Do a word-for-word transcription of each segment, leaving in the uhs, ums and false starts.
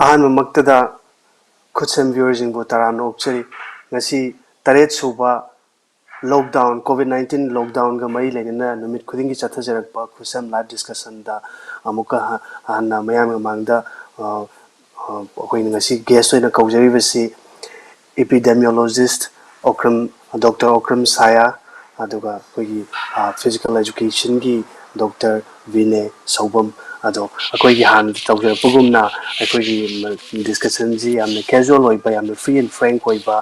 ꯑꯍꯥꯟꯕꯃꯛꯇꯗ ꯈꯨꯠꯁꯦꯝ viewerꯁꯤꯡꯕꯨ ꯇꯔꯥꯝꯅ ꯑꯣꯛꯆꯔꯤ꯫ ꯉꯁꯤ ꯇꯔꯦꯠ ꯁꯨꯕ lockdown, COVID nineteen lockdownꯒ ꯃꯔꯤ ꯂꯩꯅꯅ ꯅꯨꯃꯤꯠ ꯈꯨꯗꯤꯡꯒꯤ ꯆꯠꯊꯖꯔꯛꯄ ꯈꯨꯠꯁꯦꯝ live discussionꯗ ꯑꯃꯨꯛꯀ ꯍ-, ꯍꯟꯅ ꯃꯌꯥꯝꯒꯤ ꯃꯃꯥꯡꯗ, ꯑ, ꯑ, ꯑꯩꯈꯣꯏꯅ ꯉꯁꯤ guest ꯑꯣꯏꯅ ꯀꯧꯖꯔꯤꯕꯁꯤ epidemiologist ꯑꯣꯀ꯭ꯔꯝ, Doctor ꯑꯣꯀ꯭ꯔꯝ ꯁꯥꯌꯥ, ꯑꯗꯨꯒ ꯑꯩꯈꯣꯏꯒꯤ, ꯑ, physical educationꯒꯤ Doctor ꯕꯤꯅꯦ ꯁꯧꯕꯝ꯫ ꯑꯗꯣ ꯑꯩꯈꯣꯏꯒꯤ ꯍꯥꯟꯅ ꯇꯧꯖꯔꯛꯄꯒꯨꯝꯅ ꯑꯩꯈꯣꯏꯒꯤ ꯃ-, discussionꯁꯤ ꯌꯥꯝꯅ casual ꯑꯣꯏꯕ, ꯌꯥꯝꯅ free and frank ꯑꯣꯏꯕ,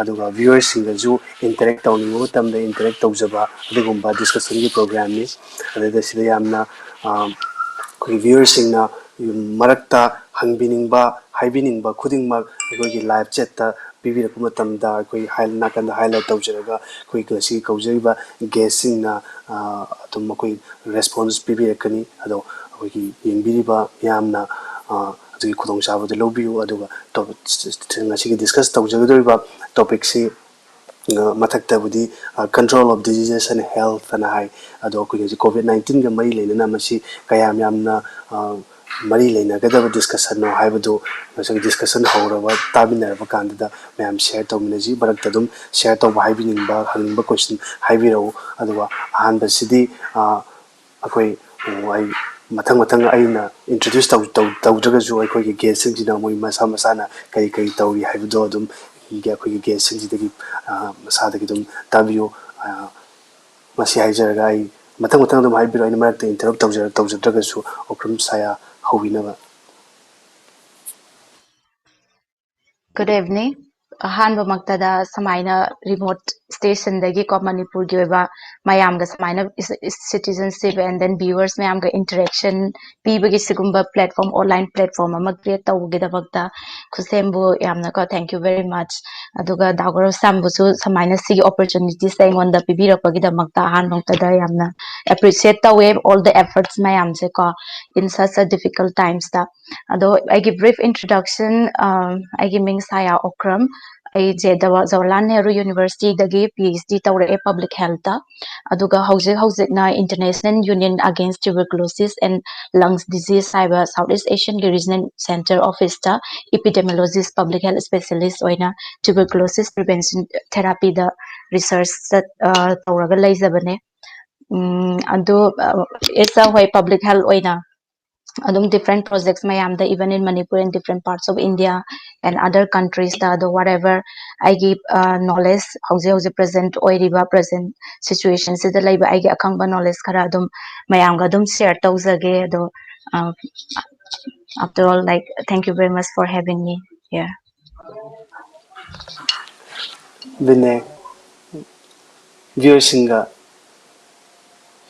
ꯑꯗꯨꯒ viewerꯁꯤꯡꯒꯁꯨ interact ꯇꯧꯅꯤꯡꯕ ꯃꯇꯝꯗ interact ꯇꯧꯖꯕ ꯑꯗꯨꯒꯨꯝꯕ discussionꯒꯤ programꯅꯤ꯫ ꯑꯗꯨꯗ ꯁꯤꯗ ꯌꯥꯝꯅ, ꯑ, ꯑꯩꯈꯣꯏꯒꯤ viewerꯁꯤꯡꯅ ꯃꯔꯛꯇ ꯍꯪꯕꯤꯅꯤꯡꯕ, ꯍꯥꯏꯕꯤꯅꯤꯡꯕ ꯈꯨꯗꯤꯡꯃꯛ ꯑꯩꯈꯣꯏꯒꯤ live chatꯇ ꯄꯤꯕꯤꯔꯛꯄ ꯃꯇꯝꯗ ꯑꯩꯈꯣꯏ ꯍꯥꯏ-, ꯅꯥꯀꯟꯗ highlight ꯇꯧꯖꯔꯒ ꯑꯩꯈꯣꯏ ꯉꯁꯤꯒꯤ ꯀꯧꯖꯔꯤꯕ guestꯁꯤꯡꯅ, ꯑ, ꯑꯗꯨꯝ ꯑꯩꯈꯣꯏ response ꯄꯤꯕꯤꯔꯛꯀꯅꯤ꯫ ꯑꯗꯣ ꯑꯩꯈꯣꯏꯒꯤ ꯌꯦꯡꯕꯤꯔꯤꯕ ꯃꯤꯌꯥꯝꯅ, ꯑ, ꯑꯗꯨꯒꯤ ꯈꯨꯗꯣꯡꯆꯥꯕꯗꯨ ꯂꯧꯕꯤꯌꯨ꯫ ꯑꯗꯨꯒ topic, ꯉꯁꯤꯒꯤ discuss ꯇꯧꯖꯒꯗꯧꯔꯤꯕ topicꯁꯤ, ꯑ, ꯃꯊꯛꯇꯕꯨꯗꯤ, ꯑ, control of diseases and health ꯑꯅ ꯍꯥꯏ꯫ ꯑꯗꯣ ꯑꯩꯈꯣꯏꯒꯤ ꯍꯧꯖꯤꯛ COVID nineteenꯒ ꯃꯔꯤ ꯂꯩꯅꯅ ꯃꯁꯤ ꯀꯌꯥꯝ ꯌꯥꯝꯅ, ꯑ, ꯃꯔꯤ ꯂꯩꯅꯒꯗꯕ discussionꯅꯣ ꯍꯥꯏꯕꯗꯨ ꯉꯁꯥꯏꯒꯤ discussion ꯍꯧꯔꯕ, ꯇꯥꯃꯤꯟꯅꯔꯕ ꯀꯥꯟꯗꯨꯗ ꯃꯌꯥꯝ share ꯇꯧꯃꯤꯟꯅꯁꯤ꯫ ꯃꯔꯛꯇ ꯑꯗꯨꯝ share ꯇꯧꯕ, ꯍꯥꯏꯕꯤꯅꯤꯡꯕ, ꯍꯪꯅꯤꯡꯕ question ꯍꯥꯏꯕꯤꯔꯛꯎ꯫ ꯑꯗꯨꯒ ꯑꯍꯥꯟꯕꯁꯤꯗꯤ, ꯑ, ꯑꯩꯈꯣꯏ, ꯑ, ꯑꯩ ꯃꯊꯪ ꯃꯊꯪ ꯑꯩꯅ introduce ꯇꯧ-, ꯇꯧ-, ꯇꯧꯗ꯭ꯔꯒꯁꯨ ꯑꯩꯈꯣꯏꯒꯤ guestꯁꯤꯡꯁꯤꯅ ꯃꯣꯏ ꯃꯁꯥ ꯃꯁꯥꯅ ꯀꯔꯤ ꯀꯔꯤ ꯇꯧꯔꯤ ꯍꯥꯏꯕꯗꯣ ꯑꯗꯨꯝ ꯑꯩꯈꯣꯏꯒꯤ guestꯁꯤꯡꯁꯤꯗꯒꯤ, ꯑ, ꯃꯁꯥꯗꯒꯤ ꯑꯗꯨꯝ ꯇꯥꯕꯤꯌꯨ꯫ ꯑ, ꯃꯁꯤ ꯍꯥꯏꯖꯔꯒ ꯑꯩ ꯃꯊꯪ ꯃꯊꯪ ꯑꯗꯨꯝ ꯍꯥꯏꯕꯤꯔꯣ, ꯑꯩꯅ ꯃꯔꯛꯇ interrupt ꯇꯧꯖꯔ-, ꯇꯧꯖꯗ꯭ꯔꯒꯁꯨ ꯑꯣꯀ꯭ꯔꯝ ꯁꯥꯌꯥ ꯍꯧꯕꯤꯅꯕ꯫ Good evening. ꯑꯍꯥꯟꯕꯃꯛꯇꯗ ꯁꯨꯃꯥꯏꯅ remote stationꯗꯒꯤꯀꯣ ꯃꯅꯤꯄꯨꯔꯒꯤ ꯑꯣꯏꯕ ꯃꯌꯥꯝꯒ ꯁꯨꯃꯥꯏꯅ is-, is-, citizenship and then viewers ꯃꯌꯥꯝꯒ interaction ꯄꯤꯕꯒꯤ ꯁꯤꯒꯨꯝꯕ platform, online platform ꯑꯃ create ꯇꯧꯕꯒꯤꯗꯃꯛꯇ ꯈꯨꯠꯁꯦꯝꯕꯨ ꯌꯥꯝꯅꯀꯣ thank you very much꯫ ꯑꯗꯨꯒ ꯗꯥ ꯒꯧꯔꯕ ꯁꯥꯝꯕꯨꯁꯨ ꯁꯨꯃꯥꯏꯅ ꯁꯤꯒꯤ opportunityꯁꯦ ꯑꯩꯉꯣꯟꯗ ꯄꯤꯕꯤꯔꯛꯄꯒꯤꯗꯃꯛꯇ ꯑꯍꯥꯟꯕꯃꯛꯇꯗ ꯌꯥꯝꯅ appreciate ꯇꯧꯋꯦ, all the efforts ꯃꯌꯥꯝꯁꯦꯀꯣ, in such a difficult timesꯇ꯫ ꯑꯗꯣ ꯑꯩꯒꯤ brief introduction, ꯑ, ꯑꯩꯒꯤ ꯃꯤꯡ ꯁꯥꯌꯥ ꯑꯣꯀ꯭ꯔꯝ, ꯑꯩꯁꯦ ꯖꯋꯥꯍꯔꯂꯥꯜ ꯅꯦꯍꯔꯨ ꯌꯨꯅꯤꯚꯔꯁꯤꯇꯤꯗꯒꯤ ꯄꯤ ꯑꯩꯆ ꯗꯤ ꯇꯧꯔꯛꯑꯦ ꯄꯕ꯭ꯂꯤꯛ ꯍꯦꯜꯠꯇ꯫ ꯑꯗꯨꯒ ꯍꯧꯖꯤꯛ ꯍꯧꯖꯤꯛꯅ International Union Against Tuberculosis and Lung Disease ꯍꯥꯏꯕ South East Asian ꯒꯤ Regional Center Office ꯇ Epidemiologist Public Health Specialist ꯑꯣꯏꯅ Tuberculosis Prevention Therapy ꯗ research ꯆꯠ ꯑ, ꯇꯧꯔꯒ ꯂꯩꯖꯕꯅꯦ꯫ ꯎꯝ, ꯑꯗꯨ ꯑ, it's a, ꯍꯣꯏ, ꯄꯕ꯭ꯂꯤꯛ ꯍꯦꯜꯠ ꯑꯣꯏꯅ ꯑꯗꯨꯝ different projects ꯃꯌꯥꯝꯗ, even in Manipur and different parts of India and other countries ꯇ, ꯑꯗꯣ whatever ꯑꯩꯒꯤ ꯅꯣꯂꯦꯖ, ꯍꯧꯖꯤꯛ ꯍꯧꯖꯤꯛ present ꯑꯣꯏꯔꯤꯕ, present situation ꯁꯤꯗ ꯂꯩꯕ ꯑꯩꯒꯤ ꯑꯈꯪꯕ ꯅꯣꯂꯦꯖ ꯈꯔ ꯑꯗꯨꯝ ꯃꯌꯥꯝꯒ ꯑꯗꯨꯝ share ꯇꯧꯖꯒꯦ꯫ ꯑꯗꯣ after all, like, thank you very much for having me here. ꯕꯤꯅꯦ, ꯚ꯭ꯌꯨꯌꯔꯁꯤꯡꯒ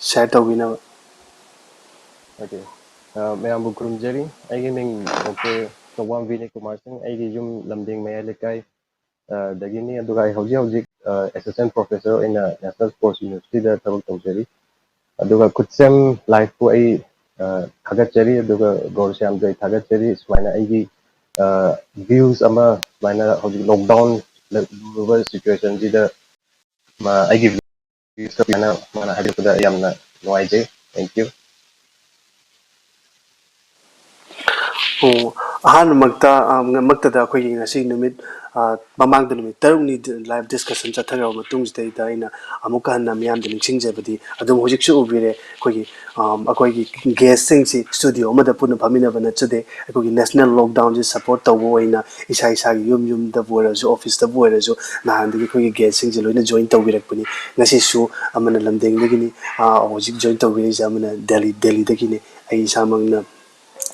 ꯁꯤꯌꯔ ꯇꯧꯕꯤꯅꯕ꯫ ꯑꯣꯀꯦ꯫ ꯑ, ꯃꯌꯥꯝꯕꯨ ꯈꯨꯔꯨꯝꯖꯔꯤ꯫ ꯑꯩꯒꯤ ꯃꯤꯡ ꯗꯣꯛꯇꯔ ꯆꯧꯕꯥꯝ ꯕꯤꯅꯦ ꯀꯨꯃꯥꯔ ꯁꯤꯡ꯫ ꯑꯩꯒꯤ ꯌꯨꯝ ꯂꯝꯗꯤꯡ ꯃꯌꯥꯏ ꯂꯩꯀꯥꯏ, ꯑ, ꯗꯒꯤꯅꯤ꯫ ꯑꯗꯨꯒ ꯑꯩ ꯍꯧꯖꯤꯛ ꯍꯧꯖꯤꯛ, ꯑ, assistant professor ꯑꯣꯏꯅ National Sports University ꯗ ꯊꯕꯛ ꯇꯧꯖꯔꯤ꯫ ꯑꯗꯨꯒ ꯈꯨꯠꯁꯦꯝ ꯂꯥꯏꯐꯄꯨ ꯑꯩ, ꯑ, ꯊꯥꯒꯠꯆꯔꯤ꯫ ꯑꯗꯨꯒ ꯒꯧꯔ ꯁ꯭ꯌꯥꯝꯁꯨ ꯑꯩ ꯊꯥꯒꯠꯆꯔꯤ꯫ ꯁꯨꯃꯥꯏꯅ ꯑꯩꯒꯤ, ꯑ, ꯚ꯭ꯌꯨꯁ ꯑꯃ, ꯁꯨꯃꯥꯏꯅ ꯍꯧꯖꯤꯛ ꯂꯣꯛꯗꯥꯎꯟ ꯂꯨꯔꯕ ꯁꯤꯆꯨꯋꯦꯁꯟꯁꯤꯗ ꯃꯥ-, ꯑꯩꯒꯤ ꯚ꯭ꯌꯨꯁꯇ ꯁꯨꯃꯥꯏꯅ ꯃꯥꯅ ꯍꯥꯏꯕꯤꯔꯛꯄꯗ ꯑꯩ ꯌꯥꯝꯅ ꯅꯨꯡꯉꯥꯏꯖꯩ꯫ Thank you꯫ ꯑꯣ, ꯑꯍꯥꯟꯕꯃꯛꯇ, ꯑ, ꯃꯛꯇꯗ ꯑꯩꯈꯣꯏꯒꯤ ꯉꯁꯤ ꯅꯨꯃꯤꯠ, ꯑ, ꯃꯃꯥꯡꯗ ꯅꯨꯃꯤꯠ ꯇꯔꯨꯛꯅꯤ ꯗꯤ-, ꯂꯥꯏꯐ ꯗꯤꯁꯀꯁꯟ ꯆꯠꯊꯈ꯭ꯔꯕ ꯃꯇꯨꯡꯁꯤꯗꯩꯗ ꯑꯩꯅ ꯑꯃꯨꯛꯀ ꯍꯟꯅ ꯃꯤꯌꯥꯝꯗ ꯅꯤꯡꯁꯤꯡꯖꯕꯗꯤ, ꯑꯗꯨꯝ ꯍꯧꯖꯤꯛꯁꯨ ꯎꯕꯤꯔꯦ, ꯑꯩꯈꯣꯏꯒꯤ, ꯑ, ꯑꯩꯈꯣꯏꯒꯤ ꯒꯦꯁꯁꯤꯡꯁꯤ ꯁ꯭ꯇꯨꯗꯤꯑꯣ ꯑꯃꯗ ꯄꯨꯟꯅ ꯐꯝꯃꯤꯟꯅꯕ ꯅꯠꯆꯗꯦ꯫ ꯑꯩꯈꯣꯏꯒꯤ ꯅꯦꯁꯅꯦꯜ ꯂꯣꯛꯗꯥꯎꯟꯁꯤ ꯁꯄꯣꯔꯠ ꯇꯧꯕ ꯑꯣꯏꯅ ꯏꯁꯥ ꯏꯁꯥꯒꯤ ꯌꯨꯝ ꯌꯨꯝꯗꯕꯨ ꯑꯣꯏꯔꯁꯨ, ꯑꯣꯐꯤꯁꯇꯕꯨ ꯑꯣꯏꯔꯁꯨ, ꯅꯍꯥꯟꯗꯒꯤ ꯑꯩꯈꯣꯏꯒꯤ ꯒꯦꯁꯁꯤꯡꯁꯦ ꯂꯣꯏꯅ ꯖꯣꯏꯟ ꯇꯧꯕꯤꯔꯛꯄꯅꯤ꯫ ꯉꯁꯤꯁꯨ ꯑꯃꯅ ꯂꯝꯗꯦꯡꯗꯒꯤꯅꯤ, ꯑ, ꯍꯧꯖꯤꯛ ꯖꯣꯏꯟ ꯇꯧꯕꯤꯔꯛꯏꯁꯦ ꯑꯃꯅ ꯗꯦꯜꯂꯤ, ꯗꯦꯜꯂꯤꯗꯒꯤꯅꯤ꯫ ꯑꯩ ꯏꯁꯥꯃꯛꯅ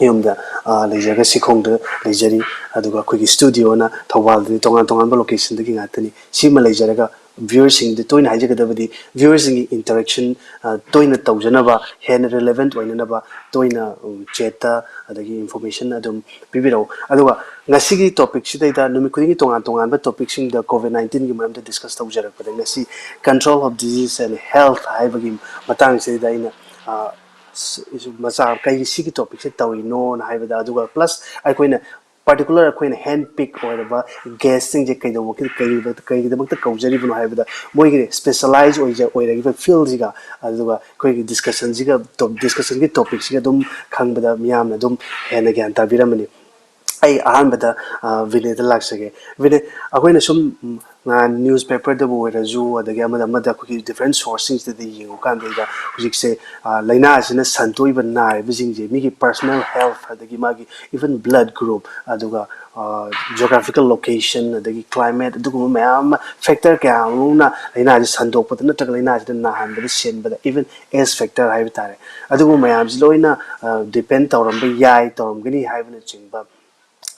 ꯌꯨꯝꯗ, ꯑ, ꯂꯩꯖꯔꯒ ꯁꯤꯈꯣꯡꯗ ꯂꯩꯖꯔꯤ꯫ ꯑꯗꯨꯒ ꯑꯩꯈꯣꯏꯒꯤ ꯁ꯭ꯇꯨꯗꯤꯑꯣꯅ ꯊꯧꯕꯥꯜꯗꯅꯤ, ꯇꯣꯉꯥꯟ ꯇꯣꯉꯥꯟꯕ ꯂꯣꯀꯦꯁꯟꯗꯒꯤ ꯉꯥꯛꯇꯅꯤ꯫ ꯁꯤꯃ ꯂꯩꯖꯔꯒ ꯚ꯭ꯌꯨꯋꯔꯁꯤꯡꯗ ꯇꯣꯏꯅ ꯍꯥꯏꯖꯒꯗꯕꯗꯤ, ꯚ꯭ꯌꯨꯋꯔꯁꯤꯡꯒꯤ ꯏꯟꯇꯔꯦꯛꯁꯟ, ꯑ, ꯇꯣꯏꯅ ꯇꯧꯖꯅꯕ, ꯍꯦꯟꯅ ꯔꯤꯂꯦꯚꯦꯟꯠ ꯑꯣꯏꯅꯅꯕ ꯇꯣꯏꯅ, ꯎꯝ, ꯆꯦꯠꯇ, ꯑꯗꯒꯤ ꯏꯟꯐꯣꯔꯃꯦꯁꯟ ꯑꯗꯨꯝ ꯄꯤꯕꯤꯔꯛꯎ꯫ ꯑꯗꯨꯒ ꯉꯁꯤꯒꯤ ꯇꯣꯄꯤꯛꯁꯤꯗꯩꯗ ꯅꯨꯃꯤꯠ ꯈꯨꯗꯤꯡꯒꯤ ꯇꯣꯉꯥꯟ ꯇꯣꯉꯥꯟꯕ ꯇꯣꯄꯤꯛꯁꯤꯡꯗ ꯀꯣꯚꯤꯗ ꯅꯥꯏꯟꯇꯤꯟꯒꯤ ꯃꯔꯝꯗ ꯗꯤꯁꯀꯁ ꯇꯧꯖꯔꯛꯄꯗ, ꯉꯁꯤ Control of Disease and Health ꯍꯥꯏꯕꯒꯤ ꯃꯇꯥꯡꯁꯤꯗ ꯑꯩꯅ, ꯑ, ꯁ-, ꯃꯆꯥ ꯀꯩ ꯁꯤꯒꯤ ꯇꯣꯄꯤꯛꯁꯦ ꯇꯧꯔꯤꯅꯣꯅ ꯍꯥꯏꯕꯗ, ꯑꯗꯨꯒ ꯄ꯭ꯂꯁ ꯑꯩꯈꯣꯏꯅ particular ꯑꯩꯈꯣꯏꯅ hand pick ꯑꯣꯏꯔꯕ guestꯁꯤꯡꯁꯦ ꯀꯩꯗꯧꯕꯒꯤ ꯀꯩꯒꯤꯗꯃꯛꯇ ꯀꯧꯖꯔꯤꯕꯅꯣ ꯍꯥꯏꯕꯗ ꯃꯣꯏꯒꯤ specialize ꯑꯣꯏꯖ ꯑꯣꯏꯔꯛꯏꯕ fieldꯁꯤꯒ ꯑꯗꯨꯒ ꯑꯩꯈꯣꯏꯒꯤ discussionꯁꯤꯒ discussionꯒꯤ topicꯁꯤꯒ ꯑꯗꯨꯝ ꯈꯪꯕꯗ ꯃꯤꯌꯥꯝꯅ ꯑꯗꯨꯝ ꯍꯦꯟꯅ ꯒ꯭ꯌꯥꯟ ꯇꯥꯕꯤꯔꯝꯃꯅꯤ꯫ ꯑꯩ ꯑꯍꯥꯟꯕꯗ ꯚꯤꯅꯦꯗ ꯂꯥꯛꯆꯒꯦ꯫ ꯚꯤꯅꯦ, ꯑꯩꯈꯣꯏꯅ ꯁꯨꯝ ꯅꯍꯥꯟ newspaperꯗꯕꯨ ꯑꯣꯏꯔꯁꯨ ꯑꯗꯒꯤ ꯑꯃꯗ ꯑꯃꯗ ꯑꯩꯈꯣꯏꯒꯤ different sourceꯁꯤꯡꯁꯤꯗ ꯌꯦꯡꯉꯨ ꯀꯥꯟꯗ ꯂꯥꯏꯅꯥ ꯑꯁꯤꯅ ꯁꯟꯗꯣꯛꯏꯕ ꯅꯥꯔꯤꯕꯁꯤꯡꯁꯦ ꯃꯤꯒꯤ personal health ꯑꯗꯒꯤ ꯃꯥꯒꯤ even blood group ꯑꯗꯨꯒ geographical location ꯑꯗꯒꯤ climate ꯑꯗꯨꯒꯨꯝꯕ ꯃꯌꯥꯝ ꯑꯃ factor ꯀꯌꯥ ꯑꯃꯅ ꯂꯥꯏꯅꯥꯁꯤ ꯁꯟꯗꯣꯛꯄꯗ ꯅꯠꯇ꯭ꯔꯒ ꯂꯥꯏꯅꯥꯁꯤꯗ ꯅꯥꯍꯟꯕꯗ ꯁꯤꯍꯟꯕꯗ even age factor ꯍꯥꯏꯕ ꯇꯥꯔꯦ꯫ ꯑꯗꯨꯒꯨꯝꯕ ꯃꯌꯥꯝꯁꯤ ꯂꯣꯏꯅ depend ꯇꯧꯔꯝꯕ ꯌꯥꯏ, ꯇꯧꯔꯝꯒꯅꯤ ꯍꯥꯏꯕꯅꯆꯤꯡꯕ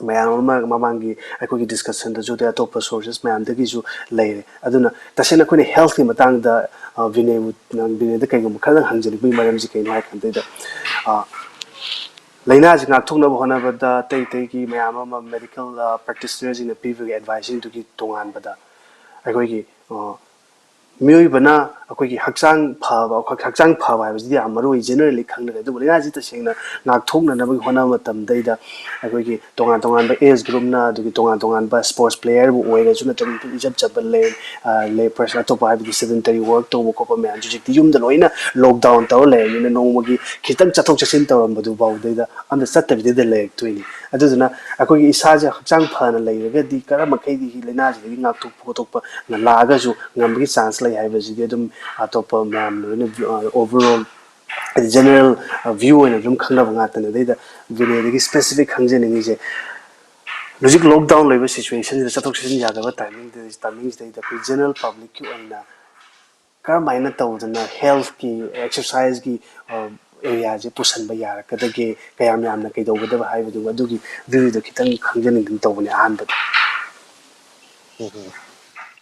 ꯃꯌꯥꯝ ꯑꯃ ꯃꯃꯥꯡꯒꯤ ꯑꯩꯈꯣꯏꯒꯤ discussionꯗꯁꯨ ꯑꯗꯩ ꯑꯇꯣꯞꯄ sources ꯃꯌꯥꯝꯗꯒꯤꯁꯨ ꯂꯩꯔꯦ꯫ ꯑꯗꯨꯅ ꯇꯁꯦꯡꯅ ꯑꯩꯈꯣꯏꯅ healthꯀꯤ ꯃꯇꯥꯡꯗ ꯚꯤꯅꯦꯕꯨ ꯚꯤꯅꯦꯗ ꯀꯩꯒꯨꯝꯕ ꯈꯔꯗꯪ ꯍꯪꯖꯅꯤꯡꯕꯒꯤ ꯃꯔꯝꯁꯤ ꯀꯩꯅꯣ ꯍꯥꯏ ꯀꯥꯟꯗ ꯂꯥꯏꯅꯥꯁꯤ ꯉꯥꯛꯊꯣꯛꯅꯕ ꯍꯣꯠꯅꯕꯗ ꯑꯇꯩ ꯑꯇꯩꯒꯤ ꯃꯌꯥꯝ ꯑꯃ medical practitionerꯁꯤꯡꯅ ꯄꯤꯕꯒꯤ adviceꯁꯤꯡꯗꯨꯒꯤ ꯇꯣꯉꯥꯟꯕꯗ ꯑꯩꯈꯣꯏꯒꯤ ꯃꯤꯑꯣꯏꯕꯅ ꯑꯩꯈꯣꯏꯒꯤ ꯍꯛꯆꯥꯡ ꯐꯕ ꯍꯛꯆꯥꯡ ꯐꯕ ꯍꯥꯏꯕꯁꯤꯗꯤ ꯌꯥꯝ ꯃꯔꯨ ꯑꯣꯏ, generally ꯈꯪꯅꯔꯦ꯫ ꯑꯗꯨꯕꯨ ꯂꯥꯏꯅꯥꯁꯤ ꯇꯁꯦꯡꯅ ꯉꯥꯛꯊꯣꯛꯅꯅꯕꯒꯤ ꯍꯣꯠꯅꯕ ꯃꯇꯝꯗꯩꯗ ꯑꯩꯈꯣꯏꯒꯤ ꯇꯣꯉꯥꯟ ꯇꯣꯉꯥꯟꯕ age groupꯅ ꯑꯗꯨꯒꯤ ꯇꯣꯉꯥꯟ ꯇꯣꯉꯥꯟꯕ sports playerꯕꯨ ꯑꯣꯏꯔꯁꯨ ꯅꯠꯇ꯭ꯔꯒ ꯏꯆꯝ ꯆꯝꯕ ꯂꯩ ꯂꯩ person ꯑꯇꯣꯞꯄ ꯍꯥꯏꯕꯗꯤ sedentary work ꯇꯧꯕ ꯈꯣꯠꯄ ꯃꯌꯥꯝꯁꯤ ꯍꯧꯖꯤꯛꯇꯤ ꯌꯨꯝꯗ ꯂꯣꯏꯅ lockdown ꯇꯧꯔ ꯂꯩꯔꯕꯅꯤꯅ ꯅꯣꯡꯃꯒꯤ ꯈꯤꯇꯪ ꯆꯠꯊꯣꯛ ꯆꯠꯁꯤꯟ ꯇꯧꯔꯝꯕꯗꯨ ꯐꯥꯎꯗꯩꯗ ꯑꯝꯇ ꯆꯠꯇꯕꯤꯗꯩꯗ ꯂꯩꯔꯛꯇꯣꯏꯅꯤ꯫ ꯑꯗꯨꯗꯨꯅ ꯑꯩꯈꯣꯏꯒꯤ ꯏꯁꯥꯁꯦ ꯍꯛꯆꯥꯡ ꯐꯅ ꯂꯩꯔꯒꯗꯤ ꯀꯔꯝꯕ ꯃꯈꯩꯗꯤ ꯂꯥꯏꯅꯥꯁꯤꯗꯒꯤ ꯉꯥꯛꯊꯣꯛꯄ ꯈꯣꯠꯇꯣꯛꯄ ꯂꯥꯛꯑꯒꯁꯨ ꯉꯝꯕꯒꯤ chance ꯂꯩ ꯍꯥꯏꯕꯁꯤꯗꯤ ꯑꯗꯨꯝ ꯑꯇꯣꯞꯄ ꯃꯌꯥꯝ ꯂꯣꯏꯅ overall general view ꯑꯣꯏꯅ ꯑꯗꯨꯝ ꯈꯪꯅꯕ ꯉꯥꯛꯇꯅꯤ꯫ ꯑꯗꯩꯗ ꯚꯤꯅꯦꯗꯒꯤ specific ꯈꯪꯖꯅꯤꯡꯉꯤꯁꯦ ꯍꯧꯖꯤꯛ lockdown ꯂꯩꯕ situationꯁꯤꯗ ꯆꯠꯊꯣꯛ ꯆꯠꯁꯤꯟ ꯌꯥꯗꯕ timingꯗ timingꯁꯤꯗꯩꯗ ꯑꯩꯈꯣꯏ general publicꯀꯤ ꯑꯣꯏꯅ ꯀꯔꯝꯍꯥꯏꯅ ꯇꯧꯗꯅ healthꯀꯤ exerciseꯀꯤ areaꯁꯦ ꯄꯨꯁꯟꯕ ꯌꯥꯔꯛꯀꯗꯒꯦ, ꯀꯌꯥꯝ ꯌꯥꯝꯅ ꯀꯩꯗꯧꯒꯗꯕ ꯍꯥꯏꯕꯗꯨ ꯑꯗꯨꯒꯤ viewꯗꯣ ꯈꯤꯇꯪ ꯈꯪꯖꯅꯤꯡꯗꯅ ꯇꯧꯕꯅꯦ ꯑꯍꯥꯟꯕꯗ꯫ ꯎꯝ꯫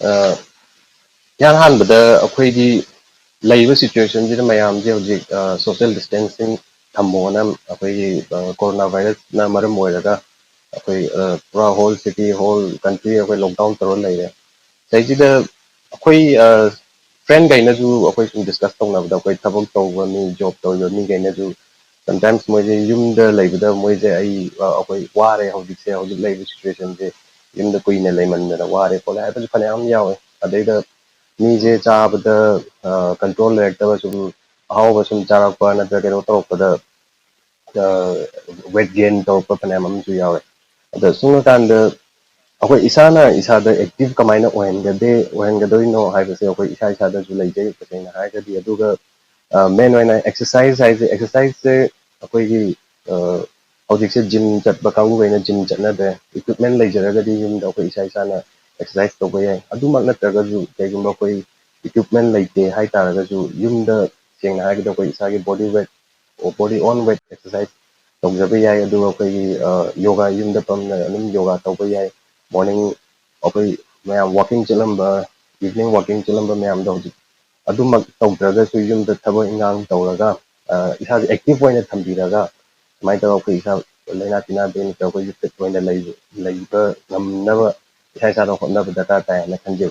ꯑ, ꯏꯍꯥꯟ ꯍꯥꯟꯕꯗ ꯑꯩꯈꯣꯏꯒꯤ ꯂꯩꯔꯤꯕ situationꯁꯤꯗ ꯃꯌꯥꯝꯁꯦ ꯍꯧꯖꯤꯛ, ꯑ, social distancing ꯊꯝꯃꯣꯅ ꯑꯩꯈꯣꯏꯒꯤ, ꯑ, corona virusꯅ ꯃꯔꯝ ꯑꯣꯏꯔꯒ ꯑꯩꯈꯣꯏ, ꯑ, ꯄꯨꯔꯥ whole city, whole country ꯑꯩꯈꯣꯏ lockdown ꯇꯧꯔ ꯂꯩꯔꯦ꯫ ꯁꯤꯗꯩꯁꯤꯗ ꯑꯩꯈꯣꯏ, ꯑ, friendꯈꯩꯅꯁꯨ ꯑꯩꯈꯣꯏ ꯁꯨꯝ discuss ꯇꯧꯅꯕꯗ ꯑꯩꯈꯣꯏ ꯊꯕꯛ ꯇꯧꯕ ꯃꯤ, job ꯇꯧꯔꯤꯕ ꯃꯤꯈꯩꯅꯁꯨ Sometimes ꯃꯣꯏꯁꯦ ꯌꯨꯝꯗ ꯂꯩꯕꯗ ꯃꯣꯏꯁꯦ ꯑꯩ ꯑꯩꯈꯣꯏ ꯋꯥꯔꯦ, ꯍꯧꯖꯤꯛꯁꯦ ꯍꯧꯖꯤꯛ ꯂꯩꯔꯤꯕ situationꯁꯦ ꯌꯨꯝꯗ ꯀꯨꯏꯅ ꯂꯩꯃꯟꯗꯅ ꯋꯥꯔꯦ ꯈꯣꯠꯂꯦ ꯍꯥꯏꯕꯁꯨ ꯐꯅꯌꯥꯝ ꯌꯥꯎꯋꯦ꯫ ꯑꯗꯩꯗ ꯃꯤꯁꯦ ꯆꯥꯕꯗ control ꯂꯩꯔꯛꯇꯕ, ꯁꯨꯝ ꯑꯍꯥꯎꯕ ꯁꯨꯝ ꯆꯥꯔꯛꯄ ꯅꯠꯇ꯭ꯔꯒ ꯀꯩꯅꯣ ꯇꯧꯔꯛꯄꯗ weight gain ꯇꯧꯔꯛꯄ ꯐꯅꯌꯥꯝ ꯑꯃꯁꯨ ꯌꯥꯎꯋꯦ꯫ ꯑꯗ ꯁꯨꯝꯕꯀꯥꯟꯗ ꯑꯩꯈꯣꯏ ꯏꯁꯥꯅ ꯏꯁꯥꯗ active ꯀꯃꯥꯏꯅ ꯑꯣꯏꯍꯟꯒꯗꯦ ꯑꯣꯏꯍꯟꯒꯗꯣꯏꯅꯣ ꯍꯥꯏꯕꯁꯦ ꯑꯩꯈꯣꯏ ꯏꯁꯥ ꯏꯁꯥꯗꯁꯨ ꯂꯩꯖꯩ꯫ ꯇꯁꯦꯡꯅ ꯍꯥꯏꯔꯒꯗꯤ ꯑꯗꯨꯒ main ꯑꯣꯏꯅ exercise ꯍꯥꯏꯁꯦ, exerciseꯁꯦ ꯑꯩꯈꯣꯏꯒꯤ ꯍꯧꯖꯤꯛꯁꯦ gym ꯆꯠꯄ ꯀꯥꯡꯕꯨꯈꯩꯅ gym ꯆꯠꯅꯗ꯭ꯔꯦ꯫ Equipment ꯂꯩꯖꯔꯒꯗꯤ ꯌꯨꯝꯗ ꯑꯩꯈꯣꯏ ꯏꯁꯥ ꯏꯁꯥꯅ exercise ꯇꯧꯕ ꯌꯥꯏ꯫ ꯑꯗꯨꯃꯛ ꯅꯠꯇ꯭ꯔꯒꯁꯨ ꯀꯩꯒꯨꯝꯕ ꯑꯩꯈꯣꯏ equipment ꯂꯩꯇꯦ ꯍꯥꯏꯇꯥꯔꯒꯁꯨ ꯌꯨꯝꯗ ꯁꯦꯡꯅ ꯍꯥꯏꯔꯒꯗꯤ ꯑꯩꯈꯣꯏ ꯏꯁꯥꯒꯤ body weight body own weight exercise ꯇꯧꯖꯕ ꯌꯥꯏ꯫ ꯑꯗꯨꯒ ꯑꯩꯈꯣꯏꯒꯤ ꯌꯣꯒꯥ ꯌꯨꯝꯗ ꯐꯝꯅ ꯑꯗꯨꯝ ꯌꯣꯒꯥ ꯇꯧꯕ ꯌꯥꯏ꯫ Morning ꯑꯩꯈꯣꯏ ꯃꯌꯥꯝ walking ꯆꯠꯂꯝꯕ, evening walking ꯆꯠꯂꯝꯕ ꯃꯌꯥꯝꯗꯣ ꯍꯧꯖꯤꯛ ꯑꯗꯨꯃꯛ ꯇꯧꯗ꯭ꯔꯒꯁꯨ ꯌꯨꯝꯗ ꯊꯕꯛ ꯏꯟꯈꯥꯡ ꯇꯧꯔꯒ ꯏꯁꯥꯁꯦ active ꯑꯣꯏꯅ ꯊꯝꯕꯤꯔꯒ ꯁꯨꯃꯥꯏꯅ ꯇꯧꯔꯒ ꯑꯩꯈꯣꯏ ꯏꯁꯥ ꯂꯥꯏꯅꯥ ꯇꯤꯟꯅꯥꯗꯒꯤ ꯅꯠꯇ꯭ꯔꯒ ꯑꯩꯈꯣꯏꯁꯨ fit ꯑꯣꯏꯅ ꯂꯩꯕ ꯉꯝꯅꯕ ꯏꯁꯥ ꯏꯁꯥꯗ ꯍꯣꯠꯅꯕ ꯗꯔꯀꯥꯔ ꯇꯥꯏ ꯍꯥꯏꯅ ꯈꯟꯖꯩ꯫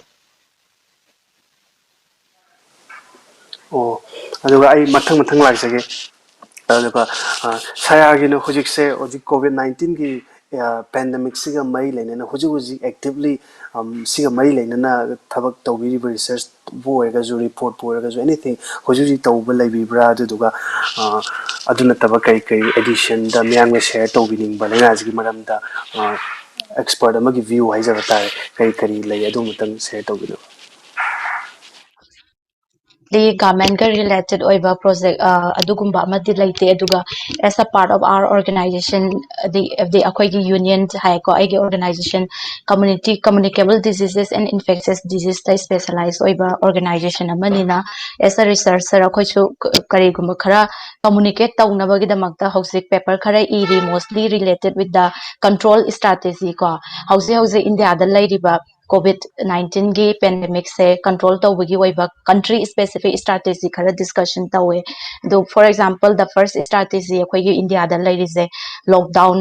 ꯑꯣ, ꯑꯗꯨꯒ ꯑꯩ ꯃꯊꯪ ꯃꯊꯪ ꯂꯥꯛꯆꯒꯦ꯫ ꯑꯗꯨꯒ ꯁꯥꯌꯥꯒꯤꯅ ꯍꯧꯖꯤꯛꯁꯦ ꯍꯧꯖꯤꯛ COVID nineteenꯒꯤ pandemicꯁꯤꯒ ꯃꯔꯤ ꯂꯩꯅꯅ ꯍꯧꯖꯤꯛ ꯍꯧꯖꯤꯛ actively ꯁꯤꯒ ꯃꯔꯤ ꯂꯩꯅꯅ ꯊꯕꯛ ꯇꯧꯕꯤꯔꯤꯕ researchꯕꯨ ꯑꯣꯏꯔꯒꯁꯨ reportꯄꯨ ꯑꯣꯏꯔꯒꯁꯨ anything ꯍꯧꯖꯤꯛ ꯍꯧꯖꯤꯛ ꯇꯧꯕ ꯂꯩꯕꯤꯕ꯭ꯔꯥ? ꯑꯗꯨꯗꯨꯒ ꯑꯗꯨ ꯅꯠꯇꯕ ꯀꯔꯤ ꯀꯔꯤ additionꯗ ꯃꯤꯌꯥꯝꯒ share ꯇꯧꯕꯤꯅꯤꯡꯕ ꯂꯥꯏꯅꯥꯁꯤꯒꯤ ꯃꯔꯝꯗ expert ꯑꯃꯒꯤ view ꯍꯥꯏꯖꯕ ꯇꯥꯔꯦ, ꯀꯔꯤ ꯀꯔꯤ ꯂꯩ ꯑꯗꯨ ꯑꯃꯇꯪ share ꯇꯧꯕꯤꯅꯕ꯫ ꯒꯥꯔꯃꯦꯟꯒ related ꯑꯣꯏꯕ project ꯑꯗꯨꯒꯨꯝꯕ ꯑꯃꯗꯤ ꯂꯩꯇꯦ꯫ ꯑꯗꯨꯒ as a part of our organization, ꯑꯗꯤ ꯑꯩꯈꯣꯏꯒꯤ union ꯍꯥꯏꯀꯣ, ꯑꯩꯒꯤ organization community communicable diseases and infectious diseaseꯇ specialize ꯑꯣꯏꯕ organization ꯑꯃꯅꯤꯅ, as a researcher ꯑꯩꯈꯣꯏꯁꯨ ꯀꯔꯤꯒꯨꯝꯕ ꯈꯔ communicate ꯇꯧꯅꯕꯒꯤꯗꯃꯛꯇ ꯍꯧꯖꯤꯛ paper ꯈꯔ ꯏꯔꯤ, mostly related with the control strategy ꯀꯣ꯫ ꯍꯧꯖꯤꯛ ꯍꯧꯖꯤꯛ ꯏꯟꯗꯤꯌꯥꯗ ꯂꯩꯔꯤꯕ COVID nineteenꯒꯤ pandemicꯁꯦ control ꯇꯧꯕꯒꯤ ꯑꯣꯏꯕ country specific strategy ꯈꯔ discussion ꯇꯧꯋꯦ꯫ ꯑꯗꯣ for example, the first strategy ꯑꯩꯈꯣꯏꯒꯤ ꯏꯟꯗꯤꯌꯥꯗ ꯂꯩꯔꯤꯁꯦ lockdown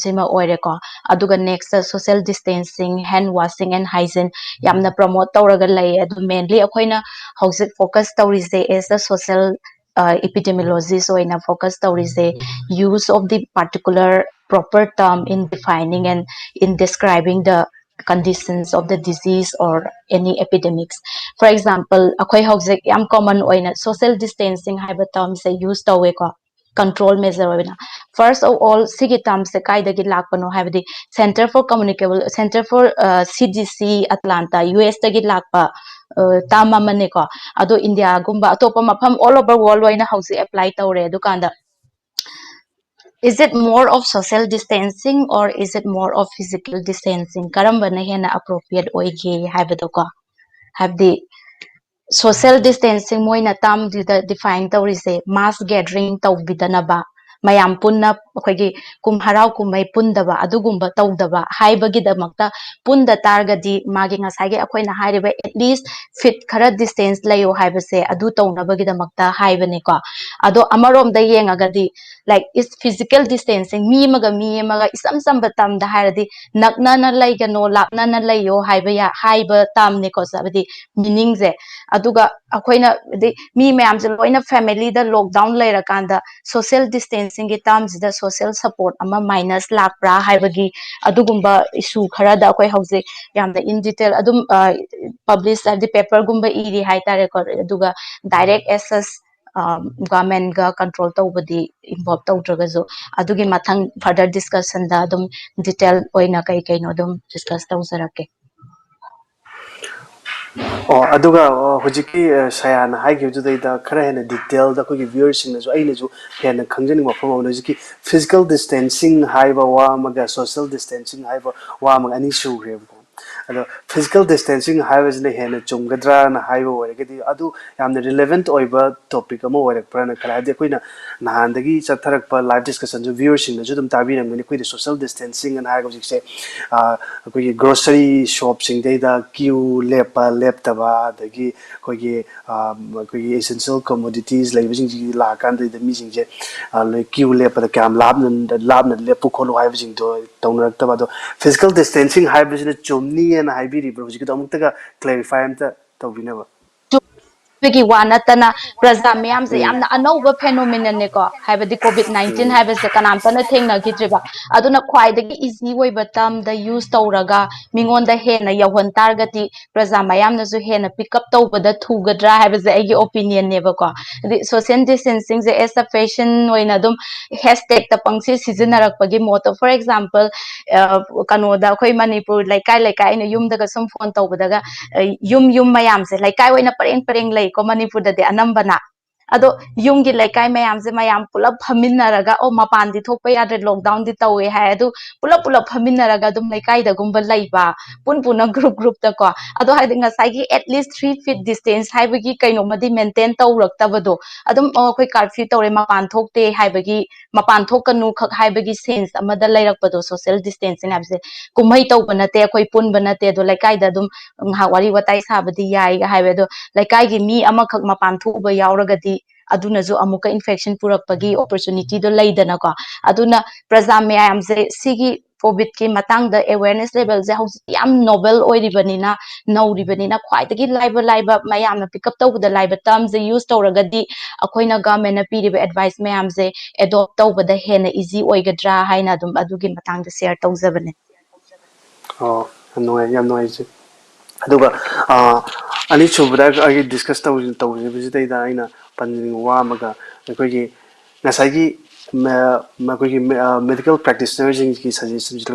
ꯁꯤꯃ ꯑꯣꯏꯔꯦꯀꯣ꯫ ꯑꯗꯨꯒ next social distancing, hand washing and hygiene ꯌꯥꯝꯅ promote ꯇꯧꯔꯒ ꯂꯩ꯫ ꯑꯗꯨ mainly ꯑꯩꯈꯣꯏꯅ ꯍꯧꯖꯤꯛ focus ꯇꯧꯔꯤꯁꯦ as a social epidemiologist ꯑꯣꯏꯅ focus ꯇꯧꯔꯤꯁꯦ use of the particular proper term in defining and in describing the conditions of the disease or any epidemics. For example, ꯑꯩꯈꯣꯏ ꯍꯧꯖꯤꯛ ꯌꯥꯝ common ꯑꯣꯏꯅ social distancing ꯍꯥꯏꯕ termꯁꯦ use ꯇꯧꯋꯦꯀꯣ, control measure ꯑꯣꯏꯅ. First of all, ꯁꯤꯒꯤ termꯁꯦ ꯀꯥꯏꯗꯒꯤ ꯂꯥꯛꯄꯅꯣ ꯍꯥꯏꯕꯗꯤ Center for Communicable Center for CDC Atlanta, US ꯇꯒꯤ ꯂꯥꯛꯄ term ꯑꯃꯅꯦꯀꯣ꯫ ꯑꯗꯣ ꯏꯟꯗꯤꯌꯥꯒꯨꯝꯕ ꯑꯇꯣꯞꯄ ꯃꯐꯝ all over world ꯂꯣꯏꯅ ꯍꯧꯖꯤꯛ apply ꯇꯧꯔꯦ꯫ ꯑꯗꯨꯀꯥꯟꯗ is it more of social distancing or is it more of physical distancing? ꯀꯔꯝꯕꯅ ꯍꯦꯟꯅ appropriate ꯑꯣꯏꯒꯦ ꯍꯥꯏꯕꯗꯣꯀꯣ, ꯍꯥꯏꯕꯗꯤ social distancing ꯃꯣꯏꯅ termꯗꯨꯗ define ꯇꯧꯔꯤꯁꯦ mass gathering ꯇꯧꯕꯤꯗꯅꯕ, ꯃꯌꯥꯝ ꯄꯨꯟꯅ ꯑꯩꯈꯣꯏꯒꯤ ꯀꯨꯝ ꯍꯔꯥꯎ ꯀꯨꯝꯍꯩ ꯄꯨꯟꯗꯕ, ꯑꯗꯨꯒꯨꯝꯕ ꯇꯧꯗꯕ ꯍꯥꯏꯕꯒꯤꯗꯃꯛꯇ ꯄꯨꯟꯗ ꯇꯥꯔꯒꯗꯤ ꯃꯥꯒꯤ ꯉꯁꯥꯏꯒꯤ ꯑꯩꯈꯣꯏꯅ ꯍꯥꯏꯔꯤꯕ at least feet ꯈꯔ distance ꯂꯩꯌꯣ ꯍꯥꯏꯕꯁꯦ ꯑꯗꯨ ꯇꯧꯅꯕꯒꯤꯗꯃꯛꯇ ꯍꯥꯏꯕꯅꯦꯀꯣ꯫ ꯑꯗꯣ ꯑꯃꯔꯣꯝꯗ ꯌꯦꯡꯉꯒꯗꯤ like is physical distancing, ꯃꯤ ꯑꯃꯒ ꯃꯤ ꯑꯃꯒ ꯏꯆꯝ ꯆꯝꯕ termꯗ ꯍꯥꯏꯔꯗꯤ ꯅꯛꯅꯅ ꯂꯩꯒꯅꯣ, ꯂꯥꯞꯅꯅ ꯂꯩꯌꯣ ꯍꯥꯏꯕ ꯌꯥ-, ꯍꯥꯏꯕ termꯅꯦꯀꯣ, ꯍꯥꯏꯕꯗꯤ meaningꯁꯦ꯫ ꯑꯗꯨꯒ ꯑꯩꯈꯣꯏꯅ ꯍꯥꯏꯗꯤ ꯃꯤ ꯃꯌꯥꯝꯁꯦ ꯂꯣꯏꯅ familyꯗ lockdown ꯂꯩꯔꯀꯥꯟꯗ social distancingꯒꯤ termꯁꯤꯗ social support ꯑꯃ minus ꯂꯥꯛꯄ꯭ꯔꯥ ꯍꯥꯏꯕꯒꯤ ꯑꯗꯨꯒꯨꯝꯕ issue ꯈꯔꯗ ꯑꯩꯈꯣꯏ ꯍꯧꯖꯤꯛ ꯌꯥꯝꯅ in detail ꯑꯗꯨꯝ publish ꯍꯥꯏꯕꯗꯤ paperꯒꯨꯝꯕ ꯏꯔꯤ ꯍꯥꯏꯇꯥꯔꯦꯀꯣ꯫ ꯑꯗꯨꯒ direct as such governmentꯒ control ꯇꯧꯕꯗꯤ involve ꯇꯧꯗ꯭ꯔꯒꯁꯨ, ꯑꯗꯨꯒꯤ ꯃꯊꯪ further discussionꯗ ꯑꯗꯨꯝ detail ꯑꯣꯏꯅ ꯀꯩ ꯀꯩꯅꯣ ꯑꯗꯨꯝ discuss ꯇꯧꯖꯔꯛꯀꯦ꯫ ꯑꯣ, ꯑꯗꯨꯒ ꯑꯣ, ꯍꯧꯖꯤꯛꯀꯤ ꯑ, ꯁꯌꯥꯅ ꯍꯥꯏꯈꯤꯕꯗꯨꯗꯩꯗ ꯈꯔ ꯍꯦꯟꯅ detailꯗ ꯑꯩꯈꯣꯏꯒꯤ viewerꯁꯤꯡꯅꯁꯨ ꯑꯩꯅꯁꯨ ꯍꯦꯟꯅ ꯈꯪꯖꯅꯤꯡꯕ ꯃꯐꯝ ꯑꯃꯅ ꯍꯧꯖꯤꯛꯀꯤ physical distancing ꯍꯥꯏꯕ ꯋꯥ ꯑꯃꯒ social distancing ꯍꯥꯏꯕ ꯋꯥ ꯑꯃꯒ ꯑꯅꯤ ꯁꯨꯈ꯭ꯔꯦꯕꯀꯣ꯫ ꯑꯗꯣ physical distancing ꯍꯥꯏꯕꯁꯤꯅ ꯍꯦꯟꯅ ꯆꯨꯝꯒꯗ꯭ꯔꯥꯅ ꯍꯥꯏꯕ ꯑꯣꯏꯔꯒꯗꯤ ꯑꯗꯨ ꯌꯥꯝꯅ relevant ꯑꯣꯏꯕ topic ꯑꯃ ꯑꯣꯏꯔꯛꯄ꯭ꯔꯥꯅ ꯈꯜꯂꯦ꯫ ꯍꯥꯏꯕꯗꯤ ꯑꯩꯈꯣꯏꯅ ꯅꯍꯥꯟꯗꯒꯤ ꯆꯠꯊꯔꯛꯄ live discussionꯁꯨ viewerꯁꯤꯡꯅꯁꯨ ꯑꯗꯨꯝ ꯇꯥꯕꯤꯔꯝꯒꯅꯤ꯫ ꯑꯩꯈꯣꯏꯗꯤ social distancing ꯑꯅ ꯍꯥꯏꯔꯒ ꯍꯧꯖꯤꯛꯁꯦ ꯑꯩꯈꯣꯏꯒꯤ grocery shopꯁꯤꯡꯗꯩꯗ queue ꯂꯦꯞꯄ ꯂꯦꯞꯇꯕ, ꯑꯗꯒꯤ ꯑꯩꯈꯣꯏꯒꯤ ꯑꯩꯈꯣꯏꯒꯤ essential commodities ꯂꯩꯕꯁꯤꯡꯁꯤ ꯂꯥꯛꯑꯀꯥꯟꯗꯩꯗ ꯃꯤꯁꯤꯡꯁꯦ ꯂꯣꯏ queue ꯂꯦꯞꯄꯗ ꯀꯌꯥꯝ ꯂꯥꯞꯅ ꯂꯥꯞꯅ ꯂꯦꯞꯄꯨ ꯈꯣꯠꯂꯨ ꯍꯥꯏꯕꯁꯤꯡꯗꯣ ꯇꯧꯅꯔꯛꯇꯕ꯫ ꯑꯗꯣ physical distancing ꯍꯥꯏꯕꯁꯤꯅ ꯆꯨꯝꯅꯤꯅ ꯍꯥꯏꯕꯤꯔꯤꯕ꯭ꯔꯥ? ꯍꯧꯖꯤꯛꯀꯤꯗꯣ ꯑꯃꯨꯛꯇꯒ clarify ꯑꯝꯇ ꯇꯧꯕꯤꯅꯕ꯫ ꯑꯩꯈꯣꯏꯒꯤ ꯋꯥ ꯅꯠꯇꯅ ꯄ꯭ꯔꯖꯥ ꯃꯤꯌꯥꯝꯁꯦ ꯌꯥꯝꯅ ꯑꯅꯧꯕ phenomenon ꯅꯦꯀꯣ, ꯍꯥꯏꯕꯗꯤ ꯀꯣꯚꯤꯗ ꯅꯥꯏꯟꯇꯤꯟ ꯍꯥꯏꯕꯁꯦ ꯀꯅꯥꯝꯇꯅ ꯊꯦꯡꯅꯈꯤꯗ꯭ꯔꯤꯕ꯫ ꯑꯗꯨꯅ ꯈ꯭ꯋꯥꯏꯗꯒꯤ ꯏꯖꯤ ꯑꯣꯏꯕ ꯇꯔꯝꯗ ꯌꯨꯁ ꯇꯧꯔꯒ ꯃꯤꯉꯣꯟꯗ ꯍꯦꯟꯅ ꯌꯧꯍꯟ ꯇꯥꯔꯒꯗꯤ ꯄ꯭ꯔꯖꯥ ꯃꯌꯥꯝꯅꯁꯨ ꯍꯦꯟꯅ ꯄꯤꯛ ꯑꯞ ꯇꯧꯕꯗ ꯊꯨꯒꯗ꯭ꯔꯥ ꯍꯥꯏꯕꯁꯦ ꯑꯩꯒꯤ ꯑꯣꯄꯤꯅꯤꯌꯟꯅꯦꯕꯀꯣ꯫ ꯍꯥꯏꯗꯤ ꯁꯣꯁꯤꯌꯦꯜ ꯗꯤꯁꯇꯦꯟꯁꯤꯡꯁꯦ ꯑꯦꯁ ꯑ ꯐꯦꯁꯟ ꯑꯣꯏꯅ ꯑꯗꯨꯝ ꯍꯦꯁꯇꯦꯛꯇ ꯄꯪꯁꯤ ꯁꯤꯖꯤꯟꯅꯔꯛꯄꯒꯤ ꯃꯣꯠꯇꯣ, ꯐꯣꯔ ꯑꯦꯛꯖꯥꯝꯄꯜ, ꯀꯩꯅꯣꯗ ꯑꯩꯈꯣꯏ ꯃꯅꯤꯄꯨꯔ ꯂꯩꯀꯥꯏ ꯂꯩꯀꯥꯏ, ꯑꯩꯅ ꯌꯨꯝꯗꯒ ꯁꯨꯝ ꯐꯣꯟ ꯇꯧꯕꯗꯒ, ꯑ, ꯌꯨꯝ ꯌꯨꯝ ꯃꯌꯥꯝꯁꯦ ꯂꯩꯀꯥꯏ ꯑꯣꯏꯅ ꯄꯔꯦꯡ ꯄꯔꯦꯡ ꯂꯩꯀꯣ ꯃꯅꯤꯄꯨꯔꯗꯗꯤ ꯑꯅꯝꯕꯅ꯫ ꯑꯗꯣ ꯌꯨꯝꯒꯤ ꯂꯩꯀꯥꯏ ꯃꯌꯥꯝꯁꯦ ꯃꯌꯥꯝ ꯄꯨꯂꯞ ꯐꯝꯃꯤꯟꯅꯔꯒ, ꯑꯣ, ꯃꯄꯥꯟꯗꯤ ꯊꯣꯛꯄ ꯌꯥꯗ꯭ꯔꯦ, ꯂꯣꯛꯗꯥꯎꯟꯗꯤ ꯇꯧꯋꯦ ꯍꯥꯏ, ꯑꯗꯨ ꯄꯨꯂꯞ ꯄꯨꯂꯞ ꯐꯝꯃꯤꯟꯅꯔꯒ ꯑꯗꯨꯝ ꯂꯩꯀꯥꯏꯗꯒꯨꯝꯕ ꯂꯩꯕ, ꯄꯨꯟ ꯄꯨꯟꯅ ꯒ꯭ꯔꯨꯞ ꯒ꯭ꯔꯨꯞꯇꯀꯣ꯫ ꯑꯗꯣ ꯍꯥꯏꯗꯤ ꯉꯁꯥꯏꯒꯤ at least three feet distance ꯍꯥꯏꯕꯒꯤ ꯀꯩꯅꯣꯃꯗꯤ ꯃꯦꯟꯇꯦꯟ ꯇꯧꯔꯛꯇꯕꯗꯣ, ꯑꯗꯨꯝ, ꯑꯣ, ꯑꯩꯈꯣꯏ ꯀꯥꯔꯐ꯭ꯌꯨ ꯇꯧꯔꯦ, ꯃꯄꯥꯟ ꯊꯣꯛꯇꯦ ꯍꯥꯏꯕꯒꯤ, ꯃꯄꯥꯟ ꯊꯣꯛꯀꯅꯨ ꯈꯛ ꯍꯥꯏꯕꯒꯤ ꯁꯦꯟꯁ ꯑꯃꯗ ꯂꯩꯔꯛꯄꯗꯣ, ꯁꯣꯁꯤꯌꯦꯜ ꯗꯤꯁꯇꯦꯟꯁꯤꯡ ꯍꯥꯏꯕꯁꯦ꯫ ꯀꯨꯝꯍꯩ ꯇꯧꯕ ꯅꯠꯇꯦ, ꯑꯩꯈꯣꯏ ꯄꯨꯟꯕ ꯅꯠꯇꯦ, ꯑꯗꯣ ꯂꯩꯀꯥꯏꯗ ꯑꯗꯨꯝ ꯉꯥꯏꯍꯥꯛ ꯋꯥꯔꯤ ꯋꯥꯇꯥꯏ ꯁꯥꯕꯗꯤ ꯌꯥꯏꯒ ꯍꯥꯏꯕ꯫ ꯑꯗꯣ ꯂꯩꯀꯥꯏꯒꯤ ꯃꯤ ꯑꯃꯈꯛ ꯃꯄꯥꯟ ꯊꯣꯛꯎꯕ ꯌꯥꯎꯔꯒꯗꯤ ꯑꯗꯨꯅꯁꯨ ꯑꯃꯨꯛꯀ ꯏꯟꯐꯦꯛꯁꯟ ꯄꯨꯔꯛꯄꯒꯤ ꯑꯣꯄꯣꯔꯆꯨꯅꯤꯇꯤꯗꯣ ꯂꯩꯗꯅꯀꯣ꯫ ꯑꯗꯨꯅ ꯄ꯭ꯔꯖꯥ ꯃꯌꯥꯝꯁꯦ ꯁꯤꯒꯤ ꯀꯣꯚꯤꯗꯀꯤ ꯃꯇꯥꯡꯗ ꯑꯦꯋꯦꯔꯅꯦꯁ ꯂꯦꯚꯦꯜꯁꯦ ꯍꯧꯖꯤꯛꯇꯤ ꯌꯥꯝ ꯅꯣꯕꯦꯜ ꯑꯣꯏꯔꯤꯕꯅꯤꯅ, ꯅꯧꯔꯤꯕꯅꯤꯅ, ꯈ꯭ꯋꯥꯏꯗꯒꯤ ꯂꯥꯏꯕ ꯂꯥꯏꯕ ꯃꯌꯥꯝꯅ ꯄꯤꯛ ꯑꯞ ꯇꯧꯕꯗ ꯂꯥꯏꯕ ꯇꯔꯝꯁꯦ ꯌꯨꯁ ꯇꯧꯔꯒꯗꯤ ꯑꯩꯈꯣꯏꯅ ꯒꯚꯔꯟꯃꯦꯟꯠꯅ ꯄꯤꯔꯤꯕ ꯑꯦꯗꯚꯥꯏꯁ ꯃꯌꯥꯝꯁꯦ ꯑꯦꯗꯣꯞ ꯇꯧꯕꯗ ꯍꯦꯟꯅ ꯏꯖꯤ ꯑꯣꯏꯒꯗ꯭ꯔꯥ ꯍꯥꯏꯅ ꯑꯗꯨꯝ ꯑꯗꯨꯒꯤ ꯃꯇꯥꯡꯗ ꯁꯤꯌꯔ ꯇꯧꯖꯕꯅꯦ꯫ ꯑꯣ, ꯌꯥꯝ ꯅꯨꯡꯉꯥꯏ, ꯌꯥꯝ ꯅꯨꯡꯉꯥꯏꯖꯩ꯫ ꯑꯗꯨꯒ ꯑ, ꯑꯅꯤꯁꯨꯕꯗ ꯑꯩꯒꯤ ꯗꯤꯁꯀꯁ ꯇꯧ ꯇꯧꯖꯕꯁꯤꯗꯩꯗ ꯑꯩꯅ ꯄꯟꯖꯅꯤꯡꯕ ꯋꯥ ꯑꯃꯒ, ꯑꯩꯈꯣꯏꯒꯤ ꯉꯁꯥꯏꯒꯤ ꯃ- ꯃꯈꯣꯏꯒꯤ ꯃꯦꯗꯤꯀꯦꯜ ꯄ꯭ꯔꯦꯛꯇꯤꯁꯅꯔꯁꯤꯡꯒꯤ ꯁꯖꯦꯁꯟꯁꯤꯡꯁꯤꯗ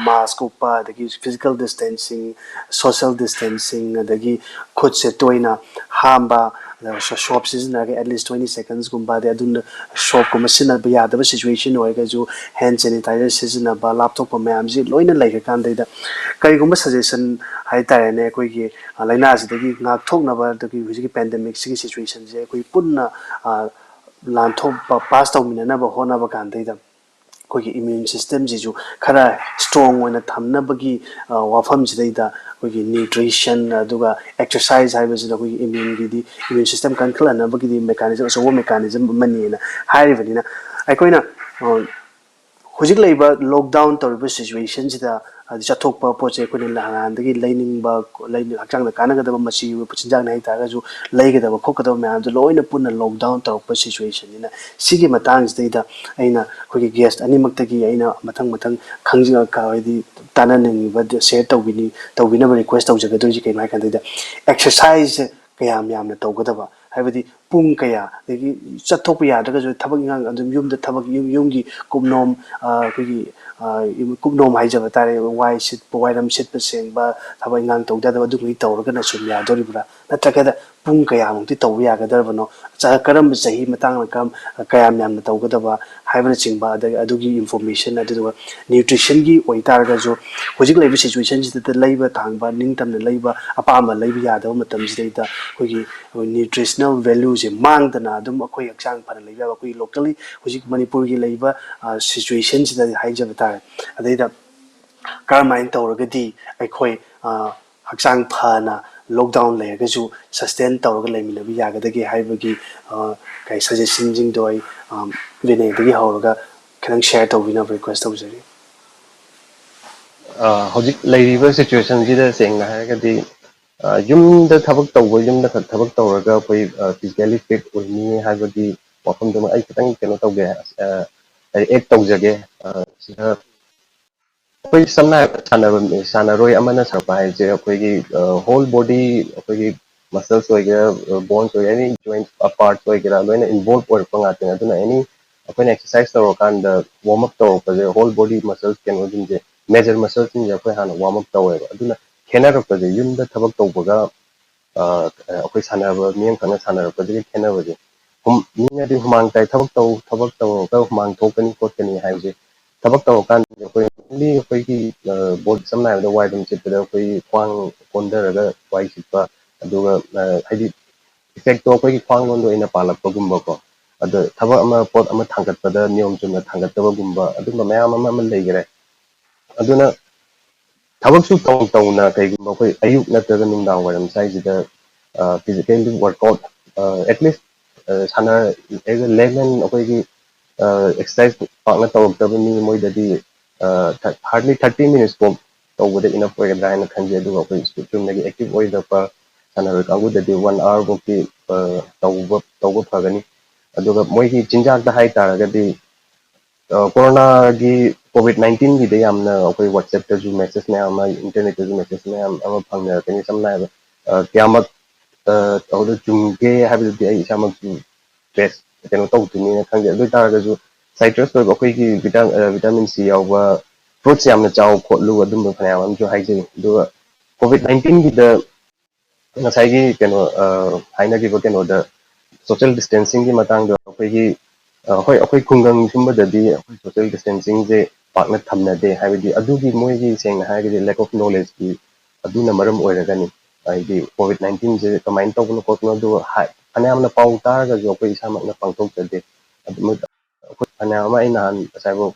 ꯃꯥꯁ ꯎꯞꯄ, ꯑꯗꯒꯤ ꯐꯤꯖꯤꯀꯦꯜ ꯗꯤꯁꯇꯦꯟꯁꯤꯡ, ꯁꯣꯁꯤꯌꯦꯜ ꯗꯤꯁꯇꯦꯟꯁꯤꯡ, ꯑꯗꯒꯤ ꯈꯨꯠꯁꯦ ꯇꯣꯏꯅ ꯍꯥꯝꯕ, ꯑꯗꯨꯒ ꯁꯣꯞ ꯁꯤꯖꯤꯟꯅꯔꯒ at least twenty seconds ꯀꯨꯝꯕ, ꯑꯗꯩ ꯑꯗꯨꯅ ꯁꯣꯞꯀꯨꯝꯕ ꯁꯤꯖꯤꯟꯅꯕ ꯌꯥꯗꯕ ꯁꯤꯆꯨꯋꯦꯁꯟ ꯑꯣꯏꯔꯒꯁꯨ ꯍꯦꯟ ꯁꯦꯅꯤꯇꯥꯏꯖꯔ ꯁꯤꯖꯤꯟꯅꯕ, ꯂꯥꯞꯊꯣꯛꯄ ꯃꯌꯥꯝꯁꯤ ꯂꯣꯏꯅ ꯂꯩꯔꯀꯥꯟꯗꯩꯗ ꯀꯔꯤꯒꯨꯝꯕ ꯁꯖꯦꯁꯟ ꯍꯥꯏꯇꯥꯔꯦꯅꯦ, ꯑꯩꯈꯣꯏꯒꯤ ꯑ, ꯂꯥꯏꯅꯥ ꯑꯁꯤꯗꯒꯤ ꯉꯥꯛꯊꯣꯛꯅꯕ, ꯑꯗꯒꯤ ꯍꯧꯖꯤꯛꯀꯤ ꯄꯦꯟꯗꯦꯃꯤꯛꯁꯤꯒꯤ ꯁꯤꯆꯨꯋꯦꯁꯟꯁꯦ ꯑꯩꯈꯣꯏ ꯄꯨꯟꯅ ꯑ, ꯂꯥꯟꯊꯣꯛꯄ, ꯄꯥꯁ ꯇꯧꯃꯤꯟꯅꯅꯕ ꯍꯣꯠꯅꯕ ꯀꯥꯟꯗꯩꯗ ꯑꯩꯈꯣꯏꯒꯤ ꯏꯃ꯭ꯌꯨꯟ ꯁꯤꯁꯇꯦꯝꯁꯤꯁꯨ ꯈꯔ ꯁ꯭ꯇꯔꯣꯡ ꯑꯣꯏꯅ ꯊꯝꯅꯕꯒꯤ ꯑ, ꯋꯥꯐꯝꯁꯤꯗꯩꯗ ꯑꯩꯈꯣꯏꯒꯤ ꯅ꯭ꯌꯨꯇ꯭ꯔꯤꯁꯟ ꯑꯗꯨꯒ ꯑꯦꯛꯁꯔꯁꯥꯏꯁ ꯍꯥꯏꯕꯁꯤꯅ ꯑꯩꯈꯣꯏꯒꯤ ꯏꯃ꯭ꯌꯨꯟꯒꯤꯗꯤ, ꯏꯃ꯭ꯌꯨꯟ ꯁꯤꯁꯇꯦꯝ ꯀꯟꯈꯠꯍꯟꯅꯕꯒꯤꯗꯤ ꯃꯦꯀꯥꯅꯤꯖꯝ, ꯑꯆꯧꯕ ꯃꯦꯀꯥꯅꯤꯖꯝ ꯑꯃꯅꯤꯅ ꯍꯥꯏꯔꯤꯕꯅꯤꯅ, ꯑꯩꯈꯣꯏꯅ ꯑ, ꯍꯧꯖꯤꯛ ꯂꯩꯔꯤꯕ ꯂꯣꯛꯗꯥꯎꯟ ꯇꯧꯔꯤꯕ ꯁꯤꯆꯨꯋꯦꯁꯟꯁꯤꯗ, ꯍꯥꯏꯗꯤ ꯆꯠꯊꯣꯛꯄ ꯄꯣꯠ ꯆꯩ ꯑꯩꯈꯣꯏꯅ ꯍꯥꯟꯅꯗꯒꯤ ꯂꯩꯅꯤꯡꯕ, ꯂꯩꯅꯤꯡ-, ꯍꯛꯆꯥꯡꯗ ꯀꯥꯟꯅꯒꯗꯕ ꯃꯆꯤ ꯑꯣꯏꯕ ꯆꯤꯟꯖꯥꯛꯅꯤ ꯍꯥꯏ ꯇꯥꯔꯒꯁꯨ, ꯂꯩꯒꯗꯕ ꯈꯣꯠꯀꯗꯕ ꯃꯌꯥꯝꯗꯣ ꯂꯣꯏꯅ ꯄꯨꯟꯅ ꯂꯣꯛꯗꯥꯎꯟ ꯇꯧꯔꯛꯄ ꯁꯤꯆꯨꯋꯦꯁꯟꯅꯤꯅ, ꯁꯤꯒꯤ ꯃꯇꯥꯡꯁꯤꯗꯩꯗ ꯑꯩꯅ ꯑꯩꯈꯣꯏꯒꯤ ꯒꯦꯁ ꯑꯅꯤꯃꯛꯇꯒꯤ ꯑꯩꯅ ꯃꯊꯪ ꯃꯊꯪ ꯈꯪꯖ-, ꯍꯥꯏꯗꯤ ꯇꯥꯟꯅꯅꯤꯡꯉꯤꯕ, ꯁꯤꯌꯔ ꯇꯧꯕꯤꯅꯤ-, ꯇꯧꯕꯤꯅꯕ ꯔꯤꯀ꯭ꯋꯦꯁ ꯇꯧꯖꯒꯗꯣꯏꯁꯦ ꯀꯩꯅꯣ ꯍꯥꯏ ꯀꯥꯟꯗ, ꯑꯦꯛꯁꯔꯁꯥꯏꯁꯁꯦ ꯀꯌꯥꯝ ꯌꯥꯝꯅ ꯇꯧꯒꯗꯕ, ꯍꯥꯏꯕꯗꯤ ꯄꯨꯡ ꯀꯌꯥ, ꯑꯗꯒꯤ ꯆꯠꯊꯣꯛꯄ ꯌꯥꯗ꯭ꯔꯒꯁꯨ ꯊꯕꯛ ꯏꯪꯈꯥꯡ ꯑꯗꯨꯝ ꯌꯨꯝꯗ ꯊꯕꯛ, ꯌꯨꯝ-, ꯌꯨꯝꯒꯤ ꯀꯨꯞꯅꯣꯝ, ꯑ, ꯑꯩꯈꯣꯏꯒꯤ, ꯑ, ꯀꯨꯞꯅꯣꯝ ꯍꯥꯏꯖꯕ ꯇꯥꯔꯦ, ꯋꯥꯏ ꯁꯤꯠꯄ, ꯋꯥꯏꯔꯝ ꯁꯤꯠꯄ ꯁꯦꯡꯕ, ꯊꯕꯛ ꯏꯪꯈꯥꯡ ꯇꯧꯗ ꯌꯥꯗꯕ ꯑꯗꯨꯒꯨꯝꯕꯗꯤ ꯇꯧꯔꯒꯅ ꯁꯨꯝ ꯌꯥꯗꯣꯔꯤꯕ꯭ꯔꯥ? ꯅꯠꯇ꯭ꯔꯒꯅ ꯄꯨꯡ ꯀꯌꯥꯃꯨꯛꯇꯤ ꯇꯧꯕ ꯌꯥꯒꯗꯕꯅꯣ? ꯆ-, ꯀꯔꯝꯕ ꯆꯍꯤ ꯃꯇꯥꯡꯗ ꯀꯔꯝ-, ꯀꯌꯥꯝ ꯌꯥꯝꯅ ꯇꯧꯒꯗꯕ ꯍꯥꯏꯕꯅꯆꯤꯡꯕ, ꯑꯗꯒꯤ ꯑꯗꯨꯒꯤ ꯏꯟꯐꯣꯔꯃꯦꯁꯟ, ꯑꯗꯨꯗꯨꯒ ꯅ꯭ꯌꯨꯇ꯭ꯔꯤꯁꯟꯒꯤ ꯑꯣꯏꯇꯥꯔꯒꯁꯨ ꯍꯧꯖꯤꯛ ꯂꯩꯕ ꯁꯤꯆꯨꯋꯦꯁꯟꯁꯤꯗ ꯂꯩꯕ ꯊꯥꯡꯕ, ꯅꯤꯡꯇꯝꯅ ꯂꯩꯕ, ꯑꯄꯥꯝꯕ ꯂꯩꯕ ꯌꯥꯗꯕ ꯃꯇꯝꯁꯤꯗꯩꯗ ꯑꯩꯈꯣꯏꯒꯤ ꯅ꯭ꯌꯨꯇ꯭ꯔꯤꯁꯅꯦꯜ ꯚꯦꯂ꯭ꯌꯨꯁꯦ ꯃꯥꯡꯗꯅ ꯑꯗꯨꯝ ꯑꯩꯈꯣꯏ ꯍꯛꯆꯥꯡ ꯐꯅ ꯂꯩꯕ ꯌꯥꯕ, ꯑꯩꯈꯣꯏꯒꯤ ꯂꯣꯀꯦꯜꯂꯤ ꯍꯧꯖꯤꯛ ꯃꯅꯤꯄꯨꯔꯒꯤ ꯂꯩꯕ, ꯑ, ꯁꯤꯆꯨꯋꯦꯁꯟꯁꯤꯗ ꯍꯥꯏꯖꯕ ꯇꯥꯔꯦ꯫ ꯑꯗꯩꯗ ꯀꯔꯝꯍꯥꯏꯅ ꯇꯧꯔꯒꯗꯤ ꯑꯩꯈꯣꯏ, ꯑ, ꯍꯛꯆꯥꯡ ꯐꯅ ꯂꯣꯛꯗꯥꯎꯟ ꯂꯩꯔꯒꯁꯨ ꯁꯁꯇꯦꯟ ꯇꯧꯔꯒ ꯂꯩꯃꯤꯟꯅꯕ ꯌꯥꯒꯗꯒꯦ ꯍꯥꯏꯕꯒꯤ, ꯑ, ꯀꯩ ꯁꯖꯦꯁꯟꯁꯤꯡꯗꯣ ꯑꯩ, ꯑ, ꯚꯤꯅꯦꯗꯒꯤ ꯍꯧꯔꯒ ꯈꯤꯇꯪ ꯁꯤꯌꯔ ꯇꯧꯕꯤꯅꯕ ꯔꯤꯀ꯭ꯋꯦꯁ ꯇꯧꯖꯔꯤ꯫ ꯑ, ꯍꯧꯖꯤꯛ ꯂꯩꯔꯤꯕ ꯁꯤꯆꯨꯋꯦꯁꯟꯁꯤꯗ ꯁꯦꯡꯅ ꯍꯥꯏꯔꯒꯗꯤ, ꯑ, ꯌꯨꯝꯗ ꯊꯕꯛ ꯇꯧꯕ, ꯌꯨꯝꯗ ꯈꯛ ꯊꯕꯛ ꯇꯧꯔꯒ ꯑꯩꯈꯣꯏ, ꯑ, ꯐꯤꯖꯤꯀꯦꯜꯂꯤ ꯐꯤꯠ ꯑꯣꯏꯅꯤ ꯍꯥꯏꯕꯒꯤ ꯋꯥꯐꯝꯗꯨꯃ ꯑꯩ ꯈꯤꯇꯪ ꯀꯩꯅꯣ ꯇꯧꯒꯦ, ꯑ, ꯑꯦꯗ ꯇꯧꯖꯒꯦ꯫ ꯑ, ꯁꯤꯗ ꯑꯩꯈꯣꯏ ꯁꯝꯅ ꯍꯥꯏꯔꯕꯗ ꯁꯥꯟꯅꯕ ꯃꯤ-, ꯁꯥꯟꯅꯔꯣꯏ ꯑꯃꯅ ꯁꯥꯟꯅꯕ ꯍꯥꯏꯁꯦ ꯑꯩꯈꯣꯏꯒꯤ, ꯑ, ꯍꯣꯜ ꯕꯣꯗꯤ, ꯑꯩꯈꯣꯏꯒꯤ ꯃꯁꯜꯁ ꯑꯣꯏꯒꯦꯔꯥ, ꯑ, ꯕꯣꯟꯁ ꯑꯣꯏꯒꯦꯔꯥ, ꯑꯦꯅꯤ ꯖꯣꯏꯟ ꯄꯥꯔꯠꯁ ꯑꯣꯏꯒꯦꯔꯥ, ꯂꯣꯏꯅ ꯏꯟꯚꯣꯜꯕ ꯑꯣꯏꯔꯛꯄ ꯉꯥꯛꯇꯅꯤ꯫ ꯑꯗꯨꯅ ꯑꯦꯅꯤ ꯑꯩꯈꯣꯏꯅ ꯑꯦꯛꯁꯔꯁꯥꯏꯁ ꯇꯧꯔꯀꯥꯟꯗ ꯋꯥꯔꯝ up ꯇꯧꯔꯛꯄꯁꯦ, whole body muscles ꯀꯩꯅꯣꯁꯤꯡꯁꯦ, major ꯃꯁꯜꯁꯤꯡꯁꯦ ꯑꯩꯈꯣꯏ ꯍꯥꯟꯅ ꯋꯥꯔꯝ ꯑꯞ ꯇꯧꯋꯦꯕ꯫ ꯑꯗꯨꯅ ꯈꯦꯠꯅꯔꯛꯄꯁꯦ, ꯌꯨꯝꯗ ꯊꯕꯛ ꯇꯧꯕꯒ, ꯑ, ꯑꯩꯈꯣꯏ ꯁꯥꯟꯅꯕ ꯃꯤ ꯑꯃꯈꯛꯅ ꯁꯥꯟꯅꯔꯛꯄꯁꯤꯒ ꯈꯦꯠꯅꯕꯁꯦ, ꯍꯨꯝ-, ꯃꯤꯅꯗꯤ ꯍꯨꯃꯥꯡ ꯇꯥꯏ, ꯊꯕꯛ ꯇꯧ-, ꯊꯕꯛ ꯇꯧꯔꯒ ꯍꯨꯃꯥꯡ ꯊꯣꯛꯀꯅꯤ ꯈꯣꯠꯀꯅꯤ ꯍꯥꯏꯕꯁꯦ, ꯊꯕꯛ ꯇꯧꯔꯀꯥꯟꯗ ꯑꯩꯈꯣꯏ ꯑꯣꯟꯂꯤ ꯑꯩꯈꯣꯏꯒꯤ, ꯑ, ꯕꯣꯗꯤ, ꯁꯝꯅ ꯍꯥꯏꯔꯕꯗ ꯋꯥꯏꯔꯝ ꯁꯤꯠꯄꯗ ꯑꯩꯈꯣꯏꯒꯤ ꯈ꯭ꯋꯥꯡ ꯀꯣꯟꯊꯔꯒ ꯋꯥꯏ ꯁꯤꯠꯄ, ꯑꯗꯨꯒ, ꯑ, ꯍꯥꯏꯗꯤ ꯏꯐꯦꯛꯇꯣ ꯑꯩꯈꯣꯏꯒꯤ ꯈ꯭ꯋꯥꯡ ꯂꯣꯝꯗ ꯑꯣꯏꯅ ꯄꯥꯜꯂꯛꯄꯒꯨꯝꯕꯀꯣ꯫ ꯑꯗ ꯊꯕꯛ ꯑꯃ, ꯄꯣꯠ ꯑꯃ ꯊꯥꯡꯒꯠꯄꯗ ꯅꯤꯌꯣꯝ ꯆꯨꯝꯅ ꯊꯥꯡꯒꯠꯇꯕꯒꯨꯝꯕ, ꯑꯗꯨꯝꯕ ꯃꯌꯥꯝ ꯑꯃ, ꯑꯃ ꯂꯩꯈꯔꯦ꯫ ꯑꯗꯨꯅ ꯊꯕꯛꯁꯨ ꯇꯧ ꯇꯧꯅ ꯀꯩꯒꯨꯝꯕ ꯑꯩꯈꯣꯏ ꯑꯌꯨꯛ ꯅꯠꯇ꯭ꯔꯒ ꯅꯨꯡꯗꯥꯡ ꯋꯥꯏꯔꯝ ꯁ꯭ꯋꯥꯏꯁꯤꯗ, ꯑ, ꯐꯤꯖꯤꯀꯦꯜꯂꯤ ꯋꯥꯔꯛꯑꯥꯎꯠ, ꯑ, ꯑꯦꯠꯂꯤꯁ, ꯑ, ꯁꯥꯟꯅ-, ꯂꯦꯃꯦꯟ ꯑꯩꯈꯣꯏꯒꯤ ꯑꯦꯛꯁꯔꯁꯥꯏꯁ ꯄꯥꯛꯅ ꯇꯧꯔꯛꯇꯕ ꯃꯤ ꯃꯣꯏꯗꯗꯤ ꯍꯥꯔꯗꯂꯤ ꯊꯥꯔꯇꯤ ꯃꯤꯅꯤꯠꯁ ꯐꯥꯎ ꯇꯧꯕꯗ ꯏꯅꯐ ꯑꯣꯏꯒꯗ꯭ꯔꯥ ꯍꯥꯏꯅ ꯈꯟꯖꯩ꯫ ꯑꯗꯨꯒ ꯑꯩꯈꯣꯏ ꯆꯨꯝꯅꯒꯤ ꯑꯦꯛꯇꯤꯚ ꯑꯣꯏꯗꯕ ꯁꯥꯟꯅꯔꯣꯏ ꯀꯥꯡꯕꯨꯗꯗꯤ ꯋꯥꯟ ꯑꯋꯥꯔ ꯐꯥꯎꯇꯤ ꯇꯧꯕ ꯇꯧꯕ ꯐꯒꯅꯤ꯫ ꯑꯗꯨꯒ ꯃꯣꯏꯒꯤ ꯆꯤꯟꯖꯥꯛꯇ ꯍꯥꯏ ꯇꯥꯔꯒꯗꯤ, ꯀꯣꯔꯣꯅꯥꯒꯤ, ꯀꯣꯚꯤꯗ ꯅꯥꯏꯟꯇꯤꯟꯒꯤꯗ ꯌꯥꯝꯅ ꯑꯩꯈꯣꯏ ꯋꯥꯆꯦꯞꯇꯁꯨ ꯃꯦꯁꯦꯖ ꯃꯌꯥꯝ ꯑꯃ, ꯏꯟꯇꯔꯅꯦꯠꯇꯁꯨ ꯃꯦꯁꯦꯖ ꯃꯌꯥꯝ ꯑꯃ ꯐꯪꯅꯔꯛꯀꯅꯤ꯫ ꯁꯝꯅ ꯍꯥꯏꯔꯕꯗ, ꯀꯌꯥꯃꯛ ꯇꯧꯕꯗ ꯆꯨꯝꯒꯦ ꯍꯥꯏꯕꯗꯨꯗꯤ ꯑꯩ ꯏꯁꯥꯃꯛꯁꯨ ꯇꯦꯁ ꯀꯩꯅꯣ ꯇꯧꯗ꯭ꯔꯤꯅꯦꯅ ꯈꯪꯗꯦ꯫ ꯑꯗꯨ ꯑꯣꯏ ꯇꯥꯔꯒꯁꯨ ꯁꯥꯏꯇ꯭ꯔꯁ ꯑꯣꯏꯕ ꯑꯩꯈꯣꯏꯒꯤ ꯚꯤꯇꯥꯃꯤꯟ ꯁꯤ ꯌꯥꯎꯕ ꯐ꯭ꯔꯨꯠꯁ ꯌꯥꯝꯅ ꯆꯥꯎ ꯈꯣꯠꯂꯨ, ꯑꯗꯨꯝꯕ ꯐꯅꯌꯥꯝ ꯑꯃꯁꯨ ꯍꯥꯏꯖꯩ꯫ ꯑꯗꯨꯒ ꯀꯣꯚꯤꯗ ꯅꯥꯏꯟꯇꯤꯟꯒꯤꯗ ꯉꯁꯥꯏꯒꯤ ꯀꯩꯅꯣ, ꯍꯥꯏꯅꯈꯤꯕ ꯀꯩꯅꯣꯗ, ꯁꯣꯁꯤꯌꯦꯜ ꯗꯤꯁꯇꯦꯟꯁꯤꯡꯒꯤ ꯃꯇꯥꯡꯗ ꯑꯩꯈꯣꯏꯒꯤ, ꯍꯣꯏ, ꯑꯩꯈꯣꯏ ꯈꯨꯡꯒꯪ ꯁꯨꯝꯕꯗꯗꯤ ꯑꯩꯈꯣꯏ ꯁꯣꯁꯤꯌꯦꯜ ꯗꯤꯁꯇꯦꯟꯁꯤꯡꯁꯦ ꯄꯥꯛꯅ ꯊꯝꯅꯗꯦ꯫ ꯍꯥꯏꯕꯗꯤ ꯑꯗꯨꯒꯤ ꯃꯣꯏꯒꯤ, ꯁꯦꯡꯅ ꯍꯥꯏꯔꯒꯗꯤ, ꯂꯦꯛ ꯑꯣꯐ ꯅꯣꯂꯦꯖꯀꯤ ꯑꯗꯨꯅ ꯃꯔꯝ ꯑꯣꯏꯔꯒꯅꯤ꯫ ꯍꯥꯏꯗꯤ ꯀꯣꯚꯤꯗ ꯅꯥꯏꯟꯇꯤꯟꯁꯦ ꯀꯃꯥꯏꯅ ꯇꯧꯕꯅꯣ ꯈꯣꯠꯄꯅꯣ ꯑꯗꯨ ꯐꯅꯌꯥꯝꯅ ꯄꯥꯎ ꯇꯥꯔꯒꯁꯨ ꯑꯩꯈꯣꯏ ꯏꯁꯥꯃꯛꯅ ꯄꯥꯡꯊꯣꯛꯆꯗꯦ꯫ ꯑꯗꯨ ꯑꯩꯈꯣꯏ ꯐꯅꯌꯥꯝ ꯑꯃ, ꯑꯩ ꯅꯍꯥꯟ ꯉꯁꯥꯏꯐꯥꯎ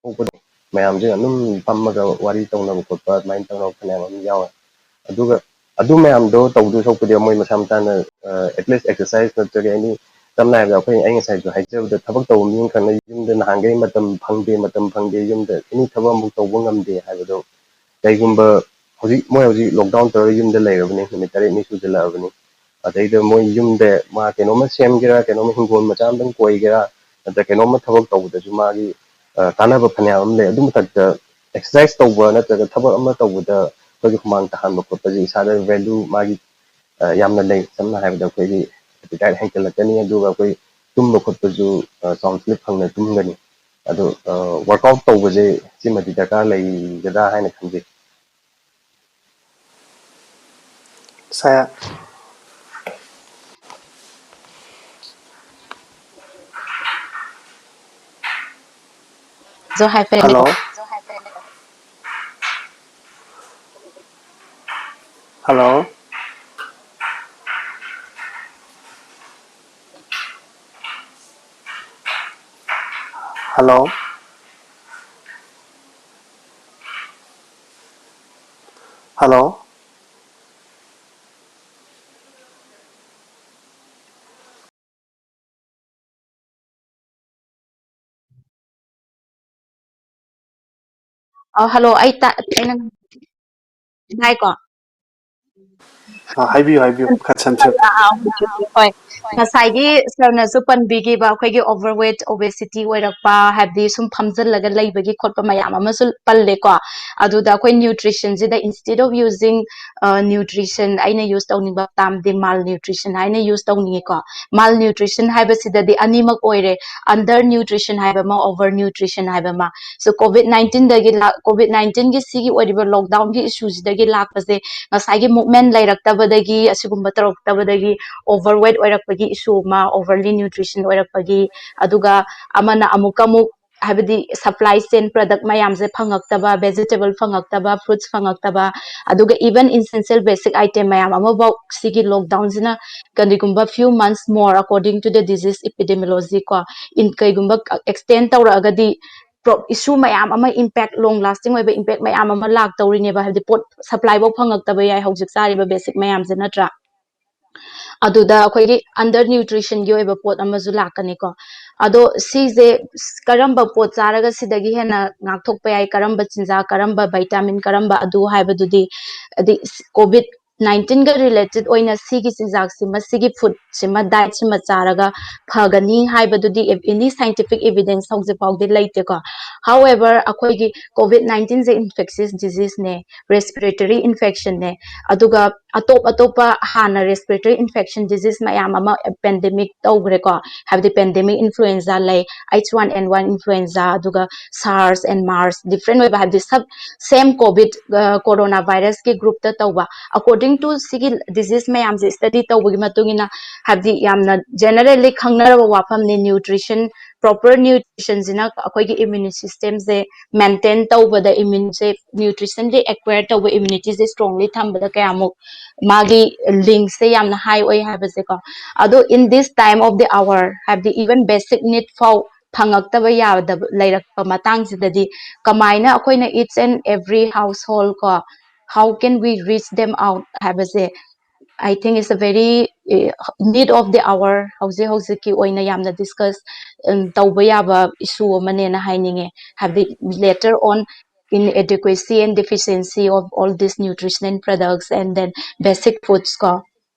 ꯊꯣꯛꯄꯗꯣ, ꯃꯌꯥꯝꯁꯦ ꯑꯗꯨꯝ ꯐꯝꯃꯒ ꯋꯥꯔꯤ ꯇꯧꯅꯕ ꯈꯣꯠꯄ ꯑꯗꯨꯃꯥꯏꯅ ꯇꯧꯅꯕ ꯐꯅꯌꯥꯝ ꯑꯃ ꯌꯥꯎꯋꯦ꯫ ꯑꯗꯨꯒ ꯑꯗꯨ ꯃꯌꯥꯝꯗꯣ ꯇꯧꯗꯣꯏ ꯁꯔꯨꯛꯄꯨꯗꯤ ꯃꯣꯏ ꯃꯁꯥ ꯃꯁꯥꯅ ꯑꯦꯠꯂꯤꯁ ꯑꯦꯛꯁꯔꯁꯥꯏꯁ ꯅꯠꯇ꯭ꯔꯒ ꯑꯦꯅꯤ, ꯁꯝꯅ ꯍꯥꯏꯔꯕꯗ ꯑꯩꯈꯣꯏ, ꯑꯩ ꯉꯁꯥꯏꯁꯨ ꯍꯥꯏꯖꯕꯗ, ꯊꯕꯛ ꯇꯧꯕ ꯃꯤ ꯑꯃꯈꯛꯅ ꯌꯨꯝꯗ ꯅꯍꯥꯟꯈꯩ ꯃꯇꯝ ꯐꯪꯗꯦ, ꯃꯇꯝ ꯐꯪꯗꯦ, ꯌꯨꯝꯗ ꯑꯦꯅꯤ ꯊꯕꯛ ꯑꯃꯐꯥꯎ ꯇꯧꯕ ꯉꯝꯗꯦ ꯍꯥꯏꯕꯗꯣ, ꯀꯩꯒꯨꯝꯕ ꯍꯧꯖꯤꯛ ꯃꯣꯏ ꯍꯧꯖꯤꯛ ꯂꯣꯛꯗꯥꯎꯟ ꯇꯧꯔꯒ ꯌꯨꯝꯗ ꯂꯩꯔꯕꯅꯤ, ꯅꯨꯃꯤꯠ ꯇꯔꯦꯠꯅꯤ ꯁꯨꯖꯜꯂꯛꯑꯕꯅꯤ꯫ ꯑꯗꯩꯗ ꯃꯣꯏ ꯌꯨꯝꯗ ꯃꯥ ꯀꯩꯅꯣꯝꯃ ꯁꯦꯝꯒꯦꯔꯥ, ꯀꯩꯅꯣꯝꯃ ꯍꯤꯡꯒꯣꯜ ꯃꯆꯥ ꯑꯃꯇꯪ ꯀꯣꯏꯒꯦꯔꯥ, ꯅꯠꯇ꯭ꯔꯒ ꯀꯩꯅꯣꯝꯃ ꯊꯕꯛ ꯇꯧꯕꯗꯁꯨ ꯃꯥꯒꯤ ꯀꯥꯟꯅꯕ ꯐꯅꯌꯥꯝ ꯑꯃ ꯂꯩ꯫ ꯑꯗꯨ ꯃꯊꯛꯇ ꯑꯦꯛꯁꯔꯁꯥꯏꯁ ꯇꯧꯕ ꯅꯠꯇ꯭ꯔꯒ ꯊꯕꯛ ꯑꯃ ꯇꯧꯕꯗ ꯑꯩꯈꯣꯏꯒꯤ ꯍꯨꯃꯥꯡ ꯇꯥꯍꯟꯕ ꯈꯣꯠꯄꯁꯦ ꯏꯁꯥꯗ ꯚꯦꯂꯨ ꯃꯥꯒꯤ ꯌꯥꯝꯅ ꯂꯩ꯫ ꯁꯝꯅ ꯍꯥꯏꯔꯕꯗ ꯑꯩꯈꯣꯏꯒꯤ ꯑꯦꯄꯤꯇꯥꯏꯠ ꯍꯦꯟꯒꯠꯂꯛꯀꯅꯤ, ꯑꯗꯨꯒ ꯑꯩꯈꯣꯏ ꯇꯨꯝꯕ ꯈꯣꯠꯄꯁꯨ ꯆꯥꯎꯅ ꯁ꯭ꯂꯤꯞ ꯐꯪꯅ ꯇꯨꯝꯒꯅꯤ꯫ ꯑꯗꯣ ꯋꯥꯔꯛ ꯑꯥꯎꯠ ꯇꯧꯕꯁꯦ ꯁꯤꯃꯗꯤ ꯗꯔꯀꯥꯔ ꯂꯩꯒꯗ꯭ꯔꯥ ꯍꯥꯏꯅ ꯈꯟꯖꯩ꯫ ꯁꯥꯔ꯫ ꯖꯣ ꯍꯥꯏꯐꯦꯠ ꯍꯜꯂꯣ꯫ ꯍꯜꯂꯣ꯫ ꯍꯜꯂꯣ꯫ ꯍꯜꯂꯣ꯫ ꯑ, ꯍꯜꯂꯣ, ꯑꯩ ꯇꯥ-, ꯑꯩꯅ ꯇꯥꯏꯀꯣ? ꯑ, ꯍꯥꯏꯕꯤꯌꯨ, ꯍꯥꯏꯕꯤꯌꯨ, ꯈꯔ ꯁꯦꯝꯁꯦ꯫ ꯑꯥ, ꯑꯥ, ꯍꯣꯏ, ꯍꯣꯏ꯫ ꯉꯁꯥꯏꯒꯤ ꯁꯥꯔꯅꯁꯨ ꯄꯟꯕꯤꯈꯤꯕ ꯑꯩꯈꯣꯏꯒꯤ overweight, obesity ꯑꯣꯏꯔꯛꯄ, ꯍꯥꯏꯕꯗꯤ ꯁꯨꯝ ꯐꯝꯖꯤꯜꯂꯒ ꯂꯩꯕꯒꯤ ꯈꯣꯠꯄ ꯃꯌꯥꯝ ꯑꯃꯁꯨ ꯄꯜꯂꯦꯀꯣ꯫ ꯑꯗꯨꯗ ꯑꯩꯈꯣꯏ nutritionꯁꯤꯗ instead of using, ꯑ, nutrition, ꯑꯩꯅ use ꯇꯧꯅꯤꯡꯕ termꯗꯤ malnutrition ꯍꯥꯏꯅ use ꯇꯧꯅꯤꯡꯉꯤꯀꯣ꯫ Malnutrition ꯍꯥꯏꯕꯁꯤꯗꯗꯤ ꯑꯅꯤꯃꯛ ꯑꯣꯏꯔꯦ, under nutrition ꯍꯥꯏꯕ ꯑꯃ, over nutrition ꯍꯥꯏꯕ ꯑꯃ꯫ So COVID nineteenꯗꯒꯤ ꯂꯥꯛ-, COVID nineteenꯒꯤ ꯁꯤꯒꯤ ꯑꯣꯏꯔꯤꯕ lockdownꯒꯤ issueꯁꯤꯗꯒꯤ ꯂꯥꯛꯄꯁꯦ, ꯉꯁꯥꯏꯒꯤ movement ꯂꯩꯔꯛꯇꯕꯗꯒꯤ, ꯑꯁꯤꯒꯨꯝꯕ ꯇꯧꯔꯛꯇꯕꯗꯒꯤ overweight ꯑꯣꯏꯔꯛꯄꯒꯤ issue ꯑꯃ, overly nutrition ꯑꯣꯏꯔꯛꯄꯒꯤ, ꯑꯗꯨꯒ ꯑꯃꯅ ꯑꯃꯨꯛꯀ ꯑꯃꯨꯛ, ꯍꯥꯏꯕꯗꯤ supply chain product ꯃꯌꯥꯝꯁꯦ ꯐꯪꯉꯛꯇꯕ, vegetable ꯐꯪꯉꯛꯇꯕ, fruits ꯐꯪꯉꯛꯇꯕ, ꯑꯗꯨꯒ even essential basic item ꯃꯌꯥꯝ ꯑꯃꯐꯥꯎ ꯁꯤꯒꯤ lockdownꯁꯤꯅ ꯀꯔꯤꯒꯨꯝꯕ few months more, according to the disease epidemiology ꯀꯣ, in-, ꯀꯩꯒꯨꯝꯕ extend ꯇꯧꯔꯛꯑꯒꯗꯤ pro-, issue ꯃꯌꯥꯝ ꯑꯃ, impact, long lasting ꯑꯣꯏꯕ impact ꯃꯌꯥꯝ ꯑꯃ ꯂꯥꯛꯇꯧꯔꯤꯅꯦꯕ, ꯍꯥꯏꯕꯗꯤ ꯄꯣꯠ supply ꯐꯧ ꯐꯪꯉꯛꯇꯕ ꯌꯥꯏ ꯍꯧꯖꯤꯛ ꯆꯥꯔꯤꯕ basic ꯃꯌꯥꯝꯁꯦ, ꯅꯠꯇ꯭ꯔꯥ? ꯑꯗꯨꯗ ꯑꯩꯈꯣꯏꯒꯤ under nutritionꯒꯤ ꯑꯣꯏꯕ ꯄꯣꯠ ꯑꯃꯁꯨ ꯂꯥꯛꯀꯅꯤꯀꯣ꯫ ꯑꯗꯣ ꯁꯤꯁꯦ ꯀꯔꯝꯕ ꯄꯣꯠ ꯆꯥꯔꯒ ꯁꯤꯗꯒꯤ ꯍꯦꯟꯅ ꯉꯥꯛꯊꯣꯛꯄ ꯌꯥꯏ, ꯀꯔꯝꯕ ꯆꯤꯟꯖꯥꯛ, ꯀꯔꯝꯕ vitamin, ꯀꯔꯝꯕ ꯑꯗꯨ ꯍꯥꯏꯕꯗꯨꯗꯤ, ꯍꯥꯏꯗꯤ COVID nineteenꯒ related ꯑꯣꯏꯅ ꯁꯤꯒꯤ ꯆꯤꯟꯖꯥꯛꯁꯤꯃ, ꯁꯤꯒꯤ foodꯁꯤꯃ, dietꯁꯤꯃ ꯆꯥꯔꯒ ꯐꯒꯅꯤ ꯍꯥꯏꯕꯗꯨꯗꯤ any scientific evidence ꯍꯧꯖꯤꯛ ꯐꯥꯎꯗꯤ ꯂꯩꯇꯦꯀꯣ꯫ However, ꯑꯩꯈꯣꯏꯒꯤ COVID nineteenꯁꯦ infectious diseaseꯅꯦ, respiratory infectionꯅꯦ, ꯑꯗꯨꯒ ꯑꯇꯣꯞ ꯑꯇꯣꯞꯄ ꯍꯥꯟꯅ respiratory infection disease ꯃꯌꯥꯝ ꯑꯃ pandemic ꯇꯧꯈ꯭ꯔꯦꯀꯣ, ꯍꯥꯏꯕꯗꯤ pandemic influenza ꯂꯩ, H one N one influenza, ꯑꯗꯨꯒ SARS and MERS, different ꯑꯣꯏꯕ, ꯍꯥꯏꯕꯗꯤ sub same COVID, ꯑ, corona virusꯀꯤ groupꯇ ꯇꯧꯕ꯫ According to ꯁꯤꯒꯤ disease ꯃꯌꯥꯝꯁꯦ study ꯇꯧꯕꯒꯤ ꯃꯇꯨꯡ ꯏꯟꯅ, ꯍꯥꯏꯕꯗꯤ ꯌꯥꯝꯅ generally ꯈꯪꯅꯔꯕ ꯋꯥꯐꯝꯅꯤ, nutrition, proper nutritionꯁꯤꯅ ꯑꯩꯈꯣꯏꯒꯤ immune systemꯁꯦ maintain ꯇꯧꯕꯗ, immuneꯁꯦ, nutritionꯗꯤ acquire ꯇꯧꯕ, immunityꯁꯦ strongly ꯊꯝꯕꯗ ꯀꯌꯥꯃꯨꯛ ꯃꯥꯒꯤ linkꯁꯦ ꯌꯥꯝꯅ high ꯑꯣꯏ ꯍꯥꯏꯕꯁꯦꯀꯣ꯫ ꯑꯗꯣ in this time of the hour, ꯍꯥꯏꯕꯗꯤ even basic need ꯐꯥꯎ ꯐꯪꯉꯛꯇꯕ ꯌꯥꯗꯕ ꯂꯩꯔꯛꯄ ꯃꯇꯥꯡꯁꯤꯗꯗꯤ, ꯀꯃꯥꯏꯅ ꯑꯩꯈꯣꯏꯅ each and every household ꯀꯣ, how can we reach them out ꯍꯥꯏꯕꯁꯦ, I think it's a very, eh, need of the hour, ꯍꯧꯖꯤꯛ ꯍꯧꯖꯤꯛꯀꯤ ꯑꯣꯏꯅ ꯌꯥꯝꯅ discuss, ꯎꯝ, ꯇꯧꯕ ꯌꯥꯕ issue ꯑꯃꯅꯦꯅ ꯍꯥꯏꯅꯤꯡꯉꯦ꯫ ꯍꯥꯏꯕꯗꯤ later on inadequacy and deficiency of all these nutritional products and then basic foods ꯀꯣ꯫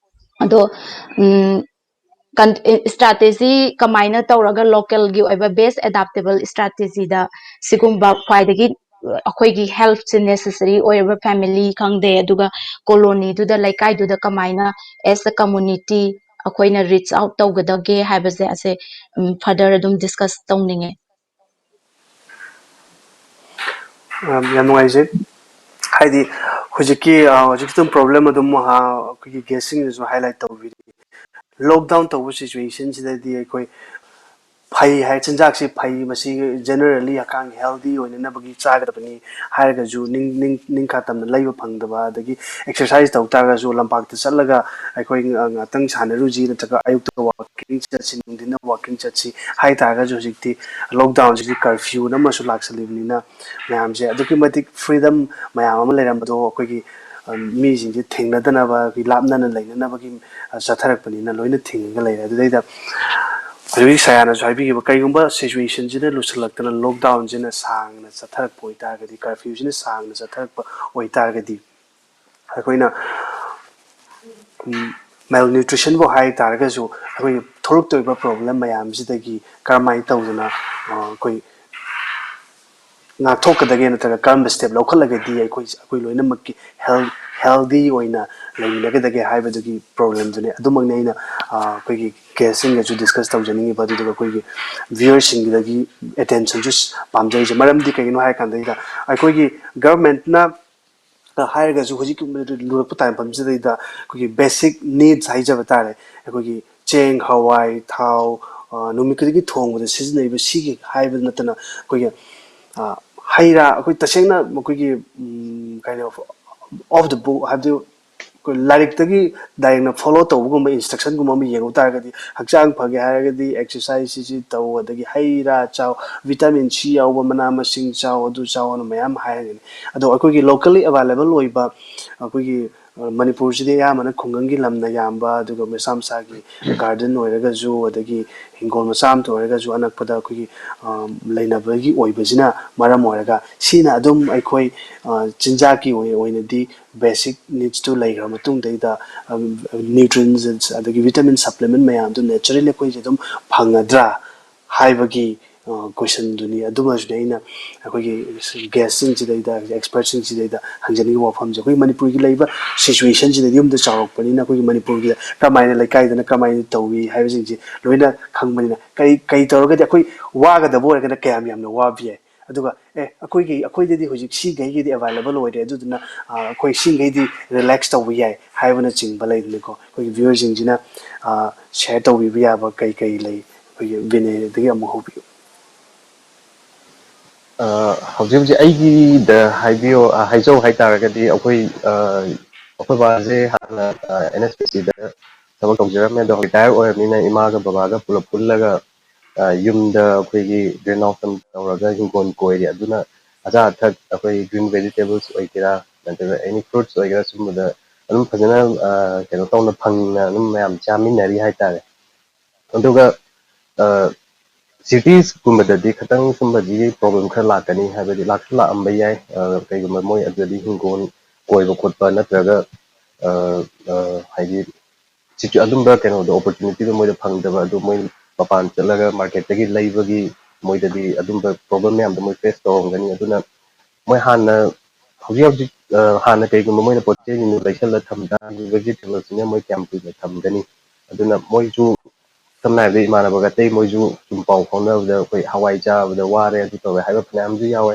ꯑꯗꯣ strategy ꯀꯃꯥꯏꯅ ꯇꯧꯔꯒ localꯒꯤ ꯑꯣꯏꯕ best adaptable strategyꯗ ꯁꯤꯒꯨꯝꯕ ꯈ꯭ꯋꯥꯏꯗꯒꯤ ꯑꯩꯈꯣꯏꯒꯤ healthꯁꯦ necessary ꯑꯣꯏꯔꯕ family ꯈꯪꯗꯦ, ꯑꯗꯨꯒ colonyꯗꯨꯗ, ꯂꯩꯀꯥꯏꯗꯨꯗ ꯀꯃꯥꯏꯅ as a community ꯑꯩꯈꯣꯏꯅ reach out ꯇꯧꯒꯗꯒꯦ ꯍꯥꯏꯕꯁꯦ ꯑꯁꯦ further ꯑꯗꯨꯝ discuss ꯇꯧꯅꯤꯡꯉꯦ꯫ ꯌꯥꯝ ꯅꯨꯡꯉꯥꯏꯖꯩ꯫ ꯍꯥꯏꯗꯤ ꯍꯧꯖꯤꯛꯀꯤ ꯍꯧꯖꯤꯛꯀꯤ ꯑꯗꯨꯝ problem ꯑꯗꯨꯝ ꯑꯩꯈꯣꯏꯒꯤ guestꯁꯤꯡꯅꯁꯨ highlight ꯇꯧꯕꯤꯔꯤ꯫ Lockdown ꯇꯧꯕ situationꯁꯤꯗꯗꯤ ꯑꯩꯈꯣꯏ ꯐꯩ ꯍꯥꯏ, ꯆꯤꯟꯖꯥꯛꯁꯤ ꯐꯩ, ꯃꯁꯤ generally ꯍꯛꯆꯥꯡ healthy ꯑꯣꯏꯅꯅꯕꯒꯤ ꯆꯥꯒꯗꯕꯅꯤ ꯍꯥꯏꯔꯒꯁꯨ ꯅꯤꯡ ꯅꯤꯡ ꯅꯤꯡꯈꯥ ꯇꯝꯅ ꯂꯩꯕ ꯐꯪꯗꯕ, ꯑꯗꯒꯤ exercise ꯇꯧ ꯇꯥꯔꯒꯁꯨ ꯂꯝꯄꯥꯛꯇ ꯆꯠꯂꯒ ꯑꯩꯈꯣꯏ ꯉꯥꯛꯇꯪ ꯁꯥꯟꯅꯔꯨꯁꯤ, ꯅꯠꯇ꯭ꯔꯒ ꯑꯌꯨꯛꯇ walking ꯆꯠꯁꯤ, ꯅꯨꯡꯊꯤꯟꯗ walking ꯆꯠꯁꯤ ꯍꯥꯏ ꯇꯥꯔꯒꯁꯨ ꯍꯧꯖꯤꯛꯇꯤ lockdownꯁꯤꯒꯤ curfewꯅ ꯑꯃꯁꯨ ꯂꯥꯛꯁꯜꯂꯤꯕꯅꯤꯅ ꯃꯌꯥꯝꯁꯦ ꯑꯗꯨꯛꯀꯤ ꯃꯇꯤꯛ freedom ꯃꯌꯥꯝ ꯑꯃ ꯂꯩꯔꯝꯕꯗꯣ ꯑꯩꯈꯣꯏꯒꯤ ꯃꯤꯁꯤꯡꯁꯦ ꯊꯦꯡꯅꯗꯅꯕ, ꯑꯩꯈꯣꯏ ꯂꯥꯞꯅꯅ ꯂꯩꯅꯅꯕꯒꯤ ꯆꯠꯊꯔꯛꯄꯅꯤꯅ ꯂꯣꯏꯅ ꯊꯤꯡꯉꯒ ꯂꯩꯔꯦ꯫ ꯑꯗꯨꯗꯩꯗ ꯍꯧꯖꯤꯛ ꯁꯌꯥꯅꯁꯨ ꯍꯥꯏꯕꯤꯈꯤꯕ, ꯀꯔꯤꯒꯨꯝꯕ situationꯁꯤꯅ ꯂꯨꯁꯜꯂꯛꯇꯅ lockdownꯁꯤꯅ ꯁꯥꯡꯅ ꯆꯠꯊꯔꯛꯄ ꯑꯣꯏꯇꯥꯔꯒꯗꯤ, curfewꯁꯤꯅ ꯁꯥꯡꯅ ꯆꯠꯊꯔꯛꯄ ꯑꯣꯏꯇꯥꯔꯒꯗꯤ ꯑꯩꯈꯣꯏꯅ malnutritionꯕꯨ ꯍꯥꯏ ꯇꯥꯔꯒꯁꯨ ꯑꯩꯈꯣꯏꯒꯤ ꯊꯣꯛꯂꯛꯇꯧꯔꯤꯕ problem ꯃꯌꯥꯝꯁꯤꯗꯒꯤ ꯀꯔꯝꯍꯥꯏꯅ ꯇꯧꯗꯅ ꯑꯩꯈꯣꯏ ꯉꯥꯛꯊꯣꯛꯀꯗꯒꯦ ꯅꯠꯇ꯭ꯔꯒ ꯀꯔꯝꯕ step ꯂꯧꯈꯠꯂꯒꯗꯤ ꯑꯩꯈꯣꯏ ꯑꯩꯈꯣꯏ ꯂꯣꯏꯅꯃꯛꯀꯤ health healthy ꯑꯣꯏꯅ ꯂꯩꯃꯤꯟꯅꯒꯗꯒꯦ ꯍꯥꯏꯕꯗꯨꯒꯤ problemꯗꯨꯅꯦ꯫ ꯑꯗꯨꯃꯛꯅꯤ ꯑꯩꯅ ꯑꯩꯈꯣꯏꯒꯤ guestꯁꯤꯡꯒꯁꯨ discuss ꯇꯧꯖꯅꯤꯡꯉꯤꯕ, ꯑꯗꯨꯗꯨꯒ ꯑꯩꯈꯣꯏꯒꯤ viewerꯁꯤꯡꯒꯤꯗꯒꯤ attentionꯁꯨ ꯄꯥꯝꯖꯔꯤꯁꯦ꯫ ꯃꯔꯝꯗꯤ ꯀꯩꯒꯤꯅꯣ ꯍꯥꯏ ꯀꯥꯟꯗꯩꯗ ꯑꯩꯈꯣꯏꯒꯤ governmentꯅ ꯍꯥꯏꯔꯒꯁꯨ ꯍꯧꯖꯤꯛꯀꯤ ꯂꯨꯔꯛꯄ ꯇꯥꯏꯝꯐꯝꯁꯤꯗꯩꯗ ꯑꯩꯈꯣꯏꯒꯤ basic needs ꯍꯥꯏꯖꯕ ꯇꯥꯔꯦ, ꯑꯩꯈꯣꯏꯒꯤ ꯆꯦꯡ, ꯍꯋꯥꯏ, ꯊꯥꯎ, ꯅꯨꯃꯤꯠ ꯈꯨꯗꯤꯡꯒꯤ ꯊꯣꯡꯕꯗ ꯁꯤꯖꯤꯟꯅꯔꯤꯕ ꯁꯤꯒꯤ ꯍꯥꯏꯕ ꯅꯠꯇꯅ ꯑꯩꯈꯣꯏꯒꯤ ꯍꯩ ꯔꯥ, ꯑꯩꯈꯣꯏ ꯇꯁꯦꯡꯅ ꯃꯈꯣꯏꯒꯤ kind of off the book ꯍꯥꯏꯕꯗꯤ ꯑꯩꯈꯣꯏ ꯂꯥꯏꯔꯤꯛꯇꯒꯤ directꯅ follow ꯇꯧꯕꯒꯨꯝꯕ instructionꯒꯨꯝꯕ ꯑꯃ ꯌꯦꯡꯉꯨ ꯇꯥꯔꯒꯗꯤ ꯍꯛꯆꯥꯡ ꯐꯒꯦ ꯍꯥꯏꯔꯒꯗꯤ exerciseꯁꯤ ꯇꯧ, ꯑꯗꯒꯤ ꯍꯩ ꯔꯥ ꯆꯥꯎ, vitamin C ꯌꯥꯎꯕ ꯃꯅꯥ ꯃꯁꯤꯡ ꯆꯥꯎ, ꯑꯗꯨ ꯆꯥꯎ ꯑꯅ ꯃꯌꯥꯝ ꯍꯥꯏꯔꯒꯅꯤ꯫ ꯑꯗꯣ ꯑꯩꯈꯣꯏꯒꯤ locally available ꯑꯣꯏꯕ ꯑꯩꯈꯣꯏꯒꯤ ꯃꯅꯤꯄꯨꯔꯁꯤꯗꯤ ꯑꯌꯥꯝꯕꯅ ꯈꯨꯡꯒꯪꯒꯤ ꯂꯝꯅ ꯌꯥꯝꯕ, ꯑꯗꯨꯒ ꯃꯁꯥ ꯃꯁꯥꯒꯤ ꯒꯥꯔꯗꯦꯟ ꯑꯣꯏꯔꯒꯁꯨ, ꯑꯗꯒꯤ ꯍꯤꯡꯒꯣꯜ ꯃꯆꯥ ꯑꯃꯇ ꯑꯣꯏꯔꯒꯁꯨ, ꯑꯅꯛꯄꯗ ꯑꯩꯈꯣꯏꯒꯤ ꯂꯩꯅꯕꯒꯤ ꯑꯣꯏꯕꯁꯤꯅ ꯃꯔꯝ ꯑꯣꯏꯔꯒ, ꯁꯤꯅ ꯑꯗꯨꯝ ꯑꯩꯈꯣꯏ ꯆꯤꯟꯖꯥꯛꯀꯤ ꯑꯣꯏꯅꯗꯤ ꯕꯦꯁꯤꯛ ꯅꯤꯗꯁꯇꯨ ꯂꯩꯈ꯭ꯔ ꯃꯇꯨꯡꯗꯩꯗ, ꯅ꯭ꯌꯨꯇ꯭ꯔꯤꯟꯁ ꯑꯗꯒꯤ ꯚꯤꯇꯥꯃꯤꯟ ꯁꯄ꯭ꯂꯤꯃꯦꯟ ꯃꯌꯥꯝꯗꯨ ꯅꯦꯆꯔꯦꯜꯂꯤ ꯑꯩꯈꯣꯏꯁꯦ ꯑꯗꯨꯝ ꯐꯪꯒꯗ꯭ꯔꯥ ꯍꯥꯏꯕꯒꯤ ꯀꯣꯏꯁꯟꯗꯨꯅꯤ꯫ ꯑꯗꯨꯃꯁꯨꯅꯤ ꯑꯩꯅ ꯑꯩꯈꯣꯏꯒꯤ ꯒꯦꯁꯁꯤꯡꯁꯤꯗꯩꯗ, ꯑꯦꯛꯁꯄꯔꯠꯁꯤꯡꯁꯤꯗꯩꯗ ꯍꯪꯖꯅꯤꯡꯉꯤꯕ ꯋꯥꯐꯝꯁꯦ꯫ ꯑꯩꯈꯣꯏ ꯃꯅꯤꯄꯨꯔꯒꯤ ꯂꯩꯕ ꯁꯤꯆꯨꯋꯦꯁꯟꯁꯤꯗꯗꯤ, ꯌꯨꯝꯗ ꯆꯥꯎꯔꯛꯄꯅꯤꯅ, ꯑꯩꯈꯣꯏꯒꯤ ꯃꯅꯤꯄꯨꯔꯒꯤꯗ ꯀꯔꯝꯍꯥꯏꯅ, ꯂꯩꯀꯥꯏꯗꯅ ꯀꯔꯝꯍꯥꯏꯅ ꯇꯧꯏ ꯍꯥꯏꯕꯁꯤꯡꯁꯦ ꯂꯣꯏꯅ ꯈꯪꯕꯅꯤꯅ, ꯀꯔꯤ ꯀꯔꯤ ꯇꯧꯔꯒꯗꯤ ꯑꯩꯈꯣꯏ ꯋꯥꯒꯗꯕ ꯑꯣꯏꯔꯒꯅ ꯀꯌꯥꯝ ꯌꯥꯝꯅ ꯋꯥꯕ ꯌꯥꯏ, ꯑꯗꯨꯒ ꯑꯦ, ꯑꯩꯈꯣꯏꯒꯤ, ꯑꯩꯈꯣꯏꯗꯗꯤ ꯍꯧꯖꯤꯛ ꯁꯤꯈꯩꯒꯤꯗꯤ ꯑꯦꯕꯥꯏꯂꯦꯕꯜ ꯑꯣꯏꯔꯦ, ꯑꯗꯨꯗꯨꯅ ꯑꯩꯈꯣꯏ ꯁꯤꯈꯩꯗꯤ ꯔꯤꯂꯦꯛꯁ ꯇꯧꯕ ꯌꯥꯏ ꯍꯥꯏꯕꯅꯆꯤꯡꯕ ꯂꯩꯗꯅꯀꯣ꯫ ꯑꯩꯈꯣꯏꯒꯤ ꯚ꯭ꯌꯨꯋꯔꯁꯤꯡꯁꯤꯅ ꯁꯤꯌꯔ ꯇꯧꯕꯤꯕ ꯌꯥꯕ ꯀꯩ ꯀꯩ ꯂꯩ? ꯑꯩꯈꯣꯏꯒꯤ ꯕꯤꯅꯦꯗꯒꯤ ꯑꯃꯨꯛ ꯍꯧꯕꯤꯌꯨ꯫ ꯍꯧꯖꯤꯛ ꯍꯧꯖꯤꯛ ꯑꯩꯒꯤꯗ ꯍꯥꯏꯕꯤꯌꯣ, ꯍꯥꯏꯖꯧ ꯍꯥꯏ ꯇꯥꯔꯒꯗꯤ, ꯑꯩꯈꯣꯏ ꯑꯩꯈꯣꯏ ꯕꯥꯁꯦ ꯍꯥꯟꯅ ꯑꯦꯟ ꯑꯦꯁ ꯄꯤ ꯁꯤꯗ ꯊꯕꯛ ꯇꯧꯖꯔꯝꯃꯦ꯫ ꯑꯗꯣ ꯔꯤꯇꯥꯌꯔ ꯑꯣꯏꯔꯕꯅꯤꯅ ꯏꯃꯥꯒ ꯕꯕꯥꯒ ꯄꯨꯂꯞ ꯄꯨꯜꯂꯒ ꯌꯨꯝꯗ ꯑꯩꯈꯣꯏꯒꯤ ꯒ꯭ꯔꯤꯟ ꯍꯥꯎꯁ ꯑꯃ ꯇꯧꯔꯒ ꯍꯤꯡꯒꯣꯜ ꯀꯣꯏꯔꯤ꯫ ꯑꯗꯨꯅ ꯑꯆꯥ ꯑꯊꯛ, ꯑꯩꯈꯣꯏ ꯒ꯭ꯔꯤꯟ ꯚꯦꯖꯤꯇꯦꯕꯜꯁ ꯑꯣꯏꯒꯦꯔꯥ, ꯅꯠꯇ꯭ꯔꯒ ꯑꯦꯅꯤ ꯐ꯭ꯔꯨꯠꯁ ꯑꯣꯏꯒꯦꯔꯥ, ꯁꯨꯝꯕꯗ ꯑꯗꯨꯝ ꯐꯖꯅ ꯀꯩꯅꯣ ꯇꯧꯅ, ꯐꯪꯅ ꯑꯗꯨꯝ ꯃꯌꯥꯝ ꯆꯥꯃꯤꯟꯅꯔꯤ ꯍꯥꯏꯇꯥꯔꯦ꯫ ꯑꯗꯨꯒ ꯁꯤꯇꯤꯁꯀꯨꯝꯕꯗꯗꯤ ꯈꯤꯇꯪ ꯁꯨꯝꯕꯁꯤꯒꯤ ꯄ꯭ꯔꯣꯕ꯭ꯂꯦꯝ ꯈꯔ ꯂꯥꯛꯀꯅꯤ, ꯍꯥꯏꯕꯗꯤ ꯂꯥꯛꯁꯨ ꯂꯥꯛꯑꯝꯕ ꯌꯥꯏ꯫ ꯀꯩꯒꯨꯝꯕ ꯃꯣꯏ ꯑꯗꯨꯗꯤ ꯍꯤꯡꯒꯣꯜ ꯀꯣꯏꯕ ꯈꯣꯠꯄ ꯅꯠꯇ꯭ꯔꯒ ꯍꯥꯏꯗꯤ ꯑꯗꯨꯝꯕ ꯀꯩꯅꯣꯗꯣ, ꯑꯣꯄꯣꯔꯆꯨꯅꯤꯇꯤꯗꯣ ꯃꯣꯏꯗ ꯐꯪꯗꯕ, ꯑꯗꯨ ꯃꯣꯏ ꯃꯄꯥꯟ ꯆꯠꯂꯒ ꯃꯥꯔꯀꯦꯠꯇꯒꯤ ꯂꯩꯕꯒꯤ ꯃꯣꯏꯗꯗꯤ ꯑꯗꯨꯝꯕ ꯄ꯭ꯔꯣꯕ꯭ꯂꯦꯝ ꯃꯌꯥꯝꯗꯣ ꯃꯣꯏ ꯐꯦꯁ ꯇꯧꯔꯝꯒꯅꯤ꯫ ꯑꯗꯨꯅ ꯃꯣꯏ ꯍꯥꯟꯅ ꯍꯧꯖꯤꯛ ꯍꯧꯖꯤꯛ ꯍꯥꯟꯅ ꯀꯩꯒꯨꯝꯕ ꯃꯣꯏꯅ ꯄꯣꯠ ꯆꯩꯁꯤꯡꯗꯣ ꯂꯩꯁꯜꯂ ꯊꯝ ꯇꯥꯔꯒꯗꯤ, ꯚꯦꯖꯤꯇꯦꯕꯜꯁꯤꯅ ꯃꯣꯏ ꯀꯌꯥꯝ ꯀꯨꯏꯅ ꯊꯝꯒꯅꯤ? ꯑꯗꯨꯅ ꯃꯣꯏꯁꯨ ꯁꯝꯅ ꯍꯥꯏꯔꯕꯗ ꯏꯃꯥꯟꯅꯕꯒ ꯑꯇꯩ ꯃꯣꯏꯁꯨ ꯁꯨꯝ ꯄꯥꯎ ꯐꯥꯎꯅꯕꯗ ꯑꯩꯈꯣꯏ ꯍꯋꯥꯏ ꯆꯥꯕꯗ ꯋꯥꯔꯦ, ꯑꯗꯨ ꯇꯧꯔꯦ ꯍꯥꯏꯕ ꯐꯅꯌꯥꯝꯁꯨ ꯌꯥꯎꯋꯦ꯫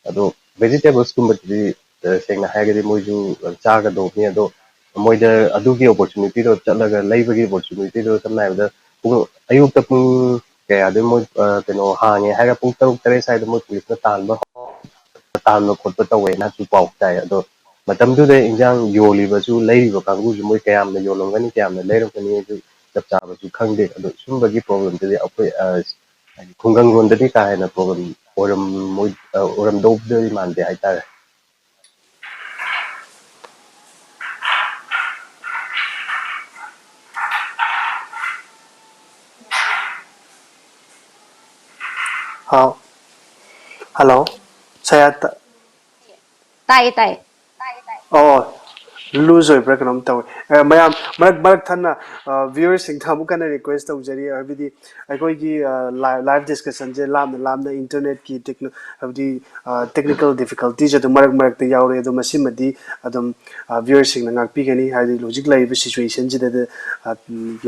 ꯑꯗꯣ ꯚꯦꯖꯤꯇꯦꯕꯜꯁꯀꯨꯝꯕꯗꯨꯗꯤ ꯁꯦꯡꯅ ꯍꯥꯏꯔꯒꯗꯤ ꯃꯣꯏꯁꯨ ꯆꯥꯒꯗꯧꯕꯅꯤ꯫ ꯑꯗꯣ ꯃꯣꯏꯗ ꯑꯗꯨꯒꯤ ꯑꯣꯄꯣꯔꯆꯨꯅꯤꯇꯤꯗꯣ ꯆꯠꯂꯒ ꯂꯩꯕꯒꯤ ꯑꯣꯄꯣꯔꯆꯨꯅꯤꯇꯤꯗꯣ, ꯁꯝꯅ ꯍꯥꯏꯔꯕꯗ ꯄꯨꯡ ꯑꯌꯨꯛꯇ ꯄꯨꯡ ꯀꯌꯥꯗ ꯃꯣꯏ ꯀꯩꯅꯣ ꯍꯥꯡꯉꯦ ꯍꯥꯏꯔꯒ ꯄꯨꯡ ꯇꯔꯨꯛ ꯇꯔꯦꯠ ꯁ꯭ꯋꯥꯏꯗ ꯃꯣꯏ ꯄꯨꯂꯤꯁꯅ ꯇꯥꯟꯕ ꯇꯥꯟꯕ ꯈꯣꯠꯄ ꯇꯧꯋꯦꯅꯁꯨ ꯄꯥꯎ ꯇꯥꯏ꯫ ꯑꯗꯣ ꯃꯇꯝꯗꯨꯗ ꯏꯟꯖꯥꯡ ꯌꯣꯜꯂꯤꯕꯁꯨ ꯂꯩꯔꯤꯕ ꯀꯥꯡꯕꯨꯁꯨ ꯃꯣꯏ ꯀꯌꯥꯝꯅ ꯌꯣꯜꯂꯝꯒꯅꯤ, ꯀꯌꯥꯝꯅ ꯂꯩꯔꯝꯒꯅꯤ, ꯑꯗꯨ ꯆꯞ ꯆꯥꯕꯁꯨ ꯈꯪꯗꯦ꯫ ꯑꯗꯣ ꯁꯨꯝꯕꯒꯤ ꯄ꯭ꯔꯣꯕ꯭ꯂꯦꯝꯗꯨꯗꯤ ꯑꯩꯈꯣꯏ ꯍꯥꯏꯗꯤ ꯈꯨꯡꯒꯪꯂꯣꯝꯗꯗꯤ ꯀꯥ ꯍꯦꯟꯅ ꯄ꯭ꯔꯣꯕ꯭ꯂꯦꯝ ꯑꯣꯏꯔꯝꯃꯣꯏ, ꯑꯣꯏꯔꯝꯗꯧꯕꯗꯤ ꯃꯥꯟꯗꯦ ꯍꯥꯏꯇꯥꯔꯦ꯫ ꯍꯥꯎ꯫ ꯍꯜꯂꯣ꯫ ꯁꯌꯥꯠꯇ꯫ ꯇꯥꯏꯌꯦ, ꯇꯥꯏꯌꯦ꯫ ꯑꯣ, ꯂꯨꯖ ꯑꯣꯏꯕ꯭ꯔꯥ ꯀꯩꯅꯣꯝ ꯇꯧꯋꯦ꯫ ꯑꯦ, ꯃꯌꯥꯝ ꯃꯔꯛ ꯃꯔꯛ ꯊꯟꯅ ꯚ꯭ꯌꯨꯋꯔꯁꯤꯡꯗ ꯑꯃꯨꯛ ꯍꯟꯅ ꯔꯤꯀ꯭ꯋꯦꯁ ꯇꯧꯖꯔꯤ, ꯍꯥꯏꯕꯗꯤ ꯑꯩꯈꯣꯏꯒꯤ ꯂꯥꯏꯚ ꯗꯤꯁꯀꯁꯟꯁꯦ ꯂꯥꯞꯅ ꯂꯥꯞꯅ ꯏꯟꯇꯔꯅꯦꯠꯀꯤ ꯇꯦꯛꯅꯣ ꯍꯥꯏꯕꯗꯤ ꯇꯦꯛꯅꯤꯀꯦꯜ ꯗꯤꯐꯤꯀꯜꯇꯤꯁ ꯑꯗꯨꯝ ꯃꯔꯛ ꯃꯔꯛꯇ ꯌꯥꯎꯔꯦ꯫ ꯑꯗꯣ ꯃꯁꯤꯃꯗꯤ ꯑꯗꯨꯝ ꯚ꯭ꯌꯨꯋꯔꯁꯤꯡꯅ ꯉꯥꯛꯄꯤꯒꯅꯤ, ꯍꯥꯏꯕꯗꯤ ꯍꯧꯖꯤꯛ ꯂꯩꯔꯤꯕ ꯁꯤꯆꯨꯋꯦꯁꯟꯁꯤꯗ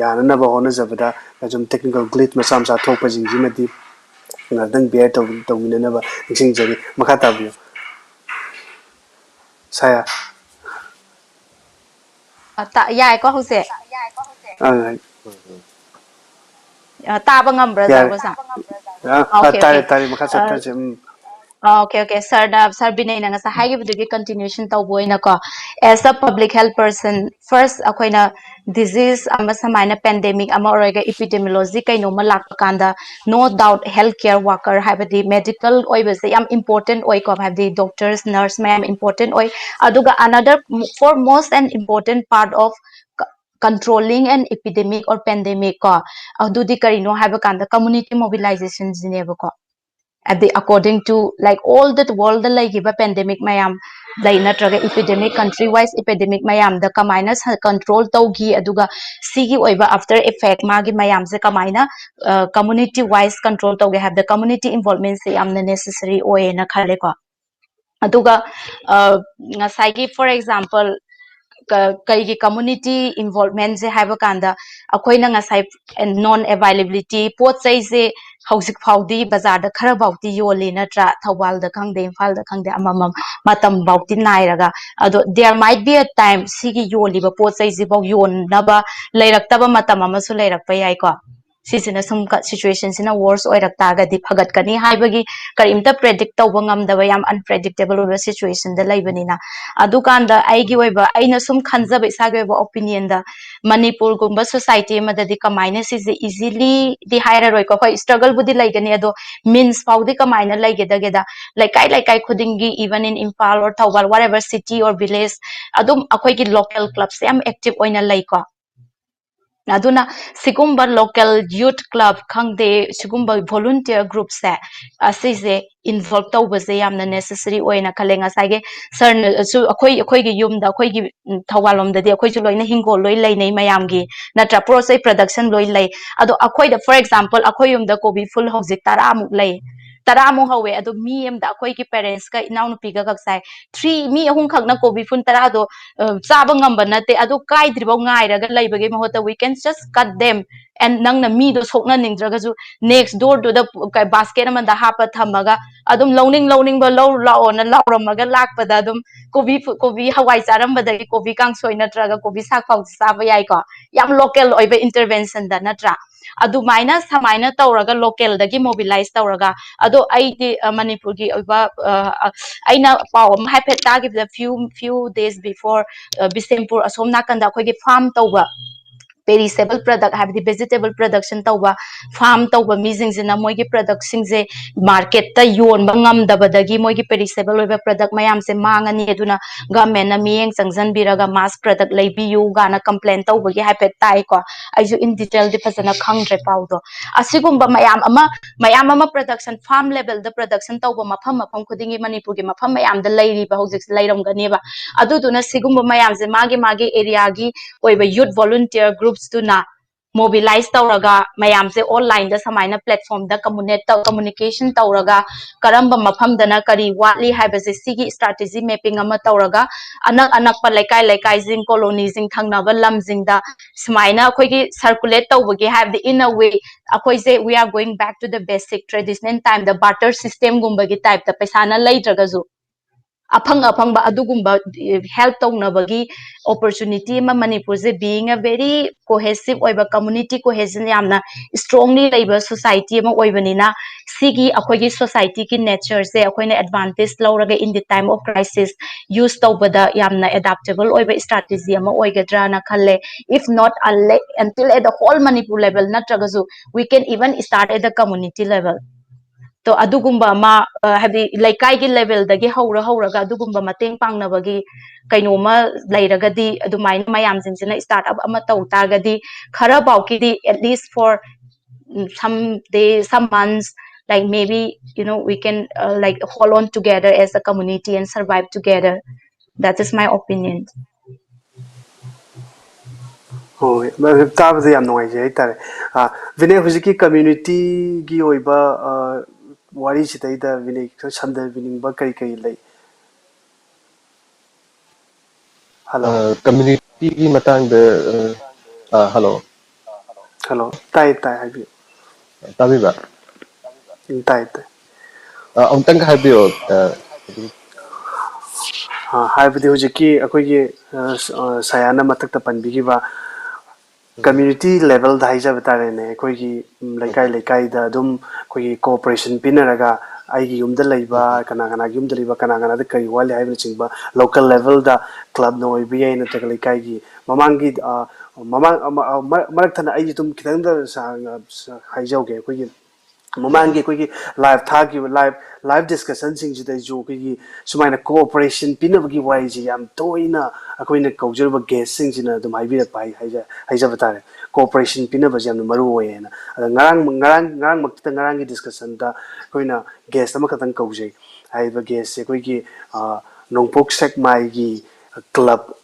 ꯌꯥꯅꯅꯕ ꯍꯣꯠꯅꯖꯕꯗ ꯑꯗꯨꯝ ꯇꯦꯛꯅꯤꯀꯦꯜ ꯒ꯭ꯂꯤꯠꯆ ꯃꯆꯥ ꯃꯆꯥ ꯊꯣꯛꯄꯁꯤꯡꯁꯤꯃꯗꯤ ꯉꯥꯛꯇꯪ ꯕꯤꯌꯔ ꯇꯧꯕꯤ- ꯇꯧꯕꯤꯅꯅꯕ ꯅꯤꯡꯁꯤꯡꯖꯔꯤ꯫ ꯃꯈꯥ ꯇꯥꯕꯤꯌꯨ꯫ ꯁꯥꯌꯥ꯫ ꯑ, ꯇꯥ-, ꯌꯥꯏꯀꯣ ꯍꯧꯖꯤꯛ? ꯑꯪ, ꯑꯪ꯫ ꯑ, ꯇꯥꯕ ꯉꯝꯕ꯭ꯔꯥ, ꯌꯥꯔꯦ꯫ ꯖꯥꯒꯣ ꯁꯥ? ꯑ, ꯑ, ꯑꯣꯀꯦ, ꯑꯣꯀꯦ꯫ ꯇꯥꯔꯦ, ꯇꯥꯔꯦ꯫ ꯃꯈꯥ ꯑ, ꯆꯠꯊꯁꯦ꯫ ꯎꯝ꯫ Okay, okay. ꯁꯥꯔꯅ, ꯁꯥꯔ ꯕꯤꯅꯦꯅ ꯉꯁꯥꯏ ꯍꯥꯏꯈꯤꯕꯗꯨꯒꯤ ꯀꯟꯇꯤꯅ꯭ꯌꯨꯁꯟ ꯇꯧꯕ ꯑꯣꯏꯅꯀꯣ, as a public health person, first ꯑꯩꯈꯣꯏꯅ ꯗꯤꯖꯤꯁ ꯑꯃ ꯁꯨꯃꯥꯏꯅ ꯄꯦꯟꯗꯦꯃꯤꯛ ꯑꯃ ꯑꯣꯏꯔꯒ ꯏꯄꯤꯗꯦꯃꯤꯌꯣꯂꯣꯖꯤ ꯀꯩꯅꯣꯝꯃ ꯂꯥꯛꯄ ꯀꯥꯟꯗ, no doubt health care worker ꯍꯥꯏꯕꯗꯤ ꯃꯦꯗꯤꯀꯦꯜ ꯑꯣꯏꯕꯁꯦ ꯌꯥꯝ ꯏꯝꯄꯣꯔꯇꯦꯟ ꯑꯣꯏꯀꯣ, ꯍꯥꯏꯕꯗꯤ ꯗꯣꯛꯇꯔꯁ, ꯅꯔꯁ ꯃꯌꯥꯝ ꯏꯝꯄꯣꯔꯇꯦꯟ ꯑꯣꯏ꯫ ꯑꯗꯨꯒ another, for most and important part of controlling an epidemic or pandemic ꯀꯣ, ꯑꯗꯨꯗꯤ ꯀꯔꯤꯅꯣ ꯍꯥꯏꯕ ꯀꯥꯟꯗ ꯀꯝꯃꯨꯅꯤꯇꯤ ꯃꯣꯕꯤꯂꯥꯏꯖꯦꯁꯟꯁꯤꯅꯦꯕꯀꯣ꯫ ꯍꯥꯏꯕꯗꯤ according to, like, all the world ꯂꯩꯈꯤꯕ ꯄꯦꯟꯗꯦꯃꯤꯛ ꯃꯌꯥꯝ ꯂꯩ, ꯅꯠꯇ꯭ꯔꯒ ꯏꯄꯤꯗꯦꯃꯤꯛ, ꯀꯟꯇ꯭ꯔꯤ ꯋꯥꯏꯁ ꯏꯄꯤꯗꯦꯃꯤꯛ ꯃꯌꯥꯝꯗ ꯀꯃꯥꯏꯅ ꯀꯟꯇ꯭ꯔꯣꯜ ꯇꯧꯈꯤ, ꯑꯗꯨꯒ ꯁꯤꯒꯤ ꯑꯣꯏꯕ ꯑꯥꯐꯇꯔ ꯏꯐꯦꯛ ꯃꯥꯒꯤ ꯃꯌꯥꯝꯁꯦ ꯀꯃꯥꯏꯅ ꯀꯝꯃꯨꯅꯤꯇꯤ ꯋꯥꯏꯁ ꯀꯟꯇ꯭ꯔꯣꯜ ꯇꯧꯒꯦ ꯍꯥꯏꯕꯗ ꯀꯝꯃꯨꯅꯤꯇꯤ ꯏꯟꯚꯣꯜꯕꯃꯦꯟꯁꯦ ꯌꯥꯝꯅ ꯅꯦꯁꯦꯁꯔꯤ ꯑꯣꯏꯌꯦꯅ ꯈꯜꯂꯦꯀꯣ꯫ ꯑꯗꯨꯒ ꯑ, ꯉꯁꯥꯏꯒꯤ, for example, ꯀ-, ꯀꯩꯒꯤ ꯀꯝꯃꯨꯅꯤꯇꯤ ꯏꯟꯚꯣꯜꯕꯃꯦꯟꯁꯦ ꯍꯥꯏꯕ ꯀꯥꯟꯗ, ꯑꯩꯈꯣꯏꯅ ꯉꯁꯥꯏ ꯅꯣꯟ ꯑꯦꯕꯥꯏꯂꯦꯕꯤꯂꯤꯇꯤ, ꯄꯣꯠ ꯆꯩꯁꯦ ꯍꯧꯖꯤꯛ ꯐꯥꯎꯗꯤ ꯕꯖꯥꯔꯗ ꯈꯔ ꯐꯥꯎꯗꯤ ꯌꯣꯜꯂꯤ ꯅꯠꯇ꯭ꯔꯥ? ꯊꯧꯕꯥꯜꯗ ꯈꯪꯗꯦ, ꯏꯝꯐꯥꯜꯗ ꯈꯪꯗꯦ, ꯑꯃꯃꯝ ꯃꯇꯝ ꯐꯥꯎꯗꯤ ꯅꯥꯏꯔꯒ꯫ ꯑꯗꯣ there might be a time ꯁꯤꯒꯤ ꯌꯣꯜꯂꯤꯕ ꯄꯣꯠ ꯆꯩꯁꯤꯐꯥꯎ ꯌꯣꯟꯅꯕ ꯂꯩꯔꯛꯇꯕ ꯃꯇꯝ ꯑꯃꯁꯨ ꯂꯩꯔꯛꯄ ꯌꯥꯏꯀꯣ꯫ ꯁꯤꯁꯤꯅ ꯁꯨꯝ ꯀ-, ꯁꯤꯆꯨꯋꯦꯁꯟꯁꯤꯅ ꯋꯣꯔꯁ ꯑꯣꯏꯔꯛ ꯇꯥꯔꯒꯗꯤ ꯐꯒꯠꯀꯅꯤ ꯍꯥꯏꯕꯒꯤ ꯀꯔꯤꯝꯇ ꯄ꯭ꯔꯦꯗꯤꯛ ꯇꯧꯕ ꯉꯝꯗꯕ ꯌꯥꯝ ꯑꯟꯄ꯭ꯔꯦꯗꯤꯛꯇꯦꯕꯜ ꯑꯣꯏꯕ ꯁꯤꯆꯨꯋꯦꯁꯟꯗ ꯂꯩꯕꯅꯤꯅ꯫ ꯑꯗꯨꯀꯥꯟꯗ ꯑꯩꯒꯤ ꯑꯣꯏꯕ, ꯑꯩꯅ ꯁꯨꯝ ꯈꯟꯖꯕ, ꯏꯁꯥꯒꯤ ꯑꯣꯏꯕ ꯑꯣꯄꯤꯅꯤꯌꯟꯗ, ꯃꯅꯤꯄꯨꯔꯒꯨꯝꯕ ꯁꯣꯁꯥꯏꯇꯤ ꯑꯃꯗꯗꯤ ꯀꯃꯥꯏꯅ ꯁꯤꯁꯦ ꯏꯖꯤꯂꯤꯗꯤ ꯍꯥꯏꯔꯔꯣꯏꯀꯣ, ꯍꯣꯏ, ꯁ꯭ꯇ꯭ꯔꯒꯜꯕꯨꯗꯤ ꯂꯩꯒꯅꯤ, ꯑꯗꯣ ꯃꯤꯟꯁ ꯐꯥꯎꯗꯤ ꯀꯃꯥꯏꯅ ꯂꯩꯒꯗꯒꯦꯗ, ꯂꯩꯀꯥꯏ ꯂꯩꯀꯥꯏ ꯈꯨꯗꯤꯡꯒꯤ, even in Imphal or Thoubal, whatever city or village, ꯑꯗꯨꯝ ꯑꯩꯈꯣꯏꯒꯤ ꯂꯣꯀꯦꯜ ꯀ꯭ꯂꯕꯁꯦ ꯌꯥꯝ ꯑꯦꯛꯇꯤꯚ ꯑꯣꯏꯅ ꯂꯩꯀꯣ꯫ ꯑꯗꯨꯅ ꯁꯤꯒꯨꯝꯕ local youth club ꯈꯪꯗꯦ, ꯁꯤꯒꯨꯝꯕ volunteer groupꯁꯦ, ꯑꯁꯤꯁꯦ involve ꯇꯧꯕꯁꯦ ꯌꯥꯝꯅ necessary ꯑꯣꯏꯅ ꯈꯜꯂꯦ꯫ ꯉꯁꯥꯏꯒꯤ sirꯅꯁꯨ ꯑꯩꯈꯣꯏ, ꯑꯩꯈꯣꯏꯒꯤ ꯌꯨꯝꯗ, ꯑꯩꯈꯣꯏꯒꯤ, ꯎꯝ, ꯊꯧꯕꯥꯜ ꯂꯣꯝꯗꯗꯤ ꯑꯩꯈꯣꯏꯁꯨ ꯂꯣꯏꯅ ꯍꯤꯡꯒꯣꯜ ꯂꯣꯏ ꯂꯩꯅꯩ ꯃꯌꯥꯝꯒꯤ, ꯅꯠꯇ꯭ꯔꯥ? Port-ꯁꯦ production ꯂꯣꯏ ꯂꯩ꯫ ꯑꯗꯣ ꯑꯩꯈꯣꯏꯗ, for example, ꯑꯩꯈꯣꯏ ꯌꯨꯝꯗ ꯀꯣꯕꯤ ꯐꯨꯜ ꯍꯧꯖꯤꯛ ꯇꯔꯥꯃꯨꯛ ꯂꯩ, ꯇꯔꯥꯃꯨꯛ ꯍꯧꯋꯦ꯫ ꯑꯗꯣ ꯃꯤ ꯑꯃꯗ, ꯑꯩꯈꯣꯏꯒꯤ parentsꯀ ꯏꯅꯥꯎꯅꯨꯄꯤꯒ ꯈꯛ ꯆꯥꯏ꯫ Three, ꯃꯤ ꯑꯍꯨꯝꯈꯛꯅ ꯀꯣꯕꯤ ꯐꯨꯜ ꯇꯔꯥꯗꯣ, ꯑ, ꯆꯥꯕ ꯉꯝꯕ ꯅꯠꯇꯦ꯫ ꯑꯗꯨ ꯀꯥꯏꯗ꯭ꯔꯤꯐꯥꯎ ꯉꯥꯏꯔꯒ ꯂꯩꯕꯒꯤ ꯃꯍꯨꯠꯇ, we can just cut them and ꯅꯪꯅ ꯃꯤꯗꯣ ꯁꯣꯛꯅꯅꯤꯡꯗ꯭ꯔꯒꯁꯨ next doorꯗꯨꯗ basket ꯑꯃꯗ ꯍꯥꯞꯄ ꯊꯝꯃꯒ ꯑꯗꯨꯝ ꯂꯧꯅꯤꯡ ꯂꯧꯅꯤꯡꯕ ꯂꯧꯔꯨ ꯂꯥꯛꯑꯣꯅ ꯂꯥꯎꯔꯝꯃꯒ ꯂꯥꯛꯄꯗ ꯑꯗꯨꯝ ꯀꯣꯕꯤ ꯐꯨ-, ꯀꯣꯕꯤ ꯍꯋꯥꯏ ꯆꯥꯔꯝꯕꯗꯒꯤ ꯀꯣꯕꯤ ꯀꯥꯡꯁꯣꯏ ꯅꯠꯇ꯭ꯔꯒ ꯀꯣꯕꯤ ꯁꯥꯛ ꯐꯥꯎ ꯆꯥꯕ ꯌꯥꯏꯀꯣ꯫ ꯌꯥꯝ local ꯑꯣꯏꯕ interventionꯗ, ꯅꯠꯇ꯭ꯔꯥ? ꯑꯗꯨꯃꯥꯏꯅ, ꯁꯃꯥꯏꯅ ꯇꯧꯔꯒ localꯗꯒꯤ mobilize ꯇꯧꯔꯒ, ꯑꯗꯣ ꯑꯩꯗꯤ, ꯑ, ꯃꯅꯤꯄꯨꯔꯒꯤ ꯑꯣꯏꯕ, ꯑ, ꯑ, ꯑꯩꯅ ꯄꯥꯎ ꯑꯃ ꯍꯥꯏꯐꯦꯠ ꯇꯥꯈꯤꯕꯗ, few, few days before, ꯑ, ꯕꯤꯁꯦꯝꯄꯨꯔ ꯑꯁꯣꯝ ꯅꯥꯀꯟꯗ ꯑꯩꯈꯣꯏꯒꯤ farm ꯇꯧꯕ, perishable product, ꯍꯥꯏꯕꯗꯤ vegetable production ꯇꯧꯕ, farm ꯇꯧꯕ ꯃꯤꯁꯤꯡꯁꯤꯅ ꯃꯣꯏꯒꯤ productꯁꯤꯡꯁꯦ marketꯇ ꯌꯣꯟꯕ ꯉꯝꯗꯕꯗꯒꯤ ꯃꯣꯏꯒꯤ perishable ꯑꯣꯏꯕ product ꯃꯌꯥꯝꯁꯦ ꯃꯥꯡꯉꯅꯤ, ꯑꯗꯨꯅ governmentꯅ ꯃꯤꯠꯌꯦꯡ ꯆꯪꯁꯤꯟꯕꯤꯔꯒ mass product ꯂꯩꯕꯤꯌꯨ ꯀꯥꯏꯅ complain ꯇꯧꯕꯒꯤ ꯍꯥꯏꯐꯦꯠ ꯇꯥꯏꯀꯣ꯫ ꯑꯩꯁꯨ in detailꯗꯤ ꯐꯖꯅ ꯈꯪꯗ꯭ꯔꯦ ꯄꯥꯎꯗꯣ꯫ ꯑꯁꯤꯒꯨꯝꯕ ꯃꯌꯥꯝ ꯑꯃ, ꯃꯌꯥꯝ ꯑꯃ production, farm levelꯗ production ꯇꯧꯕ ꯃꯐꯝ, ꯃꯐꯝ ꯈꯨꯗꯤꯡꯒꯤ, ꯃꯅꯤꯄꯨꯔꯒꯤ ꯃꯐꯝ ꯃꯌꯥꯝꯗ ꯂꯩꯔꯤꯕ, ꯍꯧꯖꯤꯛꯁꯦ ꯂꯩꯔꯝꯒꯅꯦꯕ꯫ ꯑꯗꯨꯗꯨꯅ ꯁꯤꯒꯨꯝꯕ ꯃꯌꯥꯝꯁꯦ ꯃꯥꯒꯤ ꯃꯥꯒꯤ areaꯒꯤ ꯑꯣꯏꯕ youth volunteer groupsꯇꯨꯅ mobilize ꯇꯧꯔꯒ, ꯃꯌꯥꯝꯁꯦ onlineꯗ ꯁꯨꯃꯥꯏꯅ platformꯗ communicate ꯇꯧ-, communication ꯇꯧꯔꯒ, ꯀꯔꯝꯕ ꯃꯐꯝꯗꯅ ꯀꯔꯤ ꯋꯥꯠꯂꯤ ꯍꯥꯏꯕꯁꯦ, ꯁꯤꯒꯤ strategy mapping ꯑꯃ ꯇꯧꯔꯒ, ꯑꯅꯛ ꯑꯅꯛꯄ ꯂꯩꯀꯥꯏ ꯂꯩꯀꯥꯏꯁꯤꯡ, colonyꯁꯤꯡ, ꯊꯪꯅꯕ ꯂꯝꯁꯤꯡꯗ ꯁꯨꯃꯥꯏꯅ ꯑꯩꯈꯣꯏꯒꯤ circulate ꯇꯧꯕꯒꯤ, ꯍꯥꯏꯕꯗꯤ, in a way, ꯑꯩꯈꯣꯏꯁꯦ, we are going back to the basic traditional timeꯗ, barter systemꯒꯨꯝꯕꯒꯤ typeꯇ, ꯄꯩꯁꯥꯅ ꯂꯩꯗ꯭ꯔꯒꯁꯨ ꯑꯐꯪ ꯑꯐꯪꯕ ꯑꯗꯨꯒꯨꯝꯕ, ꯑꯦ, help ꯇꯧꯅꯕꯒꯤ opportunity ꯑꯃ, ꯃꯅꯤꯄꯨꯔꯁꯦ being a very cohesive ꯑꯣꯏꯕ, community cohesion ꯌꯥꯝꯅ strongly ꯂꯩꯕ society ꯑꯃ ꯑꯣꯏꯕꯅꯤꯅ, ꯁꯤꯒꯤ ꯑꯩꯈꯣꯏꯒꯤ societyꯒꯤ natureꯁꯦ ꯑꯩꯈꯣꯏꯅ advantage ꯂꯧꯔꯒ in the time of crisis use ꯇꯧꯕꯗ ꯌꯥꯝꯅ adaptable ꯑꯣꯏꯕ strategy ꯑꯃ ꯑꯣꯏꯒꯗ꯭ꯔꯥꯅ ꯈꯜꯂꯦ꯫ If not, unless, until at the whole Manipur level ꯅꯠꯇ꯭ꯔꯒꯁꯨ, we can even start at the community level. ꯑꯗꯣ ꯑꯗꯨꯒꯨꯝꯕ ꯑꯃ, ꯑ, ꯍꯥꯏꯕꯗꯤ ꯂꯩꯀꯥꯏꯒꯤ ꯂꯦꯚꯦꯜꯗꯒꯤ ꯍꯧꯔ ꯍꯧꯔꯒ ꯑꯗꯨꯒꯨꯝꯕ ꯃꯇꯦꯡ ꯄꯥꯡꯅꯕꯒꯤ ꯀꯩꯅꯣꯝꯃ ꯂꯩꯔꯒꯗꯤ, ꯑꯗꯨꯃꯥꯏꯅ ꯃꯌꯥꯝꯁꯤꯡꯁꯤꯅ ꯁ꯭ꯇꯥꯔꯠ ꯑꯞ ꯑꯃ ꯇꯧ ꯇꯥꯔꯒꯗꯤ, ꯈꯔꯐꯥꯎꯒꯤꯗꯤ, at least for, mm, some days, some months, like, maybe, you know, we can, uh, like, hold on together as a community and survive together. That is my opinion. ꯍꯣꯏ, ꯇꯥꯕꯗ ꯌꯥꯝ ꯅꯨꯡꯉꯥꯏꯖꯩ ꯍꯥꯏꯇꯥꯔꯦ꯫ ꯑ, ꯚꯤꯅꯦ, ꯍꯧꯖꯤꯛꯀꯤ ꯀꯝꯃ꯭ꯌꯨꯅꯤꯇꯤꯒꯤ ꯑꯣꯏꯕ, ꯑ, ꯋꯥꯔꯤꯁꯤꯗꯩꯗ ꯚꯤꯅꯦ ꯈꯔ ꯁꯝꯊꯕꯤꯅꯤꯡꯕ ꯀꯔꯤ ꯀꯔꯤ ꯂꯩ? ꯍꯜꯂꯣ꯫ ꯀꯝꯃ꯭ꯌꯨꯅꯤꯇꯤꯒꯤ ꯃꯇꯥꯡꯗ, ꯑ, ꯑ, ꯍꯜꯂꯣ꯫ ꯍꯜꯂꯣ, ꯇꯥꯏ, ꯇꯥꯏ, ꯍꯥꯏꯕꯤꯌꯨ꯫ ꯇꯥꯕꯤꯕ꯭ꯔꯥ? ꯎꯝ, ꯇꯥꯏ, ꯇꯥꯏ꯫ ꯑ, ꯑꯃꯨꯛꯇꯪꯒ ꯍꯥꯏꯕꯤꯌꯣ꯫ ꯑ, ꯑ, ꯍꯥꯏꯕꯗꯤ ꯍꯧꯖꯤꯛꯀꯤ ꯑꯩꯈꯣꯏꯒꯤ, ꯑ, ꯁ-, ꯑ, ꯁꯌꯥꯅ ꯃꯊꯛꯇ ꯄꯟꯕꯤꯈꯤꯕ ꯀꯝꯃ꯭ꯌꯨꯅꯤꯇꯤ ꯂꯦꯚꯦꯜꯗ ꯍꯥꯏꯖꯕ ꯇꯥꯔꯦꯅꯦ, ꯑꯩꯈꯣꯏꯒꯤ, ꯎꯝ, ꯂꯩꯀꯥꯏ ꯂꯩꯀꯥꯏꯗ ꯑꯗꯨꯝ ꯑꯩꯈꯣꯏꯒꯤ ꯀꯣꯑꯣꯄꯔꯦꯁꯟ ꯄꯤꯅꯔꯒ ꯑꯩꯒꯤ ꯌꯨꯝꯗ ꯂꯩꯕ, ꯀꯅꯥ ꯀꯅꯥꯒꯤ ꯌꯨꯝꯗ ꯂꯩꯕ, ꯀꯅꯥ ꯀꯅꯥꯗ ꯀꯔꯤ ꯋꯥꯠꯂꯤ ꯍꯥꯏꯕꯅꯆꯤꯡꯕ ꯂꯣꯀꯦꯜ ꯂꯦꯚꯦꯜꯗ ꯀ꯭ꯂꯕꯅ ꯑꯣꯏꯕ ꯌꯥꯏ, ꯅꯠꯇ꯭ꯔꯒ ꯂꯩꯀꯥꯏꯒꯤ ꯃꯃꯥꯡꯒꯤ, ꯑ, ꯃꯃꯥꯡ, ꯑꯃ, ꯑ, ꯃꯔꯛ, ꯃꯔꯛ ꯊꯠꯅ ꯑꯩꯁꯦ ꯑꯗꯨꯝ ꯈꯤꯇꯪꯗ ꯁꯥꯡꯅ ꯍꯥꯏꯖꯍꯧꯒꯦ꯫ ꯑꯩꯈꯣꯏꯒꯤ ꯃꯃꯥꯡꯒꯤ ꯑꯩꯈꯣꯏꯒꯤ ꯂꯥꯏꯚ ꯊꯥꯈꯤꯕ, ꯂꯥꯏꯚ, ꯂꯥꯏꯚ ꯗꯤꯁꯀꯁꯟꯁꯤꯡꯁꯤꯗꯩꯁꯨ ꯑꯩꯈꯣꯏꯒꯤ ꯁꯨꯃꯥꯏꯅ ꯀꯣꯑꯣꯄꯔꯦꯁꯟ ꯄꯤꯅꯕꯒꯤ ꯋꯥꯔꯤꯁꯤ ꯌꯥꯝ ꯇꯣꯏꯅ ꯑꯩꯈꯣꯏꯅ ꯀꯧꯖꯔꯨꯕ ꯒꯦꯁꯁꯤꯡꯁꯤꯅ ꯑꯗꯨꯝ ꯍꯥꯏꯕꯤꯔꯛꯄ ꯍꯥꯏ-, ꯍꯥꯏꯖ-, ꯍꯥꯏꯖꯕ ꯇꯥꯔꯦ꯫ ꯀꯣꯑꯣꯄꯔꯦꯁꯟ ꯄꯤꯅꯕꯁꯦ ꯌꯥꯝꯅ ꯃꯔꯨ ꯑꯣꯏꯌꯦꯅ꯫ ꯑꯗ ꯉꯔꯥꯡ, ꯉꯔꯥꯡ, ꯉꯔꯥꯡꯃꯛꯇ, ꯉꯔꯥꯡꯒꯤ ꯗꯤꯁꯀꯁꯟꯗ ꯑꯩꯈꯣꯏꯅ ꯒꯦꯁ ꯑꯃꯈꯛꯇꯪ ꯀꯧꯖꯩ꯫ ꯍꯥꯏꯔꯤꯕ ꯒꯦꯁꯁꯦ ꯑꯩꯈꯣꯏꯒꯤ, ꯑ, ꯅꯣꯡꯄꯣꯛ ꯁꯦꯛꯃꯥꯏꯒꯤ club,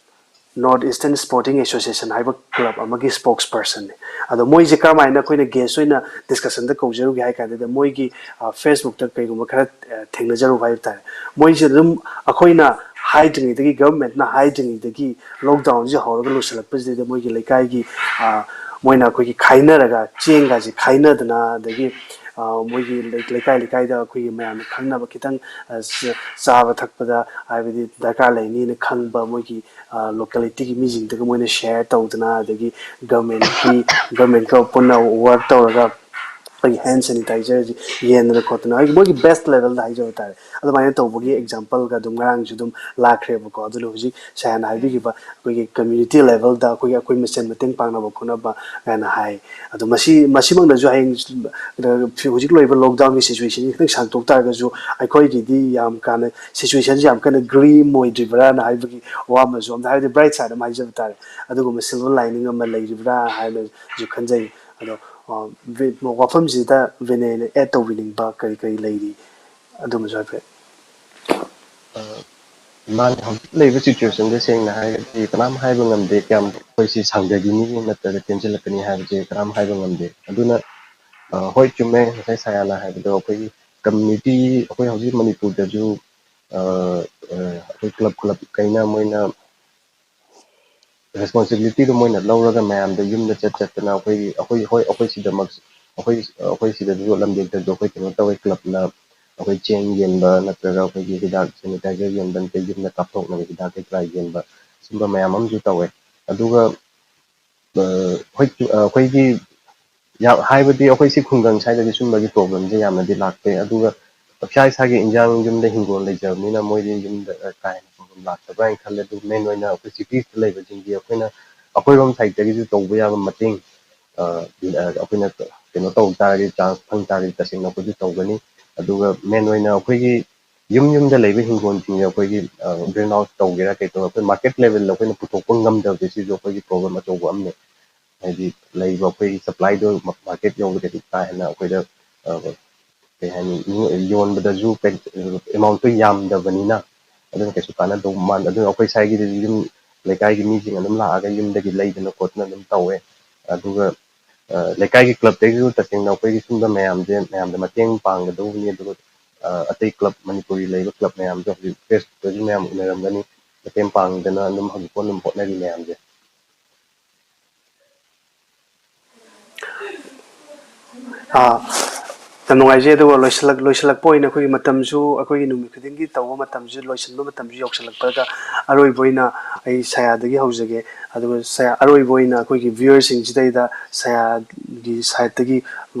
North Eastern Sporting Association ꯍꯥꯏꯕ ꯀ꯭ꯂꯕ ꯑꯃꯒꯤ ꯁ꯭ꯄꯣꯛꯁ ꯄꯔꯁꯟꯅꯦ꯫ ꯑꯗꯣ ꯃꯣꯏꯁꯦ ꯀꯔꯝꯍꯥꯏꯅ ꯑꯩꯈꯣꯏꯅ ꯒꯦꯁ ꯑꯣꯏꯅ ꯗꯤꯁꯀꯁꯟꯗ ꯀꯧꯖꯔꯨꯒꯦ ꯍꯥꯏ ꯀꯥꯟꯗ, ꯃꯣꯏꯒꯤ, ꯑ, ꯐꯦꯁꯕꯨꯛꯇ ꯀꯩꯒꯨꯝꯕ ꯈꯔ, ꯑ, ꯊꯦꯡꯅꯖꯔꯨꯕ ꯍꯥꯏꯕ ꯇꯥꯔꯦ꯫ ꯃꯣꯏꯁꯦ ꯑꯗꯨꯝ ꯑꯩꯈꯣꯏꯅ ꯍꯥꯏꯗ꯭ꯔꯤꯉꯩꯗꯒꯤ, ꯒꯚꯔꯟꯃꯦꯟꯠꯅ ꯍꯥꯏꯗ꯭ꯔꯤꯉꯩꯗꯒꯤ, ꯂꯣꯛꯗꯥꯎꯟꯁꯦ ꯍꯧꯔꯒ ꯂꯣꯏꯁꯤꯜꯂꯛꯄꯁꯤꯗꯩꯗ ꯃꯣꯏꯒꯤ ꯂꯩꯀꯥꯏꯒꯤ, ꯑ, ꯃꯣꯏꯅ ꯑꯩꯈꯣꯏꯒꯤ ꯈꯥꯏꯅꯔꯒ, ꯆꯦꯡꯒꯁꯦ ꯈꯥꯏꯅꯗꯅ, ꯑꯗꯒꯤ, ꯑ, ꯃꯣꯏꯒꯤ ꯂꯩ-, ꯂꯩꯀꯥꯏ ꯂꯩꯀꯥꯏꯗ ꯑꯩꯈꯣꯏꯒꯤ ꯃꯌꯥꯝꯅ ꯈꯪꯅꯕ ꯈꯤꯇꯪ, ꯑ, ꯆ-, ꯆꯥꯕ ꯊꯛꯄꯗ ꯍꯥꯏꯕꯗꯤ ꯗꯔꯀꯥꯔ ꯂꯩꯅꯤꯅ ꯈꯪꯕ ꯃꯣꯏꯒꯤ, ꯑ, ꯂꯣꯀꯦꯂꯤꯇꯤꯒꯤ ꯃꯤꯁꯤꯡꯗꯨꯒ ꯃꯣꯏꯅ ꯁꯦꯌꯔ ꯇꯧꯗꯅ, ꯑꯗꯒꯤ ꯒꯚꯔꯟꯃꯦꯟꯠꯀꯤ, ꯒꯚꯔꯟꯃꯦꯟꯠꯀ ꯄꯨꯟꯅ ꯋꯥꯔꯛ ꯇꯧꯔꯒ ꯑꯩꯈꯣꯏꯒꯤ ꯍꯦꯟ ꯁꯦꯅꯤꯇꯥꯏꯖꯔꯁꯤ ꯌꯦꯟꯗꯅ ꯈꯣꯠꯇꯅ ꯑꯩꯒꯤ ꯃꯣꯏꯒꯤ ꯕꯦꯁ ꯂꯦꯚꯦꯜꯗ ꯍꯥꯏꯖꯕ ꯇꯥꯔꯦ꯫ ꯑꯗꯨꯃꯥꯏꯅ ꯇꯧꯕꯒꯤ ꯑꯦꯛꯖꯥꯝꯄꯜꯒ ꯑꯗꯨꯝ ꯉꯔꯥꯡꯁꯨ ꯑꯗꯨꯝ ꯂꯥꯛꯈ꯭ꯔꯦꯕꯀꯣ꯫ ꯑꯗꯨꯅ ꯍꯧꯖꯤꯛ ꯁꯥꯔꯅ ꯍꯥꯏꯕꯤꯈꯤꯕ ꯑꯩꯈꯣꯏꯒꯤ ꯀꯝꯃ꯭ꯌꯨꯅꯤꯇꯤ ꯂꯦꯚꯦꯜꯗ ꯑꯩꯈꯣꯏꯒꯤ ꯑꯩꯈꯣꯏ ꯃꯁꯦꯟ ꯃꯇꯦꯡ ꯄꯥꯡꯅꯕ ꯈꯣꯠꯅꯕ ꯀꯥꯏꯅ ꯍꯥꯏ꯫ ꯑꯗꯣ ꯃꯁꯤ ꯃꯁꯤꯃꯛꯅꯁꯨ ꯍꯌꯦꯡ ꯍꯧꯖꯤꯛ ꯂꯩꯔꯤꯕ ꯂꯣꯛꯗꯥꯎꯟꯒꯤ ꯁꯤꯆꯨꯋꯦꯁꯟꯁꯤ ꯈꯤꯇꯪ ꯁꯥꯡꯇꯣꯛ ꯇꯥꯔꯒꯁꯨ ꯑꯩꯈꯣꯏꯒꯤꯗꯤ ꯌꯥꯝ ꯀꯥꯟꯅ ꯁꯤꯆꯨꯋꯦꯁꯟꯁꯤ ꯌꯥꯝ ꯀꯟꯅ ꯒ꯭ꯔꯤꯝ ꯑꯣꯏꯗ꯭ꯔꯤꯕ꯭ꯔꯥꯅ ꯍꯥꯏꯕꯒꯤ ꯋꯥ ꯑꯃꯁꯨ ꯑꯝꯇ ꯍꯥꯏꯕꯗꯤ ꯕ꯭ꯔꯥꯏꯠ ꯁꯥꯏꯠ ꯑꯃ ꯍꯥꯏꯖꯕ ꯇꯥꯔꯦ꯫ ꯑꯗꯨꯒꯨꯝꯕ ꯁꯤꯜꯚꯔ ꯂꯥꯏꯅꯤꯡ ꯑꯃ ꯂꯩꯔꯤꯕ꯭ꯔꯥ ꯍꯥꯏꯅꯁꯨ ꯈꯟꯖꯩ꯫ ꯑꯗꯣ ꯋꯥꯐꯝꯁꯤꯗ ꯚꯤꯅꯦꯅ ꯑꯦꯗ ꯇꯧꯕꯤꯅꯤꯡꯕ ꯀꯔꯤ ꯀꯔꯤ ꯂꯩꯔꯤ ꯑꯗꯨꯃꯁꯨ ꯍꯥꯏꯐꯦꯠ꯫ ꯃꯥꯅ ꯍꯧꯖꯤꯛ ꯂꯩꯕ ꯁꯤꯆꯨꯋꯦꯁꯟꯁꯦ ꯁꯦꯡꯅ ꯍꯥꯏꯔꯒꯗꯤ ꯀꯅꯥꯝ ꯍꯥꯏꯕ ꯉꯝꯗꯦ꯫ ꯀꯌꯥꯝ ꯑꯩꯈꯣꯏꯁꯤ ꯁꯥꯡꯊꯈꯤꯅꯤ ꯅꯠꯇ꯭ꯔꯒ ꯇꯦꯟꯁꯤꯜꯂꯛꯀꯅꯤ ꯍꯥꯏꯕꯁꯦ ꯀꯅꯥꯝ ꯍꯥꯏꯕ ꯉꯝꯗꯦ꯫ ꯑꯗꯨꯅ ꯍꯣꯏ, ꯆꯨꯝꯃꯦ, ꯉꯁꯥꯏ ꯁꯥꯌꯥꯅ ꯍꯥꯏꯕꯗꯣ ꯑꯩꯈꯣꯏꯒꯤ ꯀꯝꯃ꯭ꯌꯨꯅꯤꯇꯤ, ꯑꯩꯈꯣꯏ ꯍꯧꯖꯤꯛ ꯃꯅꯤꯄꯨꯔꯗꯁꯨ ꯑꯩꯈꯣꯏ ꯀ꯭ꯂꯕ ꯀ꯭ꯂꯕ ꯀꯩꯅ ꯃꯣꯏꯅ ꯔꯦꯁꯄꯣꯟꯁꯤꯕꯤꯂꯤꯇꯤꯗꯣ ꯃꯣꯏꯅ ꯂꯧꯔꯒ ꯃꯌꯥꯝꯗ ꯌꯨꯝꯗ ꯆꯠ ꯆꯠꯇꯅ ꯑꯩꯈꯣꯏꯒꯤ ꯑꯩꯈꯣꯏ ꯍꯣꯏ ꯑꯩꯈꯣꯏ ꯁꯤꯗꯃꯛ ꯑꯩꯈꯣꯏ ꯑꯩꯈꯣꯏ ꯁꯤꯗꯁꯨ ꯂꯝꯗꯦꯛꯇꯁꯨ ꯑꯩꯈꯣꯏ ꯀꯩꯅꯣ ꯇꯧꯋꯦ, ꯀ꯭ꯂꯕꯅ ꯑꯩꯈꯣꯏ ꯆꯦꯡ ꯌꯦꯟꯕ ꯅꯠꯇ꯭ꯔꯒ ꯑꯩꯈꯣꯏꯒꯤ ꯍꯤꯗꯥꯛ ꯁꯦꯅꯤꯇꯥꯏꯖꯔ ꯌꯦꯟꯕ ꯅꯠꯇ꯭ꯔꯒ ꯌꯨꯝꯗ ꯀꯥꯞꯊꯣꯛꯅꯕ ꯍꯤꯗꯥꯛ ꯀꯩꯀꯔꯥ ꯌꯦꯟꯕ ꯁꯤꯒꯨꯝꯕ ꯃꯌꯥꯝ ꯑꯃꯁꯨ ꯇꯧꯋꯦ꯫ ꯑꯗꯨꯒ ꯍꯣꯏ ꯑꯩꯈꯣꯏꯒꯤ ꯍꯥꯏꯕꯗꯤ ꯑꯩꯈꯣꯏ ꯁꯤ ꯈꯨꯡꯒꯪ ꯁ꯭ꯋꯥꯏꯗꯗꯤ ꯁꯨꯝꯕꯒꯤ ꯄ꯭ꯔꯣꯕ꯭ꯂꯦꯝꯁꯦ ꯌꯥꯝꯅꯗꯤ ꯂꯥꯛꯇꯦ꯫ ꯑꯗꯨꯒ ꯏꯁꯥ ꯏꯁꯥꯒꯤ ꯏꯟꯖꯥꯡ ꯌꯨꯝꯗ ꯍꯤꯡꯒꯣꯜ ꯂꯩꯖꯕꯅꯤꯅ ꯃꯣꯏꯗꯤ ꯌꯨꯝꯗ ꯀꯥ ꯍꯦꯟꯅ ꯄ꯭ꯔꯣꯕ꯭ꯂꯦꯝ ꯂꯥꯛꯇꯕ꯭ꯔꯥ ꯍꯥꯏꯅ ꯈꯜꯂꯦ꯫ ꯑꯗꯨ ꯃꯦꯟ ꯑꯣꯏꯅ ꯑꯩꯈꯣꯏ ꯁꯤꯇꯤꯁꯇ ꯂꯩꯕꯁꯤꯡꯗꯤ ꯑꯩꯈꯣꯏꯅ ꯑꯩꯈꯣꯏꯔꯣꯝ ꯁꯥꯏꯠꯇꯒꯤꯁꯨ ꯇꯧꯕ ꯌꯥꯕ ꯃꯇꯦꯡ ꯑꯩꯈꯣꯏꯅ ꯀꯩꯅꯣ ꯇꯧ ꯇꯥꯔꯒꯗꯤ, ꯆꯥꯟꯁ ꯐꯪ ꯇꯥꯔꯒꯗꯤ ꯇꯁꯦꯡꯅ ꯑꯩꯈꯣꯏꯁꯨ ꯇꯧꯒꯅꯤ꯫ ꯑꯗꯨꯒ ꯃꯦꯟ ꯑꯣꯏꯅ ꯑꯩꯈꯣꯏꯒꯤ ꯌꯨꯝ ꯌꯨꯝꯗ ꯂꯩꯕ ꯍꯤꯡꯒꯣꯜꯁꯤꯡꯁꯦ ꯑꯩꯈꯣꯏꯒꯤ ꯒ꯭ꯔꯤꯟ ꯍꯥꯎꯁ ꯇꯧꯒꯦꯔꯥ ꯀꯩ ꯇꯧꯔ ꯑꯩꯈꯣꯏ ꯃꯥꯔꯀꯦꯠ ꯂꯦꯚꯦꯜꯗ ꯑꯩꯈꯣꯏꯅ ꯄꯨꯊꯣꯛꯄ ꯉꯝꯗꯕꯁꯦ ꯁꯤꯁꯨ ꯑꯩꯈꯣꯏꯒꯤ ꯄ꯭ꯔꯣꯕ꯭ꯂꯦꯝ ꯑꯆꯧꯕ ꯑꯃꯅꯤ꯫ ꯍꯥꯏꯗꯤ ꯂꯩꯕ ꯑꯩꯈꯣꯏꯒꯤ ꯁꯄ꯭ꯂꯥꯏꯗꯣ ꯃꯥꯔꯀꯦꯠ ꯌꯧꯕꯗꯗꯤ ꯀꯥ ꯍꯦꯟꯅ ꯑꯩꯈꯣꯏꯗ ꯀꯩ ꯍꯥꯏꯅꯤ, ꯌꯣꯟꯕꯗꯁꯨ ꯑꯦꯃꯥꯎꯟꯠꯇꯣ ꯌꯥꯝꯗꯕꯅꯤꯅ ꯑꯗꯨꯅ ꯀꯩꯁꯨ ꯀꯥꯟꯅꯗꯧ ꯃꯥꯟꯗꯦ꯫ ꯑꯗꯨꯅ ꯑꯩꯈꯣꯏ ꯁ꯭ꯋꯥꯏꯒꯤꯗꯤ ꯌꯨꯝ ꯂꯩꯀꯥꯏꯒꯤ ꯃꯤꯁꯤꯡ ꯑꯗꯨꯝ ꯂꯥꯛꯑꯒ ꯌꯨꯝꯗꯒꯤ ꯂꯩꯗꯅ ꯈꯣꯠꯇꯅ ꯑꯗꯨꯝ ꯇꯧꯋꯦ꯫ ꯑꯗꯨꯒ ꯂꯩꯀꯥꯏꯒꯤ ꯀ꯭ꯂꯕꯇꯒꯤꯁꯨ ꯇꯁꯦꯡꯅ ꯑꯩꯈꯣꯏꯒꯤ ꯁꯨꯝꯕ ꯃꯌꯥꯝꯁꯦ ꯃꯌꯥꯝꯗ ꯃꯇꯦꯡ ꯄꯥꯡꯒꯗꯧꯕꯅꯤ꯫ ꯑꯗꯨꯒ ꯑꯇꯩ ꯀ꯭ꯂꯕ, ꯃꯅꯤꯄꯨꯔꯒꯤ ꯂꯩꯔꯤꯕ ꯀ꯭ꯂꯕ ꯃꯌꯥꯝꯁꯨ ꯍꯧꯖꯤꯛ ꯐꯦꯁꯕꯨꯛꯇꯁꯨ ꯃꯌꯥꯝ ꯎꯅꯔꯝꯒꯅꯤ, ꯃꯇꯦꯡ ꯄꯥꯡꯗꯅ ꯑꯗꯨꯝ ꯍꯧꯖꯤꯛ ꯐꯥꯎ ꯑꯗꯨꯝ ꯍꯣꯠꯅꯔꯤ ꯃꯌꯥꯝꯁꯦ꯫ ꯑꯥ, ꯌꯥꯝ ꯅꯨꯡꯉꯥꯏꯖꯩ꯫ ꯑꯗꯨꯒ ꯂꯣꯏꯁꯤꯜꯂꯛ ꯂꯣꯏꯁꯤꯜꯂꯛꯄ ꯑꯣꯏꯅ ꯑꯩꯈꯣꯏꯒꯤ ꯃꯇꯝꯁꯨ, ꯑꯩꯈꯣꯏꯒꯤ ꯅꯨꯃꯤꯠ ꯈꯨꯗꯤꯡꯒꯤ ꯇꯧꯕ ꯃꯇꯝꯁꯨ, ꯂꯣꯏꯁꯤꯟꯕ ꯃꯇꯝꯁꯨ ꯌꯧꯁꯤꯜꯂꯛꯄꯗ, ꯑꯔꯣꯏꯕ ꯑꯣꯏꯅ ꯑꯩ ꯁꯌꯥꯗꯒꯤ ꯍꯧꯖꯒꯦ꯫ ꯑꯗꯨꯒ ꯁꯌꯥ, ꯑꯔꯣꯏꯕ ꯑꯣꯏꯅ ꯑꯩꯈꯣꯏꯒꯤ viewerꯁꯤꯡꯁꯤꯗꯩꯗ ꯁꯌꯥꯒꯤ sideꯇꯒꯤ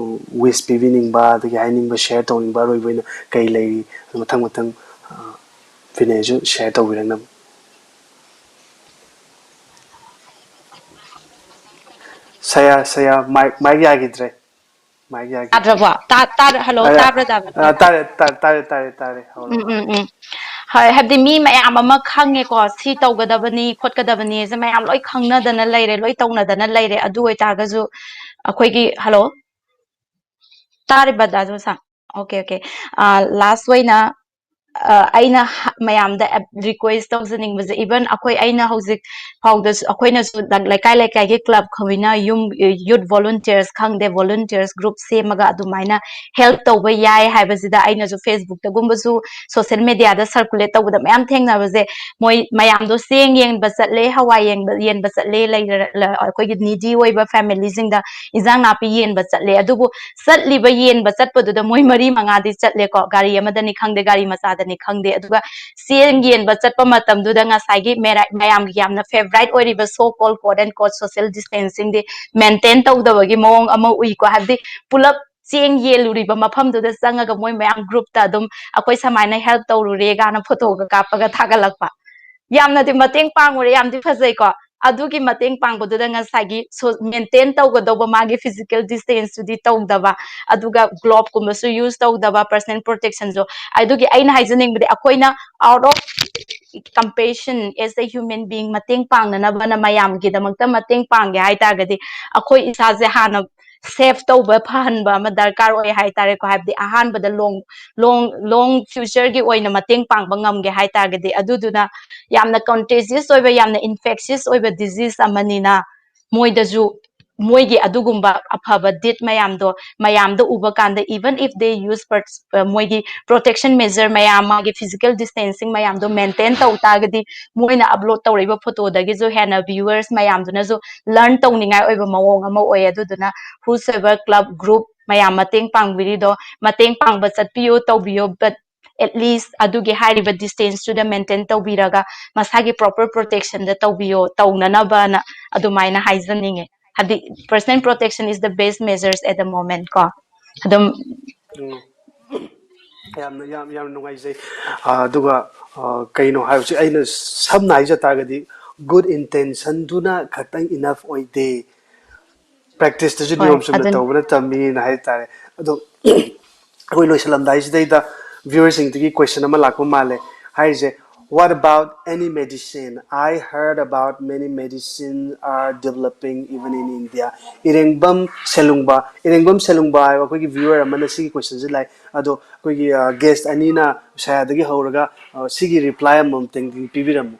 wish ꯄꯤꯕꯤꯅꯤꯡꯕ, ꯑꯗꯒꯤ ꯍꯥꯏꯅꯤꯡꯕ, share ꯇꯧꯅꯤꯡꯕ ꯑꯔꯣꯏꯕ ꯑꯣꯏꯅ ꯀꯩ ꯂꯩꯔꯤ? ꯑꯗꯨ ꯃꯊꯪ ꯃꯊꯪ, ꯑ, ꯕꯤꯅꯦꯁꯨ share ꯇꯧꯕꯤꯔꯛꯅꯕ꯫ ꯁꯌꯥ, ꯁꯌꯥ, mic, mic ꯌꯥꯈꯤꯗ꯭ꯔꯦ꯫ Mic ꯌꯥꯈꯤꯗ꯭ꯔꯦ꯫ ꯇꯥꯗ꯭ꯔꯕꯣ? ꯇꯥ-, ꯇꯥꯔ-, hello, ꯑ, ꯇꯥꯕ꯭ꯔꯥ, ꯇꯥꯕ꯭ꯔꯥ? ꯑ, ꯇꯥꯔꯦ, ꯇꯥꯔꯦ, ꯇꯥꯔꯦ, ꯇꯥꯔꯦ, ꯇꯥꯔꯦ꯫ ꯍꯧꯔꯣ, ꯎꯝ, ꯍꯧꯔꯣ꯫ ꯎꯝ, ꯎꯝ꯫ ꯍꯣꯏ, ꯍꯥꯏꯕꯗꯤ ꯃꯤ ꯃꯌꯥꯝ ꯑꯃ ꯈꯪꯉꯦꯀꯣ, ꯁꯤ ꯇꯧꯒꯗꯕꯅꯤ, ꯈꯣꯠꯀꯗꯕꯅꯤ, ꯁꯦ ꯃꯌꯥꯝ ꯂꯣꯏ ꯈꯪꯅꯗꯅ ꯂꯩꯔꯦ, ꯂꯣꯏ ꯇꯧꯅꯗꯅ ꯂꯩꯔꯦ꯫ ꯑꯗꯨ ꯑꯣꯏꯇꯥꯔꯒꯁꯨ ꯑꯩꯈꯣꯏꯒꯤ, hello? ꯇꯥꯔꯤꯕ ꯗꯥ ꯖꯣꯁꯥ? Okay, okay. ꯑ, last ꯑꯣꯏꯅ, ꯑ, ꯑꯩꯅ ꯍ-, ꯃꯌꯥꯝꯗ ꯑꯦꯞ-, request ꯇꯧꯖꯅꯤꯡꯕꯁꯦ, even ꯑꯩꯈꯣꯏ, ꯑꯩꯅ ꯍꯧꯖꯤꯛ ꯐꯥꯎꯗꯁꯨ, ꯑꯩꯈꯣꯏꯅꯁꯨ ꯂ-, ꯂꯩꯀꯥꯏ ꯂꯩꯀꯥꯏꯒꯤ club ꯈꯣꯏꯅ ꯌꯨꯝ, youth volunteers ꯈꯪꯗꯦ, volunteers group ꯁꯦꯝꯃꯒ ꯑꯗꯨꯃꯥꯏꯅ help ꯇꯧꯕ ꯌꯥꯏ ꯍꯥꯏꯕꯁꯤꯗ ꯑꯩꯅꯁꯨ Facebookꯇꯒꯨꯝꯕꯁꯨ, social mediaꯗ circulate ꯇꯧꯕꯗ ꯃꯌꯥꯝ ꯊꯦꯡꯅꯕꯁꯦ, ꯃꯣꯏ ꯃꯌꯥꯝꯗꯣ ꯆꯦꯡ ꯌꯦꯟꯕ ꯆꯠꯂꯦ, ꯍꯋꯥꯏ ꯌꯦꯟꯕ, ꯌꯦꯟꯕ ꯆꯠꯂꯦ, ꯂꯩꯔ-, ꯂ-, ꯑꯩꯈꯣꯏꯒꯤ needy ꯑꯣꯏꯕ familyꯁꯤꯡꯗ ꯏꯟꯖꯥꯡ ꯅꯥꯄꯤ ꯌꯦꯟꯕ ꯆꯠꯂꯦ꯫ ꯑꯗꯨꯕꯨ ꯆꯠꯂꯤꯕ ꯌꯦꯟꯕ ꯆꯠꯄꯗꯨꯗ ꯃꯣꯏ ꯃꯔꯤ ꯃꯉꯥꯗꯤ ꯆꯠꯂꯦꯀꯣ, ꯒꯥꯔꯤ ꯑꯃꯗꯅꯤ ꯈꯪꯗꯦ, ꯒꯥꯔꯤ ꯃꯆꯥꯗꯅꯤ ꯈꯪꯗꯦ꯫ ꯑꯗꯨꯒ ꯆꯦꯡ ꯌꯦꯟꯕ ꯆꯠꯄ ꯃꯇꯝꯗꯨꯗ ꯉꯁꯥꯏꯒꯤ ꯃꯦꯔꯥ-, ꯃꯌꯥꯝꯒꯤ ꯌꯥꯝꯅ favourite ꯑꯣꯏꯔꯤꯕ so called quote and quote social distancingꯗꯤ maintain ꯇꯧꯗꯕꯒꯤ ꯃꯑꯣꯡ ꯑꯃ ꯎꯏꯀꯣ꯫ ꯍꯥꯏꯕꯗꯤ ꯄꯨꯂꯞ ꯆꯦꯡ ꯌꯦꯜꯂꯨꯔꯤꯕ ꯃꯐꯝꯗꯨꯗ ꯆꯪꯉꯒ ꯃꯣꯏ ꯃꯌꯥꯝ groupꯇ ꯑꯗꯨꯝ ꯑꯩꯈꯣꯏ ꯁꯨꯃꯥꯏꯅ help ꯇꯧꯔꯨꯔꯦ ꯀꯥꯏꯅ photoꯒ ꯀꯥꯞꯄꯒ ꯊꯥꯒꯠꯂꯛꯄ꯫ ꯌꯥꯝꯅꯗꯤ ꯃꯇꯦꯡ ꯄꯥꯡꯉꯨꯔꯦ, ꯌꯥꯝꯗꯤ ꯐꯖꯩꯀꯣ꯫ ꯑꯗꯨꯒꯤ ꯃꯇꯦꯡ ꯄꯥꯡꯕꯗꯨꯗ ꯉꯁꯥꯏꯒꯤ so-, maintain ꯇꯧꯒꯗꯧꯕ ꯃꯥꯒꯤ physical distanceꯇꯨꯗꯤ ꯇꯧꯗꯕ, ꯑꯗꯨꯒ gloveꯀꯨꯝꯕꯁꯨ use ꯇꯧꯗꯕ, personal protectionꯁꯨ꯫ ꯑꯗꯨꯒꯤ ꯑꯩꯅ ꯍꯥꯏꯖꯅꯤꯡꯕꯗꯤ ꯑꯩꯈꯣꯏꯅ out of compassion as a human being ꯃꯇꯦꯡ ꯄꯥꯡꯅꯅꯕꯅ ꯃꯌꯥꯝꯒꯤꯗꯃꯛꯇ ꯃꯇꯦꯡ ꯄꯥꯡꯒꯦ ꯍꯥꯏ ꯇꯥꯔꯒꯗꯤ ꯑꯩꯈꯣꯏ ꯏꯁꯥꯁꯦ ꯍꯥꯟꯅ safe ꯇꯧꯕ ꯐꯍꯟꯕ ꯑꯃ ꯗꯔꯀꯥꯔ ꯑꯣꯏ ꯍꯥꯏ ꯇꯥꯔꯦꯀꯣ꯫ ꯍꯥꯏꯕꯗꯤ ꯑꯍꯥꯟꯕꯗ long, long, long futureꯒꯤ ꯑꯣꯏꯅ ꯃꯇꯦꯡ ꯄꯥꯡꯕ ꯉꯝꯒꯦ ꯍꯥꯏ ꯇꯥꯔꯒꯗꯤ꯫ ꯑꯗꯨꯗꯨꯅ ꯌꯥꯝꯅ contagious ꯑꯣꯏꯕ, ꯌꯥꯝꯅ infectious ꯑꯣꯏꯕ disease ꯑꯃꯅꯤꯅ ꯃꯣꯏꯗꯁꯨ ꯃꯣꯏꯒꯤ ꯑꯗꯨꯒꯨꯝꯕ ꯑꯐꯕ deed ꯃꯌꯥꯝꯗꯣ ꯃꯌꯥꯝꯗ ꯎꯕ ꯀꯥꯟꯗ, even if they use per-, ꯑ, ꯃꯣꯏꯒꯤ protection measure ꯃꯌꯥꯝ, ꯃꯥꯒꯤ physical distancing ꯃꯌꯥꯝꯗꯣ maintain ꯇꯧ ꯇꯥꯔꯒꯗꯤ, ꯃꯣꯏꯅ upload ꯇꯧꯔꯛꯏꯕ photoꯗꯒꯤꯁꯨ ꯍꯦꯟꯅ viewers ꯃꯌꯥꯝꯗꯨꯅꯁꯨ learn ꯇꯧꯅꯤꯡꯉꯥꯏ ꯑꯣꯏꯕ ꯃꯑꯣꯡ ꯑꯃ ꯑꯣꯏ꯫ ꯑꯗꯨꯗꯨꯅ whosoever club, group, ꯃꯌꯥꯝ ꯃꯇꯦꯡ ꯄꯥꯡꯕꯤꯔꯤꯗꯣ, ꯃꯇꯦꯡ ꯄꯥꯡꯕ ꯆꯠꯄꯤꯌꯨ, ꯇꯧꯕꯤꯌꯣ, but at least ꯑꯗꯨꯒꯤ ꯍꯥꯏꯔꯤꯕ distance ꯇꯨꯗ maintain ꯇꯧꯕꯤꯔꯒ ꯃꯁꯥꯒꯤ proper protection ꯗ ꯇꯧꯕꯤꯌꯣ, ꯇꯧꯅꯅꯕꯅ ꯑꯗꯨꯃꯥꯏꯅ ꯍꯥꯏꯖꯅꯤꯡꯉꯦ꯫ ꯍꯥꯏꯗꯤ personal protection is the best measures at the moment ꯀꯣ꯫ ꯑꯗꯨꯝ ꯎꯝ꯫ ꯌꯥꯝꯅ ꯌꯥꯝ ꯌꯥꯝ ꯅꯨꯡꯉꯥꯏꯖꯩ꯫ ꯑꯥ, ꯑꯗꯨꯒ ꯑꯥ, ꯀꯩꯅꯣ ꯍꯥꯏꯕꯁꯤ ꯑꯩꯅ ꯁꯝꯅ ꯍꯥꯏꯖ ꯇꯥꯔꯒꯗꯤ good intention ꯗꯨꯅ ꯈꯛꯇꯪ enough ꯑꯣꯏꯗꯦ꯫ Practice ꯇꯁꯨ ꯍꯣꯏ ꯅꯤꯌꯣꯝ ꯆꯨꯝꯅ ꯑꯗꯨꯅꯤ꯫ ꯇꯧꯕꯅ ꯇꯝꯃꯤꯅ ꯍꯥꯏꯇꯥꯔꯦ꯫ ꯑꯗꯣ ꯑꯩꯈꯣꯏ ꯂꯣꯏꯁꯤꯜꯂꯝꯗꯥꯏꯁꯤꯗꯩꯗ viewer ꯁꯤꯡꯗꯒꯤ question ꯑꯃ ꯂꯥꯛꯄ ꯃꯥꯜꯂꯦ꯫ ꯍꯥꯏꯔꯤꯁꯦ, "What about any medicine? I heard about many medicine are developing even in India." ꯏꯔꯦꯡꯕꯝ ꯁꯦꯂꯨꯡꯕ, ꯏꯔꯦꯡꯕꯝ ꯁꯦꯂꯨꯡꯕ ꯍꯥꯏꯕ ꯑꯩꯈꯣꯏꯒꯤ viewer ꯑꯃꯅ ꯁꯤꯒꯤ question ꯁꯦ ꯂꯥꯛꯑꯦ꯫ ꯑꯗꯣ ꯑꯩꯈꯣꯏꯒꯤ guest ꯑꯅꯤꯅ ꯎꯁꯥꯌꯥꯗꯒꯤ ꯍꯧꯔꯒ ꯁꯤꯒꯤ reply ꯑꯃꯃꯝꯇꯪꯗꯤ ꯄꯤꯕꯤꯔꯝꯃꯨ꯫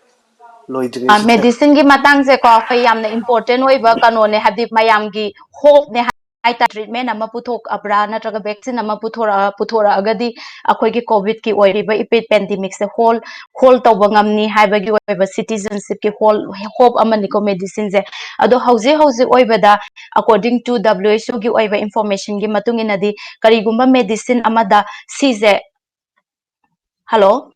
ꯂꯣꯏꯗ꯭ꯔꯤꯉꯩꯁꯤꯗ꯫ Medicine ꯒꯤ ꯃꯇꯥꯡꯁꯦꯀꯣ, ꯑꯩꯈꯣꯏ ꯌꯥꯝꯅ important ꯑꯣꯏꯕ ꯀꯩꯅꯣꯅꯦ, ꯍꯥꯏꯕꯗꯤ ꯃꯌꯥꯝꯒꯤ hope ꯅꯦ ꯍꯥꯏꯇꯥꯔꯦ꯫ Treatment ꯑꯃ ꯄꯨꯊꯣꯛꯑꯕ꯭ꯔꯥ ꯅꯠꯇ꯭ꯔꯒ vaccine ꯑꯃ ꯄꯨꯊꯣꯔꯛꯑ ꯄꯨꯊꯣꯔꯛꯑꯒꯗꯤ ꯑꯩꯈꯣꯏꯒꯤ COVID ꯀꯤ ꯑꯣꯏꯔꯤꯕ ꯏꯄꯤꯠ pandemic ꯁꯦ hold hold ꯇꯧꯕ ꯉꯝꯅꯤ ꯍꯥꯏꯕꯒꯤ ꯑꯣꯏꯕ citizenship ꯀꯤ hold hope ꯑꯃꯅꯤꯀꯣ medicine ꯁꯦ꯫ ꯑꯗꯣ ꯍꯧꯖꯤꯛ ꯍꯧꯖꯤꯛ ꯑꯣꯏꯕꯗ, according to W H O ꯒꯤ ꯑꯣꯏꯕ information ꯒꯤ ꯃꯇꯨꯡ ꯏꯟꯅꯗꯤ, ꯀꯔꯤꯒꯨꯝꯕ medicine ꯑꯃꯗ ꯁꯤꯁꯦ, hello?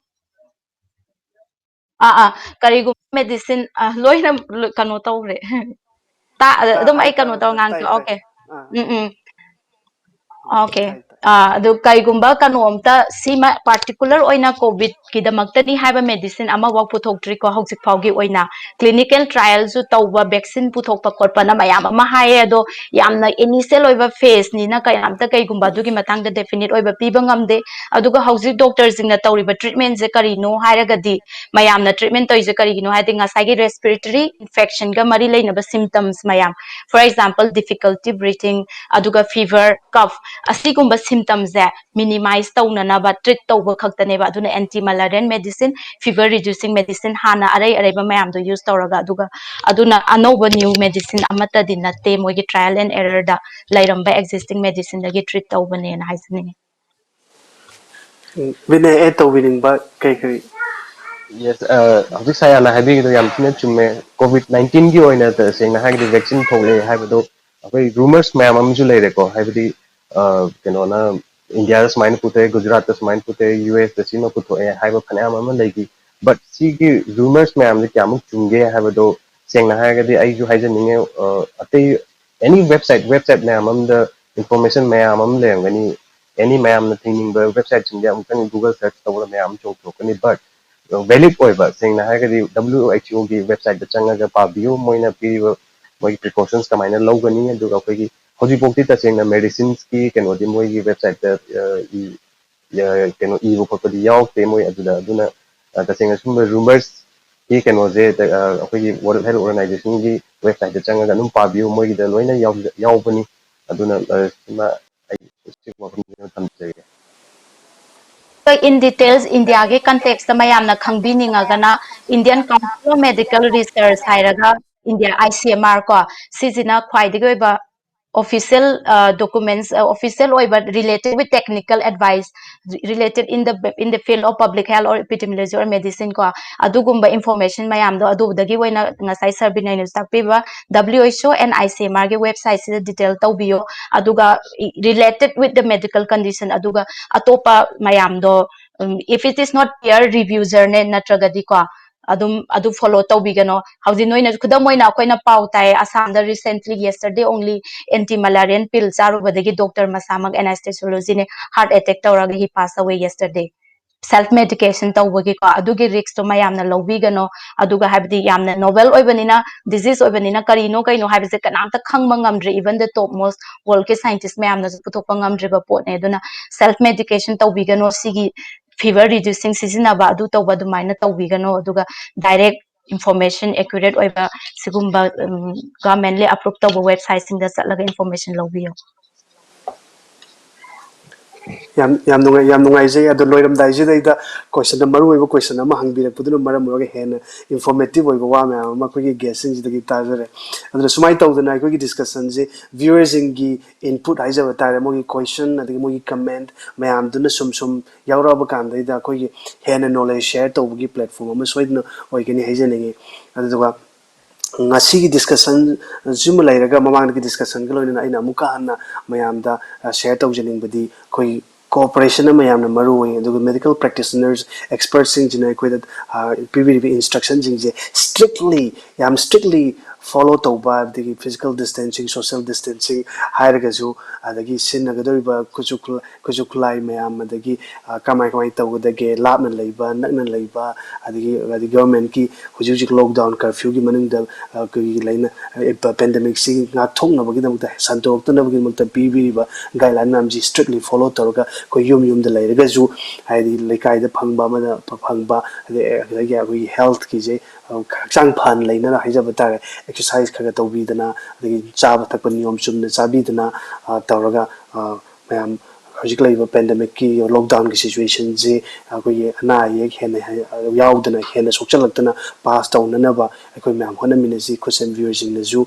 ꯑꯥ ꯑꯥ ꯀꯔꯤꯒꯨꯝꯕ medicine, ꯑ, ꯂꯣꯏꯅ ꯂꯣ- ꯀꯩꯅꯣ ꯇꯧꯈ꯭ꯔꯦ꯫ ꯇꯥ- ꯇꯥ- ꯑꯗꯨꯝ ꯑꯥ, ꯑꯩ ꯀꯩꯅꯣ ꯇꯥ- ꯇꯧꯔ ꯇꯥ- ꯉꯥꯡꯒꯦ꯫ ꯇꯥꯏ, ꯇꯥꯏ꯫ Okay. ꯑꯥ, ꯎꯝ ꯎꯝ Okay. ꯇꯥꯏ, ꯇꯥꯏ꯫ ꯑꯥ, ꯑꯗꯨ ꯀꯩꯒꯨꯝꯕ ꯀꯩꯅꯣꯝꯇ ꯁꯤꯃ particular ꯑꯣꯏꯅ COVID ꯀꯤꯗꯃꯛꯇꯅꯤ ꯍꯥꯏꯕ medicine ꯑꯃꯐꯥꯎ ꯄꯨꯊꯣꯛꯇ꯭ꯔꯤꯀꯣ ꯍꯧꯖꯤꯛ ꯐꯥꯎꯒꯤ ꯑꯣꯏꯅ꯫ Clinical trial ꯁꯨ ꯇꯧꯕ, vaccine ꯄꯨꯊꯣꯛꯄ ꯈꯣꯠꯄꯅ ꯃꯌꯥꯝ ꯑꯃ ꯍꯥꯏꯌꯦ, ꯑꯗꯣ ꯌꯥꯝꯅ initial ꯑꯣꯏꯕ phase ꯅꯤꯅ ꯀꯌꯥꯝꯇ ꯀꯩꯒꯨꯝꯕ ꯑꯗꯨꯒꯤ ꯃꯇꯥꯡꯗ definite ꯑꯣꯏꯕ ꯄꯤꯕ ꯉꯝꯗꯦ꯫ ꯑꯗꯨꯒ ꯍꯧꯖꯤꯛ doctor ꯁꯤꯡꯅ ꯇꯧꯔꯤꯕ treatment ꯁꯦ ꯀꯔꯤꯅꯣ ꯍꯥꯏꯔꯒꯗꯤ, ꯃꯌꯥꯝꯅ treatment ꯇꯧꯔꯤꯁꯦ ꯀꯔꯤꯒꯤꯅꯣ ꯍꯥꯏꯗꯤ ꯉꯁꯥꯏꯒꯤ respiratory infection ꯒ ꯃꯔꯤ ꯂꯩꯅꯕ symptoms ꯃꯌꯥꯝ, for example difficulty breathing, ꯑꯗꯨꯒ fever, cough, ꯑꯁꯤꯒꯨꯝꯕ symptoms ꯁꯦ minimize ꯇꯧꯅꯅꯕ treat ꯇꯧꯕ ꯈꯛꯇꯅꯦꯕ꯫ ꯑꯗꯨꯅ anti malarial medicine, fever reducing medicine ꯍꯥꯟꯅ ꯑꯔꯩ ꯑꯔꯩꯕ ꯃꯌꯥꯝꯗꯣ use ꯇꯧꯔꯒ, ꯑꯗꯨꯒ ꯑꯗꯨꯅ ꯑꯅꯧꯕ new medicine ꯑꯃꯠꯇꯗꯤ ꯅꯠꯇꯦ, ꯃꯣꯏꯒꯤ trial and error ꯗ ꯂꯩꯔꯝꯕ existing medicine ꯗꯒꯤ treat ꯇꯧꯕꯅꯦꯅ ꯍꯥꯏꯖꯅꯤꯡꯉꯤ꯫ ꯎꯝ, ꯕꯤꯅꯦ, add ꯇꯧꯕꯤꯅꯤꯡꯕ ꯀꯩ ꯀꯔꯤ? Yes, ꯑ, ꯍꯧꯖꯤꯛ ꯁꯥꯌꯥꯅ ꯍꯥꯏꯕꯤꯔꯤꯗꯣ ꯌꯥꯝ ꯊꯤꯅ ꯆꯨꯝꯃꯦ꯫ COVID nineteen ꯒꯤ ꯑꯣꯏꯅ ꯇ-, ꯁꯦꯡꯅ ꯍꯥꯏꯔꯒꯗꯤ vaccine ꯊꯣꯛꯂꯛꯑꯦ ꯍꯥꯏꯕꯗꯣ ꯑꯩꯈꯣꯏ rumors ꯃꯌꯥꯝ ꯑꯃꯁꯨ ꯂꯩꯔꯦꯀꯣ, ꯍꯥꯏꯕꯗꯤ ꯀꯩꯅꯣꯅ ꯏꯟꯗꯤꯌꯥꯗ ꯁꯨꯃꯥꯏꯅ ꯄꯨꯊꯣꯛꯑꯦ, ꯒꯨꯖꯔꯥꯠꯇ ꯁꯨꯃꯥꯏꯅ ꯄꯨꯊꯣꯛꯑꯦ, ꯌꯨ ꯑꯦꯁꯇ ꯁꯤꯃ ꯄꯨꯊꯣꯛꯑꯦ ꯍꯥꯏꯕ ꯐꯅꯌꯥꯝ ꯑꯃ ꯂꯩꯈꯤ꯫ But ꯁꯤꯒꯤ ꯔꯨꯃꯔꯁ ꯃꯌꯥꯝꯁꯦ ꯀꯌꯥꯃꯨꯛ ꯆꯨꯝꯒꯦ ꯍꯥꯏꯕꯗꯣ ꯁꯦꯡꯅ ꯍꯥꯏꯔꯒꯗꯤ ꯑꯩꯁꯨ ꯍꯥꯏꯖꯅꯤꯡꯉꯦ꯫ ꯑꯇꯩ ꯑꯦꯅꯤ ꯋꯦꯕꯁꯥꯏꯠ ꯋꯦꯕꯁꯥꯏꯠ ꯃꯌꯥꯝ ꯑꯃꯗ ꯏꯟꯐꯣꯔꯃꯦꯁꯟ ꯃꯌꯥꯝ ꯑꯃ ꯂꯩꯔꯝꯒꯅꯤ꯫ ꯑꯦꯅꯤ ꯃꯌꯥꯝꯅ ꯊꯤꯡꯅꯤꯡꯕ ꯋꯦꯕꯁꯥꯏꯠꯁꯤꯡꯁꯦ ꯑꯃꯨꯛꯇꯪ ꯒꯨꯒꯜ ꯁꯔꯆ ꯇꯧꯕꯗ ꯃꯌꯥꯝ ꯑꯃ ꯆꯣꯡꯊꯣꯛꯀꯅꯤ꯫ But ꯚꯦꯂꯤꯗ ꯑꯣꯏꯕ, ꯁꯦꯡꯅ ꯍꯥꯏꯔꯒꯗꯤ W H O ꯒꯤ ꯋꯦꯕꯁꯥꯏꯠꯇ ꯆꯪꯉꯒ ꯄꯥꯕꯤꯌꯨ, ꯃꯣꯏꯅ ꯄꯤꯔꯤꯕ ꯃꯣꯏꯒꯤ ꯄ꯭ꯔꯤꯀꯣꯁꯟꯁ ꯀꯃꯥꯏꯅ ꯂꯧꯒꯅꯤ꯫ ꯑꯗꯨꯒ ꯑꯩꯈꯣꯏꯒꯤ ꯍꯧꯖꯤꯛꯐꯥꯎꯗꯤ ꯇꯁꯦꯡꯅ ꯃꯦꯗꯤꯁꯤꯟꯁꯀꯤ ꯀꯩꯅꯣꯗꯤ ꯃꯣꯏꯒꯤ ꯋꯦꯕꯁꯥꯏꯠꯇ ꯀꯩꯅꯣ ꯏꯕ ꯈꯣꯠꯄꯗꯤ ꯌꯥꯎꯔꯛꯇꯦ ꯃꯣꯏ ꯑꯗꯨꯗ꯫ ꯑꯗꯨꯅ ꯇꯁꯦꯡꯅ ꯁꯨꯝꯕ ꯔꯨꯃꯔꯁꯀꯤ ꯀꯩꯅꯣꯁꯦ ꯑꯩꯈꯣꯏꯒꯤ ꯋꯥꯔꯜ ꯍꯦꯜꯊ ꯑꯣꯔꯒꯅꯥꯏꯖꯦꯁꯟꯒꯤ ꯋꯦꯕꯁꯥꯏꯠꯇ ꯆꯪꯉꯒ ꯑꯗꯨꯝ ꯄꯥꯕꯤꯌꯨ, ꯃꯣꯏꯒꯤꯗ ꯂꯣꯏꯅ ꯌꯥꯎꯕꯅꯤ꯫ ꯑꯗꯨꯅ ꯁꯤꯃ ꯑꯩ ꯁꯤ ꯋꯥꯐꯝꯁꯤꯃ ꯊꯝꯖꯒꯦ꯫ In details ꯏꯟꯗꯤꯌꯥꯒꯤ ꯀꯟꯇꯦꯛꯁꯇ ꯃꯌꯥꯝꯅ ꯈꯪꯕꯤꯅꯤꯡꯉꯒꯅ Indian Council of Medical Research ꯍꯥꯏꯔꯒ India, I C M R ꯀꯣ, ꯁꯤꯁꯤꯅ ꯈ꯭ꯋꯥꯏꯗꯒꯤ ꯑꯣꯏꯕ official documents, official ꯑꯣꯏꯕ related with technical advice related in the in the field of public health or epidemiology or medicine ꯀꯣ, ꯑꯗꯨꯒꯨꯝꯕ information ꯃꯌꯥꯝꯗꯣ ꯑꯗꯨꯗꯒꯤ ꯑꯣꯏꯅ ꯉꯁꯥꯏ ꯁꯥꯔ ꯕꯤꯅꯌꯅꯁꯨ ꯇꯥꯛꯄꯤꯕ W H O and I C M R ꯒꯤ ꯋꯦꯕꯁꯥꯏꯠꯁꯤꯗ ꯗꯤꯇꯦꯜ ꯇꯧꯕꯤꯌꯣ꯫ ꯑꯗꯨꯒ related with the medical condition, ꯑꯗꯨꯒ ꯑꯇꯣꯞꯄ ꯃꯌꯥꯝꯗꯣ, if it is not peer review journal ꯅꯠꯇ꯭ꯔꯒꯗꯤꯀꯣ, ꯑꯗꯨꯝ ꯑꯗꯨ ꯐꯣꯂꯣ ꯇꯧꯕꯤꯒꯅꯣ꯫ ꯍꯧꯖꯤꯛ ꯅꯣꯏꯅ ꯈꯨꯗꯝ ꯑꯣꯏꯅ ꯑꯩꯈꯣꯏꯅ ꯄꯥꯎ ꯇꯥꯏ, ꯑꯁꯥꯝꯗ recently yesterday only anti malarian pill ꯆꯥꯔꯨꯕꯗꯒꯤ ꯗꯣꯛꯇꯔ ꯃꯁꯥꯃꯛ, anesthesiologist ꯅꯦ, heart attack ꯇꯧꯔꯒ he pass away yesterday꯫ Self medication ꯇꯧꯕꯒꯤꯀꯣ, ꯑꯗꯨꯒꯤ ꯔꯤꯛꯁꯇꯣ ꯃꯌꯥꯝꯅ ꯂꯧꯕꯤꯒꯅꯣ꯫ ꯑꯗꯨꯒ ꯍꯥꯏꯕꯗꯤ ꯌꯥꯝꯅ ꯅꯣꯕꯦꯜ ꯑꯣꯏꯕꯅꯤꯅ, ꯗꯤꯖꯤꯖ ꯑꯣꯏꯕꯅꯤꯅ ꯀꯔꯤꯅꯣ ꯀꯩꯅꯣ ꯍꯥꯏꯕꯁꯦ ꯀꯅꯥꯝꯇ ꯈꯪꯕ ꯉꯝꯗ꯭ꯔꯤ, even the top most world ꯀꯤ ꯁꯥꯏꯟꯇꯤꯁ ꯃꯌꯥꯝꯅꯁꯨ ꯄꯨꯊꯣꯛꯄ ꯉꯝꯗ꯭ꯔꯤꯕ ꯄꯣꯠꯅꯦ꯫ ꯑꯗꯨꯅ self medication ꯇꯧꯕꯤꯒꯅꯣ꯫ ꯁꯤꯒꯤ fever reducing ꯁꯤꯖꯤꯟꯅꯕ ꯑꯗꯨ ꯇꯧꯕ ꯑꯗꯨꯃꯥꯏꯅ ꯇꯧꯕꯤꯒꯅꯣ꯫ ꯑꯗꯨꯒ direct information accurate ꯑꯣꯏꯕ ꯁꯤꯒꯨꯝꯕ government ꯂꯤ approve ꯇꯧꯕ ꯋꯦꯕꯁꯥꯏꯠꯁꯤꯡꯗ ꯆꯠꯂꯒ information ꯂꯧꯕꯤꯌꯨ꯫ ꯌꯥꯝ ꯌꯥꯝ ꯅꯨꯡꯉꯥꯏ ꯌꯥꯝ ꯅꯨꯡꯉꯥꯏꯖꯩ꯫ ꯑꯗꯣ ꯂꯣꯏꯔꯝꯗꯥꯏꯁꯤꯗꯩꯗ ꯀꯣꯏꯁꯟ, ꯃꯔꯨ ꯑꯣꯏꯕ ꯀꯣꯏꯁꯟ ꯑꯃ ꯍꯪꯕꯤꯔꯛꯄꯗꯨꯅ ꯃꯔꯝ ꯑꯣꯏꯔꯒ ꯍꯦꯟꯅ ꯏꯟꯐꯣꯔꯃꯦꯇꯤꯚ ꯑꯣꯏꯕ ꯋꯥ ꯃꯌꯥꯝ ꯑꯃ ꯑꯩꯈꯣꯏꯒꯤ ꯒꯦꯁꯁꯤꯡꯁꯤꯗꯒꯤ ꯇꯥꯖꯔꯦ꯫ ꯑꯗꯨꯅ ꯁꯨꯃꯥꯏꯅ ꯇꯧꯗꯅ ꯑꯩꯈꯣꯏꯒꯤ ꯗꯤꯁꯀꯁꯟꯁꯤ ꯚ꯭ꯌꯨꯋꯔꯁꯤꯡꯒꯤ ꯏꯟꯄꯨꯠ ꯍꯥꯏꯖꯕ ꯇꯥꯔꯦ, ꯃꯣꯏꯒꯤ ꯀꯣꯏꯁꯟ ꯑꯗꯒꯤ ꯃꯣꯏꯒꯤ ꯀꯃꯦꯟ ꯃꯌꯥꯝꯗꯨꯅ ꯁꯨꯝ ꯁꯨꯝ ꯌꯥꯎꯔꯛꯑꯕ ꯀꯥꯟꯗꯩꯗ ꯑꯩꯈꯣꯏꯒꯤ ꯍꯦꯟꯅ ꯅꯣꯂꯦꯖ ꯁꯤꯌꯔ ꯇꯧꯕꯒꯤ ꯄ꯭ꯂꯦꯠꯐꯣꯝ ꯑꯃ ꯁꯣꯏꯗꯅ ꯑꯣꯏꯒꯅꯤ ꯍꯥꯏꯖꯅꯤꯡꯉꯤ꯫ ꯑꯗꯨꯗꯨꯒ ꯉꯁꯤꯒꯤ ꯗꯤꯁꯀꯁꯟꯁꯤꯃ ꯂꯩꯔꯒ, ꯃꯃꯥꯡꯗꯒꯤ ꯗꯤꯁꯀꯁꯟꯒ ꯂꯣꯏꯅꯅ ꯑꯩꯅ ꯑꯃꯨꯛꯀ ꯍꯟꯅ ꯃꯌꯥꯝꯗ ꯁꯤꯌꯔ ꯇꯧꯖꯅꯤꯡꯕꯗꯤ, ꯑꯩꯈꯣꯏ ꯀꯣꯑꯣꯄꯔꯦꯁꯟ ꯑꯃ ꯌꯥꯝꯅ ꯃꯔꯨ ꯑꯣꯏ꯫ ꯑꯗꯨꯒ ꯃꯦꯗꯤꯀꯦꯜ ꯄ꯭ꯔꯦꯛꯇꯤꯁꯅꯔꯁ ꯑꯦꯛꯁꯄꯔꯠꯁꯤꯡꯁꯤꯅ ꯑꯩꯈꯣꯏꯗ ꯄꯤꯕꯤꯔꯤꯕ ꯏꯟꯁꯇ꯭ꯔꯛꯁꯟꯁꯤꯡꯁꯦ ꯁ꯭ꯇ꯭ꯔꯤꯛꯂꯤ, ꯌꯥꯝ ꯁ꯭ꯇ꯭ꯔꯤꯛꯂꯤ ꯐꯣꯂꯣ ꯇꯧꯕ, ꯑꯗꯒꯤ ꯐꯤꯖꯤꯀꯦꯜ ꯗꯤꯁꯇꯦꯟꯁꯤꯡ, ꯁꯣꯁꯤꯌꯦꯜ ꯗꯤꯁꯇꯦꯟꯁꯤꯡ ꯍꯥꯏꯔꯒꯁꯨ, ꯑꯗꯒꯤ ꯁꯤꯖꯤꯟꯅꯒꯗꯧꯔꯤꯕ ꯈꯨꯠꯁꯨ ꯈꯨꯠꯁꯨ ꯈꯨꯠꯂꯥꯏ ꯃꯌꯥꯝ, ꯑꯗꯒꯤ ꯀꯃꯥꯏ ꯀꯃꯥꯏꯅ ꯇꯧꯒꯗꯒꯦ, ꯂꯥꯞꯅ ꯂꯩꯕ, ꯅꯛꯅ ꯂꯩꯕ, ꯑꯗꯒꯤ ꯑꯗꯒꯤ ꯒꯚꯔꯟꯃꯦꯟꯠꯀꯤ ꯍꯧꯖꯤꯛ ꯍꯧꯖꯤꯛ ꯂꯣꯛꯗꯥꯎꯟ ꯀꯔꯐ꯭ꯌꯨꯒꯤ ꯃꯅꯨꯡꯗ ꯑꯩꯈꯣꯏꯒꯤ ꯂꯩꯅ ꯄꯦꯟꯗꯦꯃꯤꯛꯁꯤ ꯉꯥꯛꯊꯣꯛꯅꯕꯒꯤꯗꯃꯛꯇ, ꯁꯟꯗꯣꯔꯛꯇꯅꯕꯒꯤꯗꯃꯛꯇ ꯄꯤꯕꯤꯔꯤꯕ ꯒꯥꯏꯗꯂꯥꯏꯟ ꯃꯌꯥꯝꯁꯤ ꯁ꯭ꯇ꯭ꯔꯤꯛꯂꯤ ꯐꯣꯂꯣ ꯇꯧꯔꯒ, ꯑꯩꯈꯣꯏ ꯌꯨꯝ ꯌꯨꯝꯗ ꯂꯩꯔꯒꯁꯨ, ꯍꯥꯏꯗꯤ ꯂꯩꯀꯥꯏꯗ ꯐꯪꯕ ꯑꯃꯗ ꯐꯪꯕ, ꯑꯗꯒꯤ ꯑꯩꯈꯣꯏꯒꯤ ꯍꯦꯜꯠꯀꯤꯁꯦ ꯍꯛꯆꯥꯡ ꯐꯅ ꯂꯩꯅꯅ ꯍꯥꯏꯖꯕ ꯇꯥꯔꯦ, ꯑꯦꯛꯁꯔꯁꯥꯏꯁ ꯈꯔ ꯈꯔ ꯇꯧꯕꯤꯗꯅ, ꯑꯗꯒꯤ ꯆꯥꯕ ꯊꯛꯄ ꯅꯤꯌꯣꯝ ꯆꯨꯝꯅ ꯆꯥꯕꯤꯗꯅ ꯇꯧꯔꯒ, ꯃꯌꯥꯝ ꯍꯧꯖꯤꯛ ꯂꯩꯔꯤꯕ ꯄꯦꯟꯗꯦꯃꯤꯛꯀꯤ ꯂꯣꯛꯗꯥꯎꯟꯒꯤ ꯁꯤꯆꯨꯋꯦꯁꯟꯁꯤ ꯑꯩꯈꯣꯏꯒꯤ ꯑꯅꯥ ꯑꯌꯦꯛ ꯍꯦꯟꯅ ꯌꯥꯎꯗꯅ, ꯍꯦꯟꯅ ꯁꯣꯛꯆꯜꯂꯛꯇꯅ ꯄꯥꯁ ꯇꯧꯅꯅꯕ ꯑꯩꯈꯣꯏ ꯃꯌꯥꯝ ꯍꯣꯠꯅꯃꯤꯟꯅꯁꯤ꯫ ꯈꯨꯠꯁꯦꯝꯕꯤꯑꯣꯏꯁꯤꯡꯅꯁꯨ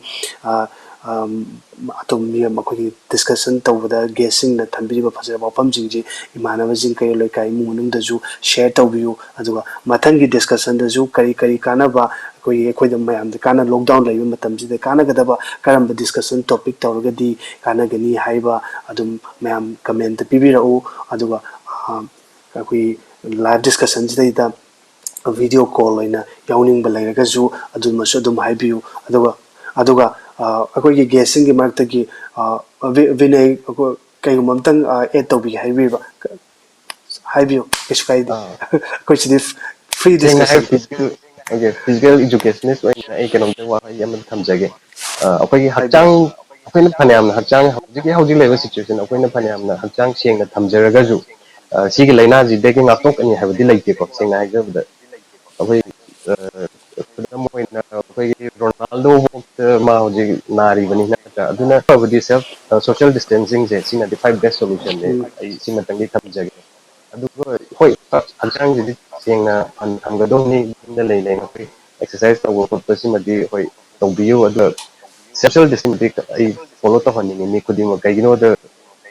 ꯑꯗꯨꯝ ꯃꯈꯣꯏꯒꯤ ꯗꯤꯁꯀꯁꯟ ꯇꯧꯕꯗ ꯒꯦꯁꯁꯤꯡꯅ ꯊꯝꯕꯤꯔꯤꯕ ꯐꯖꯔꯕ ꯋꯥꯐꯝꯁꯤꯡꯁꯤ ꯏꯃꯥꯟꯅꯕꯁꯤꯡ, ꯀꯩꯔꯣꯜ ꯂꯩꯀꯥꯏ, ꯏꯃꯨꯡ ꯃꯅꯨꯡꯗꯁꯨ ꯁꯤꯌꯔ ꯇꯧꯕꯤꯌꯨ꯫ ꯑꯗꯨꯒ ꯃꯊꯪꯒꯤ ꯗꯤꯁꯀꯁꯟꯗꯁꯨ ꯀꯔꯤ ꯀꯔꯤ ꯀꯥꯟꯅꯕ ꯑꯩꯈꯣꯏꯒꯤ, ꯑꯩꯈꯣꯏꯗ ꯃꯌꯥꯝꯗ ꯀꯥꯟꯅ ꯂꯣꯛꯗꯥꯎꯟ ꯂꯩꯕ ꯃꯇꯝꯁꯤꯗ ꯀꯥꯟꯅꯒꯗꯕ ꯀꯔꯝꯕ ꯗꯤꯁꯀꯁꯟ ꯇꯣꯄꯤꯛ ꯇꯧꯔꯒꯗꯤ ꯀꯥꯟꯅꯒꯅꯤ ꯍꯥꯏꯕ ꯑꯗꯨꯝ ꯃꯌꯥꯝ ꯀꯃꯦꯟꯇ ꯄꯤꯕꯤꯔꯛꯎ꯫ ꯑꯗꯨꯒ ꯑꯩꯈꯣꯏ ꯂꯥꯏꯚ ꯗꯤꯁꯀꯁꯟꯁꯤꯗꯩꯗ ꯚꯤꯗꯤꯑꯣ ꯀꯣꯜ ꯑꯣꯏꯅ ꯌꯥꯎꯅꯤꯡꯕ ꯂꯩꯔꯒꯁꯨ ꯑꯗꯨꯃꯁꯨ ꯑꯗꯨꯝ ꯍꯥꯏꯕꯤꯌꯨ꯫ ꯑꯗꯨꯒ ꯑꯗꯨꯒ ꯑꯩꯈꯣꯏꯒꯤ ꯒꯦꯁꯁꯤꯡꯒꯤ ꯃꯔꯛꯇꯒꯤ ꯚꯤꯅꯌ, ꯀꯩꯒꯨꯝꯕ ꯑꯝꯇꯪ ꯑꯦꯗ ꯇꯧꯕꯤꯒꯦ ꯍꯥꯏꯕꯤꯕ, ꯍꯥꯏꯕꯤꯌꯨ, ꯀꯩꯁꯨ ꯀꯥꯏꯗꯦ꯫ ꯑꯥ꯫ ꯑꯩꯈꯣꯏ ꯁꯤꯗꯤ free discussion. Physical, okay, physical educationist ꯑꯣꯏꯅ ꯑꯩ ꯀꯩꯅꯣꯝꯇ ꯋꯥꯍꯩ ꯑꯃ ꯊꯝꯖꯒꯦ꯫ ꯑ, ꯑꯩꯈꯣꯏꯒꯤ ꯍꯥꯏꯕꯤꯌꯨ꯫ ꯍꯛꯆꯥꯡ, ꯑꯩꯈꯣꯏꯅ ꯐꯅꯌꯥꯝꯅ ꯍꯛꯆꯥꯡ, ꯍꯧꯖꯤꯛꯀꯤ ꯍꯧꯖꯤꯛ ꯂꯩꯔꯤꯕ ꯁꯤꯆꯨꯋꯦꯁꯟ, ꯑꯩꯈꯣꯏꯅ ꯐꯅꯌꯥꯝꯅ ꯍꯛꯆꯥꯡ ꯁꯦꯡꯅ ꯊꯝꯖꯔꯒꯁꯨ, ꯑ, ꯁꯤꯒꯤ ꯂꯥꯏꯅꯥꯁꯤꯗꯒꯤ ꯉꯥꯛꯊꯣꯛꯀꯅꯤ ꯍꯥꯏꯕꯗꯤ ꯂꯩꯇꯦꯀꯣ, ꯁꯦꯡꯅ ꯍꯥꯏꯖꯕꯗ꯫ ꯑꯩꯈꯣꯏ, ꯑ, ꯈꯨꯗꯝ ꯑꯣꯏꯅ ꯑꯩꯈꯣꯏꯒꯤ ꯔꯣꯅꯥꯜꯗꯣ ꯐꯥꯎꯗ ꯃꯥ ꯍꯧꯖꯤꯛ ꯅꯥꯔꯤꯕꯅꯤ ꯅꯠꯇ꯭ꯔꯥ? ꯑꯗꯨꯅ ꯐꯕꯗꯤ ꯁꯦꯜꯐ, ꯑ, ꯁꯣꯁꯤꯌꯦꯜ ꯗꯤꯁꯇꯦꯟꯁꯤꯡꯁꯦ, ꯁꯤꯅꯗꯤ ꯈ꯭ꯋꯥꯏ ꯕꯦꯁ ꯁꯣꯂꯨꯁꯟꯅꯤ꯫ ꯎꯝ꯫ ꯑꯩ ꯁꯤꯃꯇꯪꯗꯤ ꯊꯝꯖꯒꯦ꯫ ꯑꯗꯨꯒ ꯍꯣꯏ, ꯍꯛꯆꯥꯡꯁꯤꯗꯤ ꯁꯦꯡꯅ ꯊꯝꯒꯗꯧꯅꯤ꯫ ꯌꯨꯝꯗ ꯂꯩ ꯂꯩꯅ ꯑꯩꯈꯣꯏ ꯑꯦꯛꯁꯔꯁꯥꯏꯁ ꯇꯧꯕ ꯈꯣꯠꯄꯁꯤꯃꯗꯤ ꯍꯣꯏ ꯇꯧꯕꯤꯌꯨ꯫ ꯑꯗꯨꯒ ꯁꯣꯁꯤꯌꯦꯜ ꯗꯤꯁꯇꯦꯟꯁꯇꯤ ꯑꯩ ꯐꯣꯂꯣ ꯇꯧꯍꯟꯅꯤꯡꯉꯤ ꯃꯤ ꯈꯨꯗꯤꯡꯃꯛ꯫ ꯀꯩꯒꯤꯅꯣꯗ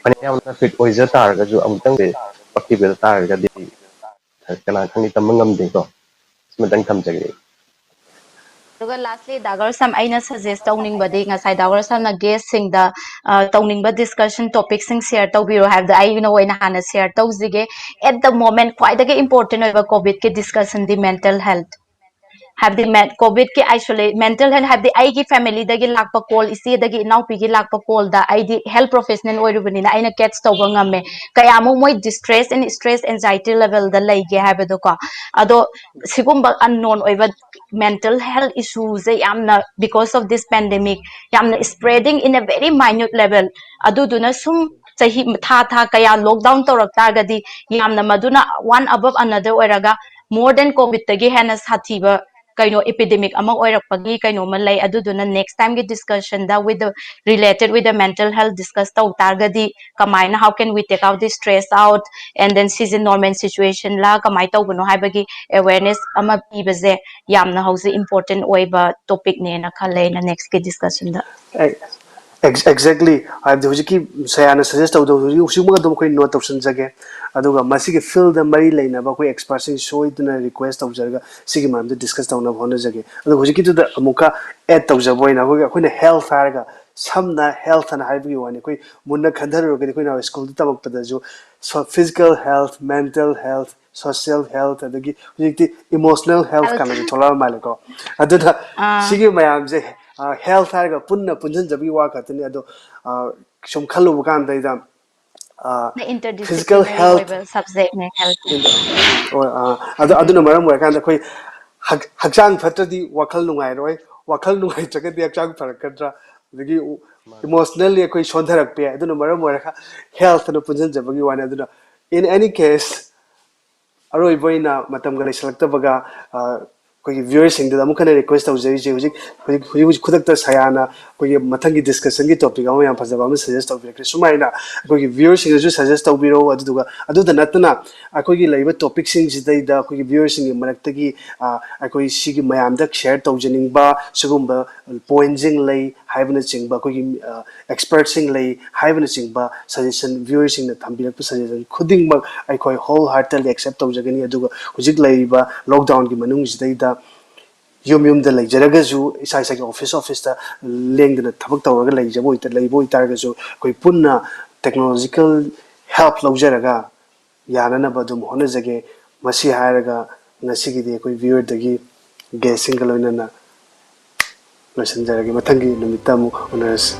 ꯐꯅꯌꯥꯝꯅ ꯐꯤꯠ ꯑꯣꯏꯖ ꯇꯥꯔꯒꯁꯨ ꯑꯃꯨꯛꯇꯪꯗꯤ ꯄꯛꯈꯤꯕ ꯇꯥꯔꯒꯗꯤ ꯀꯅꯥ ꯈꯪꯅꯤ, ꯇꯝꯕ ꯉꯝꯗꯦꯀꯣ꯫ ꯁꯤꯃꯇꯪ ꯊꯝꯖꯒꯦ꯫ ꯑꯗꯨꯒ lastly ꯗꯥꯒꯔ ꯁꯝ ꯑꯩꯅ suggest ꯇꯧꯅꯤꯡꯕꯗꯤ, ꯉꯁꯥꯏ ꯗꯥꯒꯔ ꯁꯝꯅ guest ꯁꯤꯡꯗ ꯑ, ꯇꯧꯅꯤꯡꯕ discussion topic ꯁꯤꯡ share ꯇꯧꯕꯤꯔꯣ ꯍꯥꯏꯕꯗꯣ ꯑꯩꯅ ꯑꯣꯏꯅ ꯍꯥꯟꯅ share ꯇꯧꯖꯒꯦ꯫ At the moment ꯈ꯭ꯋꯥꯏꯗꯒꯤ important ꯑꯣꯏꯕ COVID ꯀꯤ discussion ꯗꯤ mental health, ꯍꯥꯏꯕꯗꯤ ꯃꯦꯟ ꯀꯣꯚꯤꯗꯀꯤ ꯑꯥꯏꯁꯣꯂꯦ ꯃꯦꯟꯇꯦꯜ ꯍꯦꯜꯊ, ꯍꯥꯏꯕꯗꯤ ꯑꯩꯒꯤ ꯐꯦꯃꯤꯂꯤꯗꯒꯤ ꯂꯥꯛꯄ ꯀꯣꯜ, ꯏꯆꯦꯗꯒꯤ ꯏꯅꯥꯎꯄꯤꯒꯤ ꯂꯥꯛꯄ ꯀꯣꯜꯗ ꯑꯩꯗꯤ ꯍꯦꯜꯊ ꯄ꯭ꯔꯣꯐꯦꯁꯅꯦꯜ ꯑꯣꯏꯔꯨꯕꯅꯤꯅ ꯑꯩꯅ ꯀꯦꯠꯆ ꯇꯧꯕ ꯉꯝꯃꯦ꯫ ꯀꯌꯥꯃꯨꯛ ꯃꯣꯏ ꯗꯤꯁꯇ꯭ꯔꯦꯁ ꯑꯦꯟ ꯁ꯭ꯇ꯭ꯔꯦꯁ ꯑꯦꯟꯖꯥꯏꯇꯤ ꯂꯦꯚꯦꯜꯗ ꯂꯩꯒꯦ ꯍꯥꯏꯕꯗꯣꯀꯣ꯫ ꯑꯗꯣ ꯁꯤꯒꯨꯝꯕ ꯑꯟꯅꯣꯟ ꯑꯣꯏꯕ ꯃꯦꯟꯇꯦꯜ ꯍꯦꯜꯊ ꯏꯁꯨꯁꯦ ꯌꯥꯝꯅ, because of this pandemic, ꯌꯥꯝꯅ spreading in a very minute level꯫ ꯑꯗꯨꯗꯨꯅ ꯁꯨꯝ ꯆꯍꯤ, ꯊꯥ ꯊꯥ ꯀꯌꯥ ꯂꯣꯛꯗꯥꯎꯟ ꯇꯧꯔꯛ ꯇꯥꯔꯒꯗꯤ ꯌꯥꯝꯅ ꯃꯗꯨꯅ one above another ꯑꯣꯏꯔꯒ more than ꯀꯣꯚꯤꯗꯇꯒꯤ ꯍꯦꯟꯅ ꯁꯥꯊꯤꯕ ꯀꯩꯅꯣ ꯏꯄꯤꯗꯦꯃꯤꯛ ꯑꯃ ꯑꯣꯏꯔꯛꯄꯒꯤ ꯀꯩꯅꯣꯃ ꯂꯩ꯫ ꯑꯗꯨꯗꯨꯅ next time ꯒꯤ discussion the with the related with the mental health discuss ꯇꯧ ꯇꯥꯔꯒꯗꯤ ꯀꯃꯥꯏꯅ, how can we take out the stress out and then ꯁꯤꯁꯦ ꯅꯣꯔꯃꯦꯜ ꯁꯤꯆꯨꯋꯦꯁꯟ ꯂ ꯀꯃꯥꯏꯅ ꯇꯧꯕꯅꯣ ꯍꯥꯏꯕꯒꯤ ꯑꯦꯋꯦꯔꯅꯦꯁ ꯑꯃ ꯄꯤꯕꯁꯦ ꯌꯥꯝꯅ ꯍꯧꯖꯤꯛ important ꯑꯣꯏꯕ ꯇꯣꯄꯤꯛꯅꯦꯅ ꯈꯜꯂꯦ ꯑꯩꯅ next ꯀꯤ discussion ꯗ꯫ ꯑꯦꯛꯖꯦꯛꯂꯤ꯫ ꯍꯥꯏꯕꯗꯤ ꯍꯧꯖꯤꯛꯀꯤ ꯁꯌꯥꯅ ꯁꯖꯦꯁ ꯇꯧꯗꯕ ꯍꯧꯖꯤꯛ ꯍꯧꯖꯤꯛꯃꯛ ꯑꯗꯨꯝ ꯑꯩꯈꯣꯏ ꯅꯣꯠ ꯇꯧꯁꯟꯖꯒꯦ꯫ ꯑꯗꯨꯒ ꯃꯁꯤꯒꯤ ꯐꯤꯜꯗ ꯃꯔꯤ ꯂꯩꯅꯕ ꯑꯩꯈꯣꯏ ꯑꯦꯛꯁꯄꯔꯠꯁꯤꯡ ꯁꯣꯏꯗꯅ ꯔꯤꯀ꯭ꯋꯦꯁ ꯇꯧꯖꯔꯒ ꯁꯤꯒꯤ ꯃꯔꯝꯗ ꯗꯤꯁꯀꯁ ꯇꯧꯅꯕ ꯍꯣꯠꯅꯖꯒꯦ꯫ ꯑꯗꯨꯒ ꯍꯧꯖꯤꯛꯀꯤꯗꯨꯗ ꯑꯃꯨꯛꯀ ꯑꯦꯗ ꯇꯧꯖꯕ ꯑꯣꯏꯅ ꯑꯩꯈꯣꯏꯒꯤ, ꯑꯩꯈꯣꯏꯅ ꯍꯦꯜꯊ ꯍꯥꯏꯔꯒ ꯁꯝꯅ ꯍꯦꯜꯊ ꯑꯅ ꯍꯥꯏꯕꯒꯤ ꯋꯥꯅꯤ꯫ ꯑꯩꯈꯣꯏ ꯃꯨꯟꯅ ꯈꯟꯊꯔꯨꯔꯒꯗꯤ ꯑꯩꯈꯣꯏꯅ ꯁ꯭ꯀꯨꯜꯗ ꯇꯝꯃꯛꯄꯗꯁꯨ physical health, mental health, social health, ꯑꯗꯒꯤ ꯍꯧꯖꯤꯛꯇꯤ emotional health ꯀꯥꯟꯅꯁꯨ ꯊꯣꯛꯂꯛꯑ ꯃꯥꯜꯂꯦꯀꯣ꯫ ꯑꯗꯨꯅ ꯁꯤꯒꯤ ꯃꯌꯥꯝꯁꯦ ꯍꯦꯜꯊ ꯍꯥꯏꯔꯒ ꯄꯨꯟꯅ ꯄꯨꯟꯁꯤꯟꯖꯕꯒꯤ ꯋꯥ ꯈꯛꯇꯅꯤ꯫ ꯑꯗꯣ ꯁꯨꯝ ꯈꯜꯂꯨꯕ ꯀꯥꯟꯗ ꯏꯗ ꯐꯤꯖꯤꯀꯦꯜ ꯍꯦꯜꯊ, ꯑꯣꯏꯕ ꯁꯕꯖꯦꯛꯅꯦ ꯍꯦꯜꯊ꯫ ꯑꯗꯣ ꯑꯗꯨꯅ ꯃꯔꯝ ꯑꯣꯏꯔꯀꯥꯟꯗ ꯑꯩꯈꯣꯏ ꯍꯛꯆꯥꯡ ꯐꯠꯇ꯭ꯔꯗꯤ ꯋꯥꯈꯜ ꯅꯨꯡꯉꯥꯏꯔꯣꯏ, ꯋꯥꯈꯜ ꯅꯨꯡꯉꯥꯏꯇ꯭ꯔꯒꯗꯤ ꯍꯛꯆꯥꯡ ꯐꯔꯛꯀꯗ꯭ꯔꯥ, ꯑꯗꯒꯤ ꯏꯃꯣꯁꯅꯦꯜꯂꯤ ꯑꯩꯈꯣꯏ ꯁꯣꯟꯊꯔꯛꯄ ꯌꯥꯏ꯫ ꯑꯗꯨꯅ ꯃꯔꯝ ꯑꯣꯏꯔꯒ ꯍꯦꯜꯊ ꯑꯅ ꯄꯨꯟꯁꯤꯟꯖꯕꯒꯤ ꯋꯥꯅꯤ꯫ ꯑꯗꯨꯅ in any case, ꯑꯔꯣꯏꯕ ꯑꯣꯏꯅ ꯃꯇꯝꯒ ꯂꯩꯁꯤꯜꯂꯛꯇꯕꯒ ꯑꯩꯈꯣꯏꯒꯤ ꯚ꯭ꯌꯨꯋꯔꯁꯤꯡꯗꯨꯗ ꯑꯃꯨꯛ ꯍꯟꯅ ꯔꯤꯀ꯭ꯋꯦꯁ ꯇꯧꯖꯔꯤꯁꯦ, ꯍꯧꯖꯤꯛ ꯍꯧꯖꯤꯛ ꯍꯧꯖꯤꯛ ꯍꯧꯖꯤꯛ ꯈꯨꯗꯛꯇ ꯁꯌꯥꯅ ꯑꯩꯈꯣꯏꯒꯤ ꯃꯊꯪꯒꯤ ꯗꯤꯁꯀꯁꯟꯒꯤ ꯇꯣꯄꯤꯛ ꯑꯃ ꯌꯥꯝ ꯐꯖꯕ ꯑꯃ ꯁꯖꯦꯁ ꯇꯧꯕꯤꯔꯛꯈ꯭ꯔꯦ꯫ ꯁꯨꯃꯥꯏꯅ ꯑꯩꯈꯣꯏꯒꯤ ꯚ꯭ꯌꯨꯋꯔꯁꯤꯡꯗꯁꯨ ꯁꯖꯦꯁ ꯇꯧꯕꯤꯔꯛꯎ꯫ ꯑꯗꯨꯗꯨꯒ ꯑꯗꯨꯗ ꯅꯠꯇꯅ ꯑꯩꯈꯣꯏꯒꯤ ꯂꯩꯔꯤꯕ ꯇꯣꯄꯤꯛꯁꯤꯡꯁꯤꯗꯩꯗ ꯑꯩꯈꯣꯏꯒꯤ ꯚ꯭ꯌꯨꯋꯔꯁꯤꯡꯒꯤ ꯃꯔꯛꯇꯒꯤ ꯑꯩꯈꯣꯏ ꯁꯤꯒꯤ ꯃꯌꯥꯝꯗ ꯁꯤꯌꯔ ꯇꯧꯖꯅꯤꯡꯕ ꯁꯤꯒꯨꯝꯕ ꯄꯣꯏꯟꯁꯤꯡ ꯂꯩ ꯍꯥꯏꯕꯅꯆꯤꯡꯕ, ꯑꯩꯈꯣꯏꯒꯤ ꯑꯦꯛꯁꯄꯔꯠꯁꯤꯡ ꯂꯩ ꯍꯥꯏꯕꯅꯆꯤꯡꯕ ꯁꯖꯦꯁꯟ, ꯚ꯭ꯌꯨꯋꯔꯁꯤꯡꯅ ꯊꯝꯕꯤꯔꯛꯄ ꯁꯖꯦꯁꯟ ꯈꯨꯗꯤꯡꯃꯛ ꯑꯩꯈꯣꯏ ꯍꯣꯜ ꯍꯥꯔꯇꯦꯗꯂꯤ ꯑꯦꯛꯁꯦꯞ ꯇꯧꯖꯒꯅꯤ꯫ ꯑꯗꯨꯒ ꯍꯧꯖꯤꯛ ꯂꯩꯔꯤꯕ ꯂꯣꯛꯗꯥꯎꯟꯒꯤ ꯃꯅꯨꯡꯁꯤꯗꯩꯗ ꯌꯨꯝ ꯌꯨꯝꯗ ꯂꯩꯖꯔꯒꯁꯨ, ꯏꯁꯥ ꯏꯁꯥꯒꯤ office officeꯇ ꯂꯦꯡꯗꯅ ꯊꯕꯛ ꯇꯧꯔꯒ ꯂꯩꯖꯕ ꯑꯣꯏꯇ-, ꯂꯩꯕ ꯑꯣꯏꯇꯥꯔꯒꯁꯨ, ꯑꯩꯈꯣꯏ ꯄꯨꯟꯅ technological help ꯂꯧꯖꯔꯒ ꯌꯥꯅꯅꯕ ꯑꯗꯨꯝ ꯍꯣꯠꯅꯖꯒꯦ꯫ ꯃꯁꯤ ꯍꯥꯏꯔꯒ ꯉꯁꯤꯒꯤꯗꯤ ꯑꯩꯈꯣꯏ viewerꯗꯒꯤ guestꯁꯤꯡꯒ ꯂꯣꯏꯅꯅ ꯂꯣꯏꯁꯤꯟꯖꯔꯒꯦ꯫ ꯃꯊꯪꯒꯤ ꯅꯨꯃꯤꯠꯇ ꯑꯃꯨꯛ ꯎꯅꯔꯁꯤ꯫